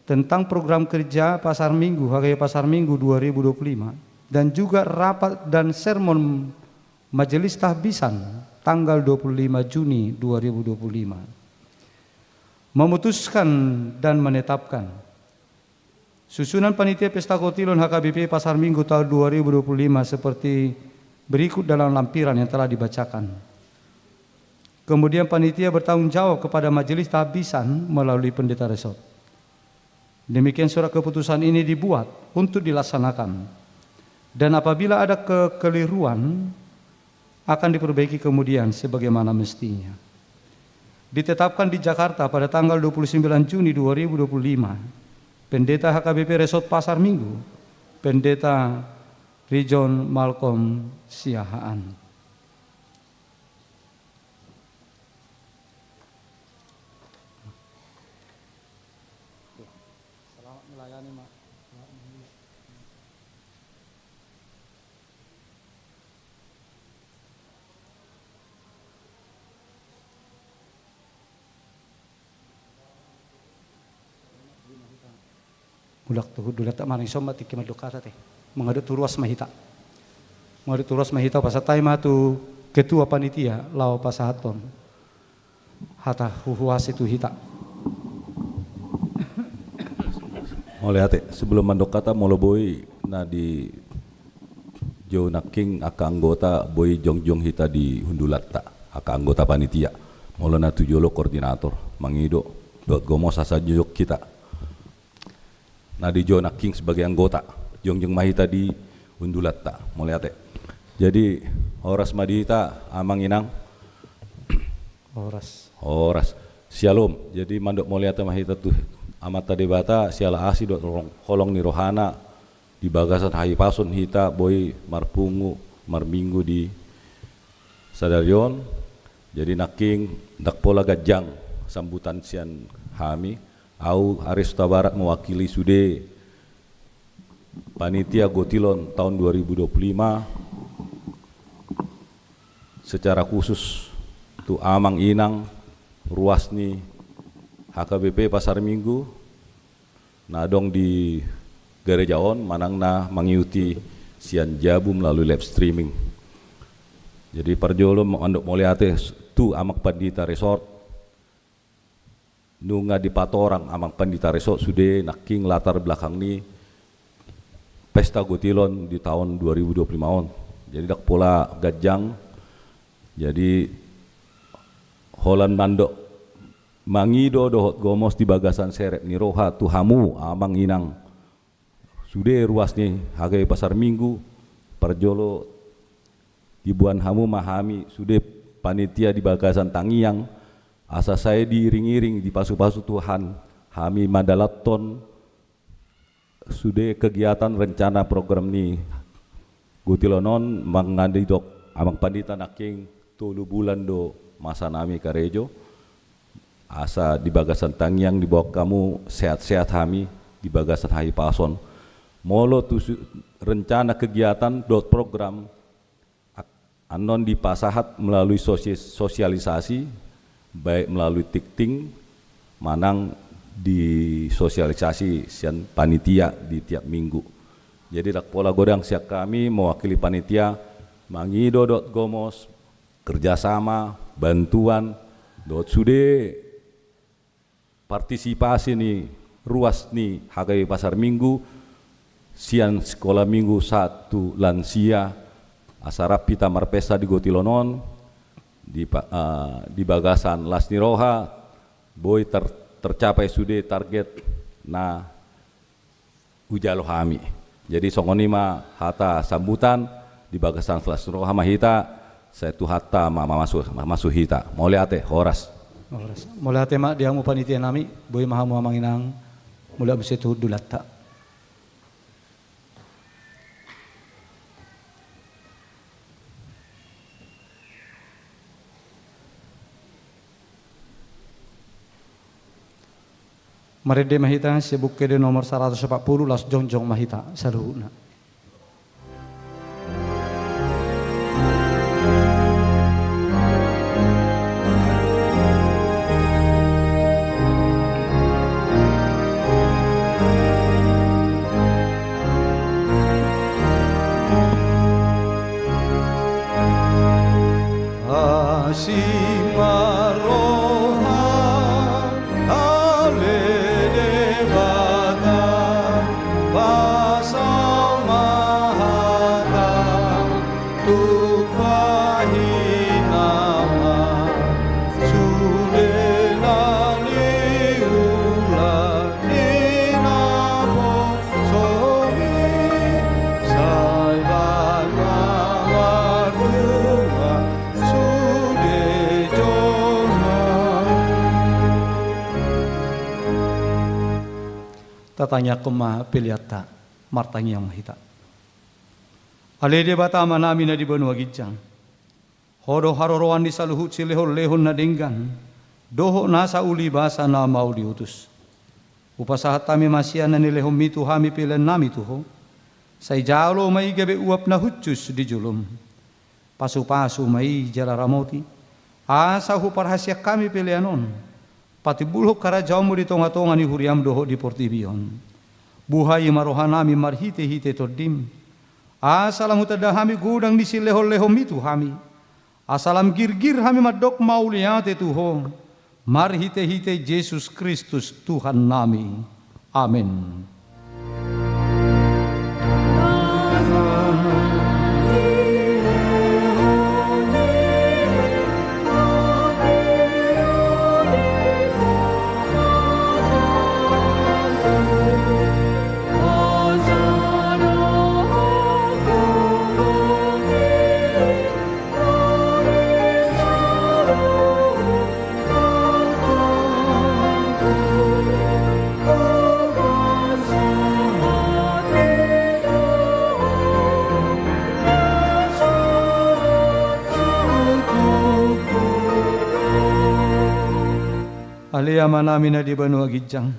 tentang program kerja Pasar Minggu, H K B P Pasar Minggu dua ribu dua puluh lima, dan juga rapat dan sermon Majelis Tahbisan tanggal dua puluh lima Juni dua ribu dua puluh lima. Memutuskan dan menetapkan susunan panitia pesta gotilon H K B P Pasar Minggu tahun dua ribu dua puluh lima seperti berikut dalam lampiran yang telah dibacakan. Kemudian panitia bertanggung jawab kepada Majelis Tahbisan melalui Pendeta Resort. Demikian surat keputusan ini dibuat untuk dilaksanakan. Dan apabila ada kekeliruan, akan diperbaiki kemudian sebagaimana mestinya. Ditetapkan di Jakarta pada tanggal dua puluh sembilan Juni dua ribu dua puluh lima, Pendeta H K B P Resort Pasar Minggu, Pendeta Rijon Malcolm Siahaan. Selamat melayani, Mak. Mulak tu hundulanta, manang ison ma tingki mandok hata te. Mangadok tu ruas ma hita. Mangadok tu ruas ma hita, pasahat hami ma tu ketua panitia laho pasahathon hata huhuasi tu hita. Mauliate, sebelum mandok hata, molo boi na dijou nangkin angka anggota, boi jongjong hita di hundulanta, angka anggota panitia. Molo na tu jolo koordinator, mangido, dohot gomos asa jongjong hita. Na dijou nangkin sebagai anggota, jongjong ma hita di hundulanta. Mauliate. Jadi, horas ma di hita, amang inang. Horas. Horas. Syalom. Jadi, mandok mauliate ma hita tu Amanta Debata siala asi dohot holong, holong ni rohana di bagasan hahipason hita boi marpungu marminggu di sadari on. Jadi nangkin ndang pola ganjang sambutan sian hami. Au Ares Hutabarat mewakili sude panitia Gotilon tahun dua ribu dua puluh lima, secara khusus tu amang inang ruas ni H K B P Pasar Minggu na adong di gareja on manang na mangihuti sian jabu melalui live streaming. Jadi parjolo mandok mauliate tu amang pandita resort, nunga dipatorang amang pandita resort sude nangkin latar belakang ni pesta Gotilon di tahun dua ribu dua puluh lima on. Jadi ndang pola ganjang. Jadi holan mandok mangido dohot gomos di bagasan serep ni roha tu hamu amang inang sude ruas ni H K B P Pasar Minggu. Parjolo diboan hamu ma hami sude panitia di bagasan tangiang, asa sai diiring-iring, dipasupasu Tuhan hami mandalanhon sude kegiatan rencana program ni Gotilon on. Manang didok amang pandita nangkin tolu bulan do masa nami karejo. Asa di bagasan tangiang diboan hamu sehat-sehat hami di bagasan hahipason. Molo tu su-, rencana kegiatan dohot program, ak-, annon dipasahat melalui sosi-, sosialisasi, baik melalui tikting manang di sosialisasi sian panitia di tiap minggu. Jadi ndang pola godang sian hami mewakili panitia mangido dohot gomos kerjasama, bantuan dohot sude partisipasi ni ruas ni H K B P Pasar Minggu, sian sikola minggu sahat tu lansia, asa rap hita marpesta di Gotilon on di pa-, eh, di bagasan las ni roha, boi ter-, tercapai sude target na hujalo hami. Jadi songon i ma hata sambutan, di bagasan las ni roha ma hita, sai Tuhanta ma-, mamasu-, mamasu hita. Mauliate, horas. Horas. Mauliate ma di hamu panitia nami, boi ma hamu amang inang, mulak muse tu hundulanta. Marende ma hita sian Buku Ende nomor saratus opat pulu, laos jongjong ma hita saluhutna. Asi ma roham, ale Debata, pasaut ma hatam, tumpak hinaman sude na niula ni naposomi, sai bahen ma martua sude jolma. Tatangiangkon ma peleanta, martangiang ma hita. Ale Debata Amanami na di banua ginjang, Ho do haroroan ni saluhut silehonlehon na denggan dohot nasa uli basa na mauliutus. Hupasahat hami ma sian na nilehonmi tu hami peleannami tu Ho. Sai jalo ma i gabe uap na hushus di jolom. Pasupasu ma i jala ramoti, asa huparhaseang hami pelean on patimbulhon harajaonmu di tongatonga ni huriam dohot di portibi on. Buhai ma rohanami marhitehite Tondim, asa lam hutanda hami godang ni silehonlehonmi tu hami, asa lam girgir hami mandok mauliate tu Ho, marhitehite Jesus Kristus Tuhannami. Amen. Ale Amanami na di banua ginjang,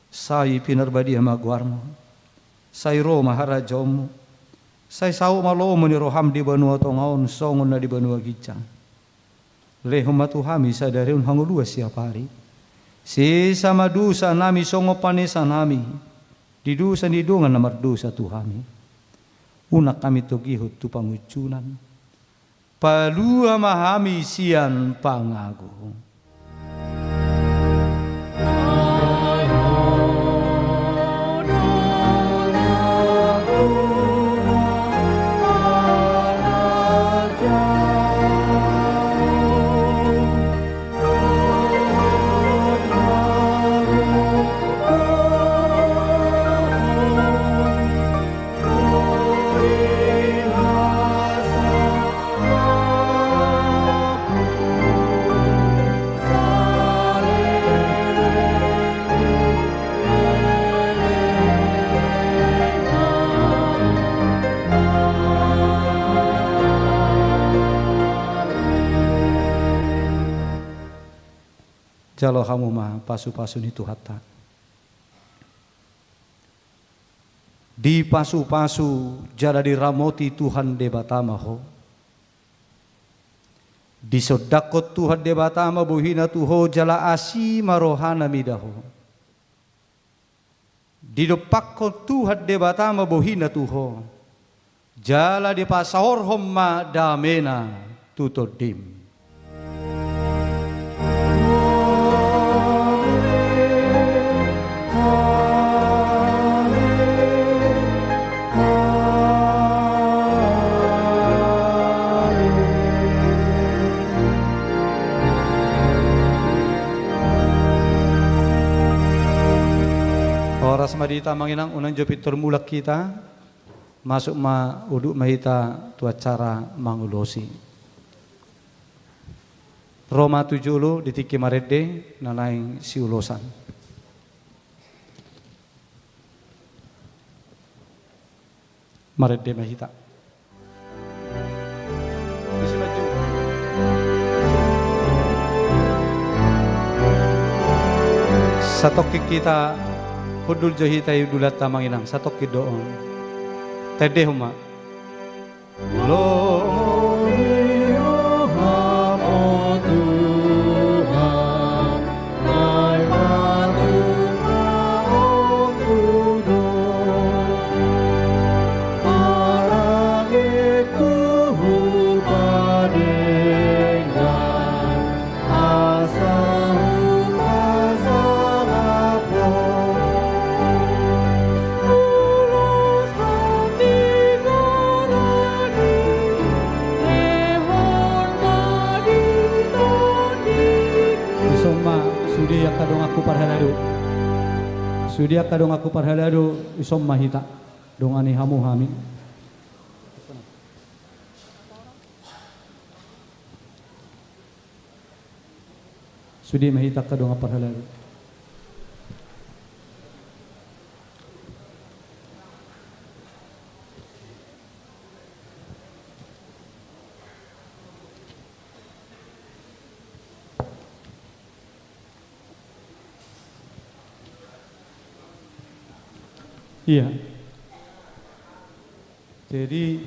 sai pinarbadia ma goarMu. Sai ro ma harajaonMu. Sai saut ma lomo ni rohaM di banua tonga on songon na di banua ginjang. Lehon ma tu hami sadari on hangoluan siapari. Sesa ma dosanami songon panesanami di dosa ni dongan na mardosa tu hami. Unang hami togihon tu pangunjunan. Palua ma hami sian pangago. Jalo hamu ma pasupasu ni Tuhanta. Dipasupasu jala diramoti Tuhan Debata ma ho. Disondangkon Tuhan Debata ma bohiNa tu ho jala asi ma rohaNa mida ho. Didompakkon Tuhan Debata ma bohiNa tu ho, jala dipasaorhon ma dameNa tu tondim. Horas ma di hita amang inang, unang jo pintor mulak hita. Masuk ma, udut ma hita tu acara mangulosi. Ro ma tu jolo di tingki marende na naeng siulosan. Marende ma hita. Satongkin hita, hundul jo hita i, undulanta amang inang, satongkin do on. Tendehon ma. Asa hupasangap Ho. Ulos hatigoran i, lehon ma di tondim. Dison ma sude angka donganku parhalado. Sude angka donganku parhalado, dison ma hita. Dongani hamu hami. Sude ma hita angka dongan parhalado. Iya. Jadi,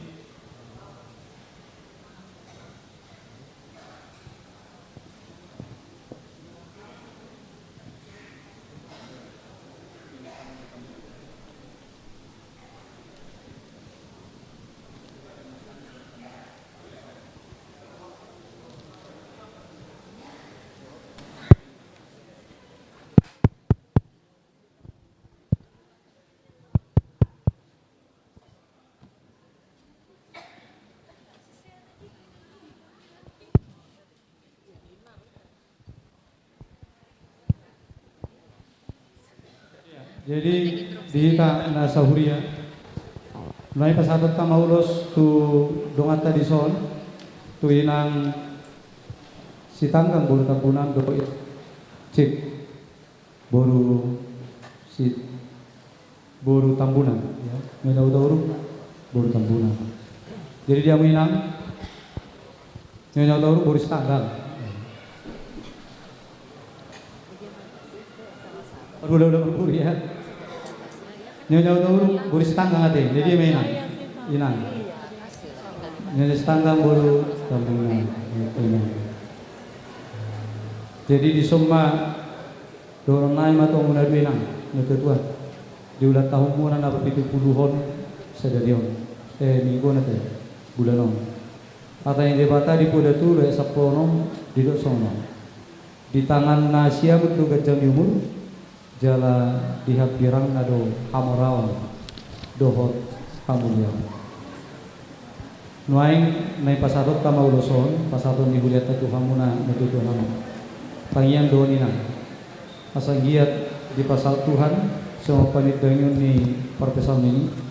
jadi, di hita na sahuria, nunga pasahatonta ma ulos tu donganta dison, tu inang Sitanggang boru Tambunan dohot, cik. Boru si, boru Tambunan, ya. Nunga hutauruk boru Tambunan. Jadi di hamu inang, nunga hutauruk boru Sitanggang. Parhula-hula marguru, ya. Nyonya Uta Uruk, boru Sitanggang ate. Jadi, ma inang. Inang. Nyonya Sitanggang boru Tambungan. Inang. Jadi, dison ma dohonon nami ma tu hamuna dua, inang, na tua-tua. Di ulang tahun muna na papitupuluhon sadari on. Eh, minggu on ate. Bulan on. Hata ni Debata di Poda tolu ayat sampulu onom, didok songon on. Di tangan na siamun do ganjang ni umur, jala di hambirangna do hamoraon dohot hamuliaon. Nuaeng naeng pasahatonta ma ulos on, pasahaton ni hurianta tu hamuna na tua-tua nami. Tangiang do on, inang. Asa anggiat dipasahat Tuhan songon panindangion ni parpsalmen i.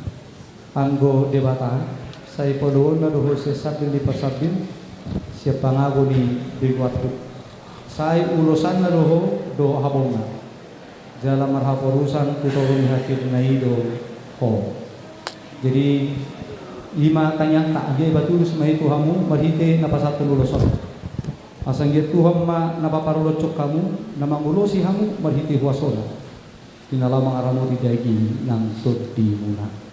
Anggo Debata, sai paluaonna do ho sian sandal ni parsandil, sian pangago ni begu anduk. Sai ulosanna do ho dohot habongna, jala marhaporusan tu toru ni hatiarna i do ho. Jadi, i ma tangiangta, anggiat dipaulus ma i tu hamu marhite na pasahathon ulos on. Asa anggiat Tuhan ma na paparholongjong hamu, na mangulosi hamu marhite huasona, di na laho mangaramoti daging nang tondimuna.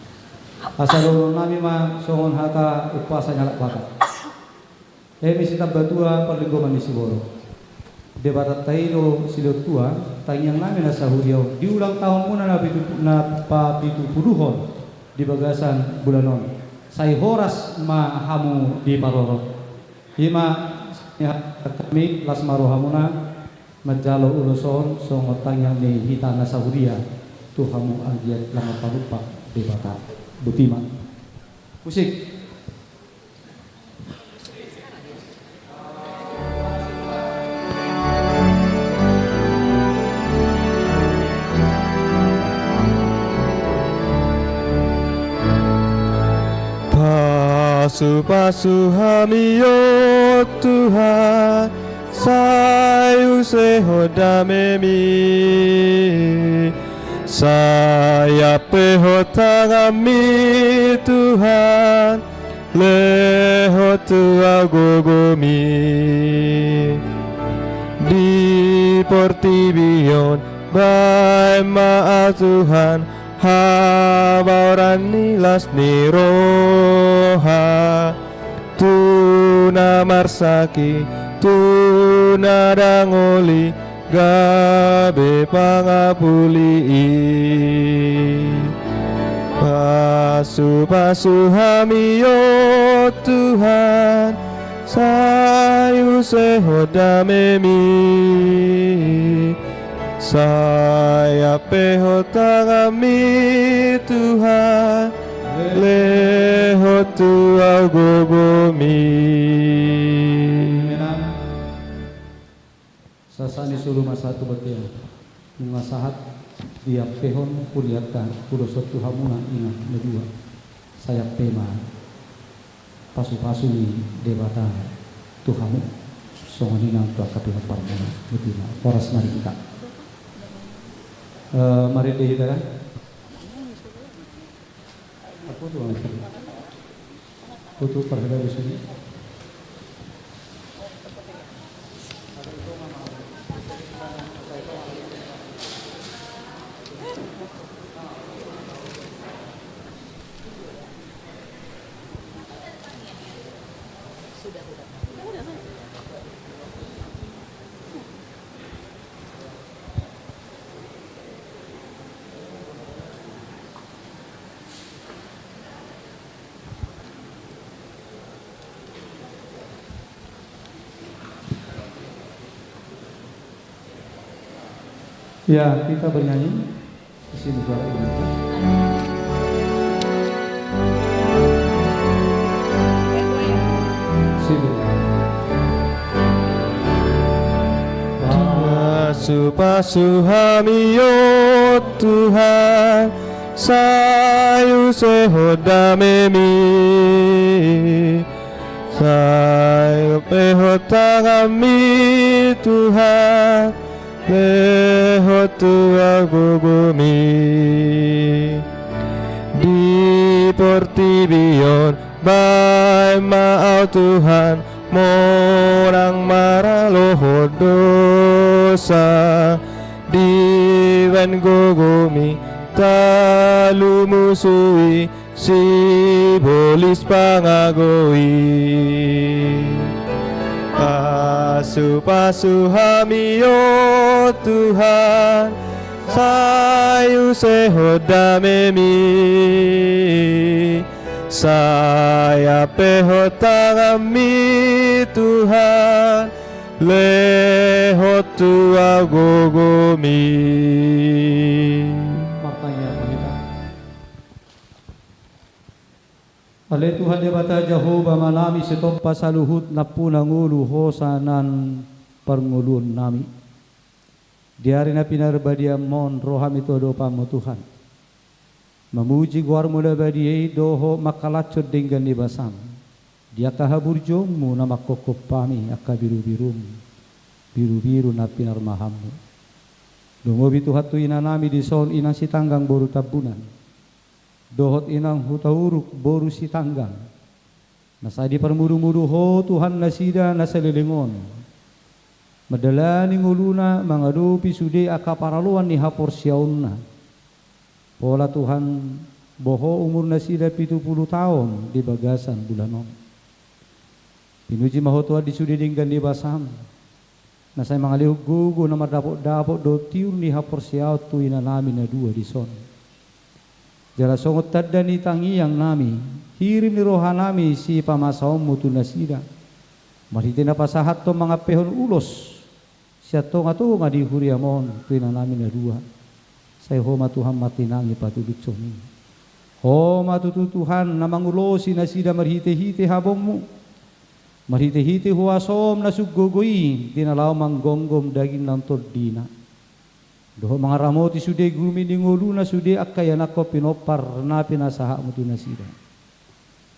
Asa dohonon nami ma songon hata umpasa ni halak Batak: Eme sitamba tua, parlinggoman ni siborok. Debatanta i do silehon tua, tangiang nami na sahuria on, di ulang tahun muna na pitu, na papitupuluhon di bagasan bulan on, sai horas ma hamu diparorot. I ma hami, las ma rohamuna manjalo ulos on songon tangiang ni hita na sahuria tu hamu, anggiat lam marpalumpang Debata. Boti ma. Musik. Pasu-pasu hami, o Tuhan, sai use ho damemi, sai ampehon tanganmi, Tuhan, lehon tu au gogomi. Di portibi on baen ma au, Tuhan, habaoran ni las ni roha, tu na marsakit, tu na dangoli, gabe pangapuli i. Pasu-pasu hami, o Tuhan, sai use ho damemi, sai ampehon tanganmi, Tuhan, lehon tu au gogomi. Sahat-sahat ni solu ma sahat tu bontean. Nunga sahat diampehon hurianta, ulos on tu hamuna, inang, na dua. Sai ampe ma pasu-pasu ni Debata tu hamu, songon i nang tu angka pinompar muna. Boti ma. Horas ma di hita. Eh, marende hita, kan? Apa tu, Bang? Foto parhela di sini. Ya, kita bernyanyi. Di sini suara ini. Sini. Pasu-pasu hami, o Tuhan, sai use ho damemi, sai ampehon tanganmi, Tuhan, lehon tu au gogomi. Di portibi on baen ma au, Tuhan, monang maralohon dosa, dibaen Lalu musui sibolis pangago i. Pasu-pasu hami, o Tuhan, sai use hot damemi. Sai ampe hot tanganmi, Tuhan, lehon tu au gogomi. Martangiang ma hita. Ale Tuhan Debata Jahowa, Amanami sitompa saluhut nampuna ngolu hosa na parngoluonnami. Di ari na pinarbadiaonmu on ro hami tu adopanmu Tuhan, mamuji goarmu na badia i dohot mangkalashon denggan ni basam di angka haburjuonmu na manghophop hami angka birubirum, birubiru na pinarmahanmu. Lumobi Tuhan tu inanami dison, Inang Sitanggang boru Tambunan, dohot Inang Hutauruk boru Sitanggang, na sai diparmudumudu Ho Tuhan nasida na saleleng on mandalani ngoluna mangadopi sude angka paraloan ni haporseaonna. Pola Tuhan, boho umurnasida pitu pulu taon di bagasan bulan on. Pinuji ma Ho Tuhan di sude denggan ni basam, na sai mangalehon gogo na mardapotdapot dohot tiur ni haporseaon tu inanami na dua dison. Jala songon tanda ni tangiangnami, hirim ni rohanami sipamasaonmu tu nasida, marhite na pasahathon mangampehon ulos sian tongatonga ni huriam on tu inanami na dua. Sai Ho ma Tuhan martinangi patulushon i. Ho ma tutu Tuhan na mangulosi nasida marhitehite habongmu, marhitehite huasom na sunggogo i di na laho manggomgom daging nang tondina, dohot mangaramoti sude gumit ni ngoluna sude angka ianakhon pinompar na pinasahatmu tu nasida.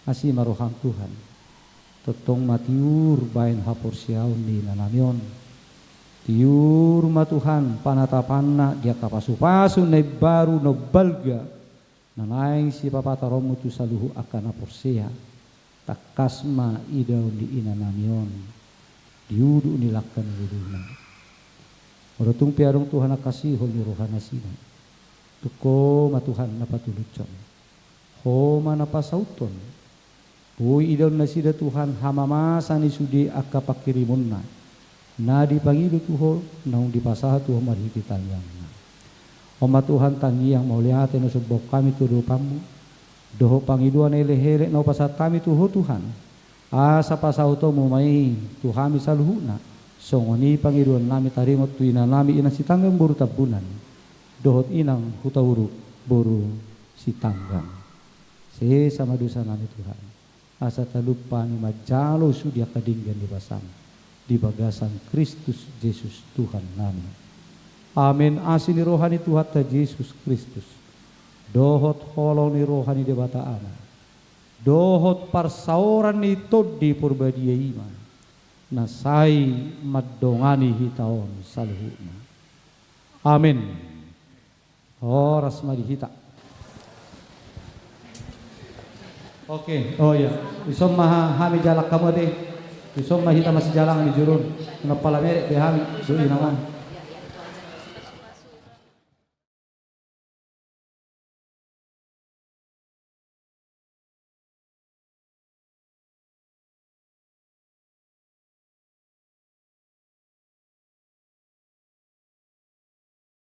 Asi ma roham Tuhan, tongtong ma tiur bahen haporseaon ni inanami on. Tiur ma Tuhan panatapanna di angka pasupasu na imbaru na umbalga, na naeng sipapataronmu tu saluhut angka na porsea. Tangkas ma idaon ni inanami on di udut ni langka ni ngoluna. Molo tung pe adong Tuhan angka sihol ni rohanasida, tung Ho ma Tuhan na patulushon. Ho ma na pasauthon. Boi idaon nasida Tuhan hamamasa ni sude angka panghirimonna na dipangido tu Ho, naung dipasahat tu Ho marhite tangiangna. On ma Tuhan tangiang mauliate na somba hami tu adopanmu, dohot pangidoan elekelek na hupasahat hami tu Ho Tuhan, asa pasautonmu ma i tu hami saluhutna. Songon i pangidoannami taringot tu inanami Inang Sitanggang boru Tambunan, dohot Inang Hutauruk boru Sitanggang. Sesa ma dosanami Tuhan, asa talup hami manjalo sude angka denggan ni basam di bagasan Kristus Jesus Tuhannami. Amen. Asi ni roha ni Tuhanta Jesus Kristus, dohot holong ni roha ni Debata Ama, dohot parsaoran ni Tondi Porbadia i ma na sai mandongani hita on saluhutna. Amen. Horas ma di hita. Oke, oh iya. Dison ma ha-, hami jalang hamu ate. Dison ma hita masijalangan di jurun. Nang pala merek be hami, do inangon.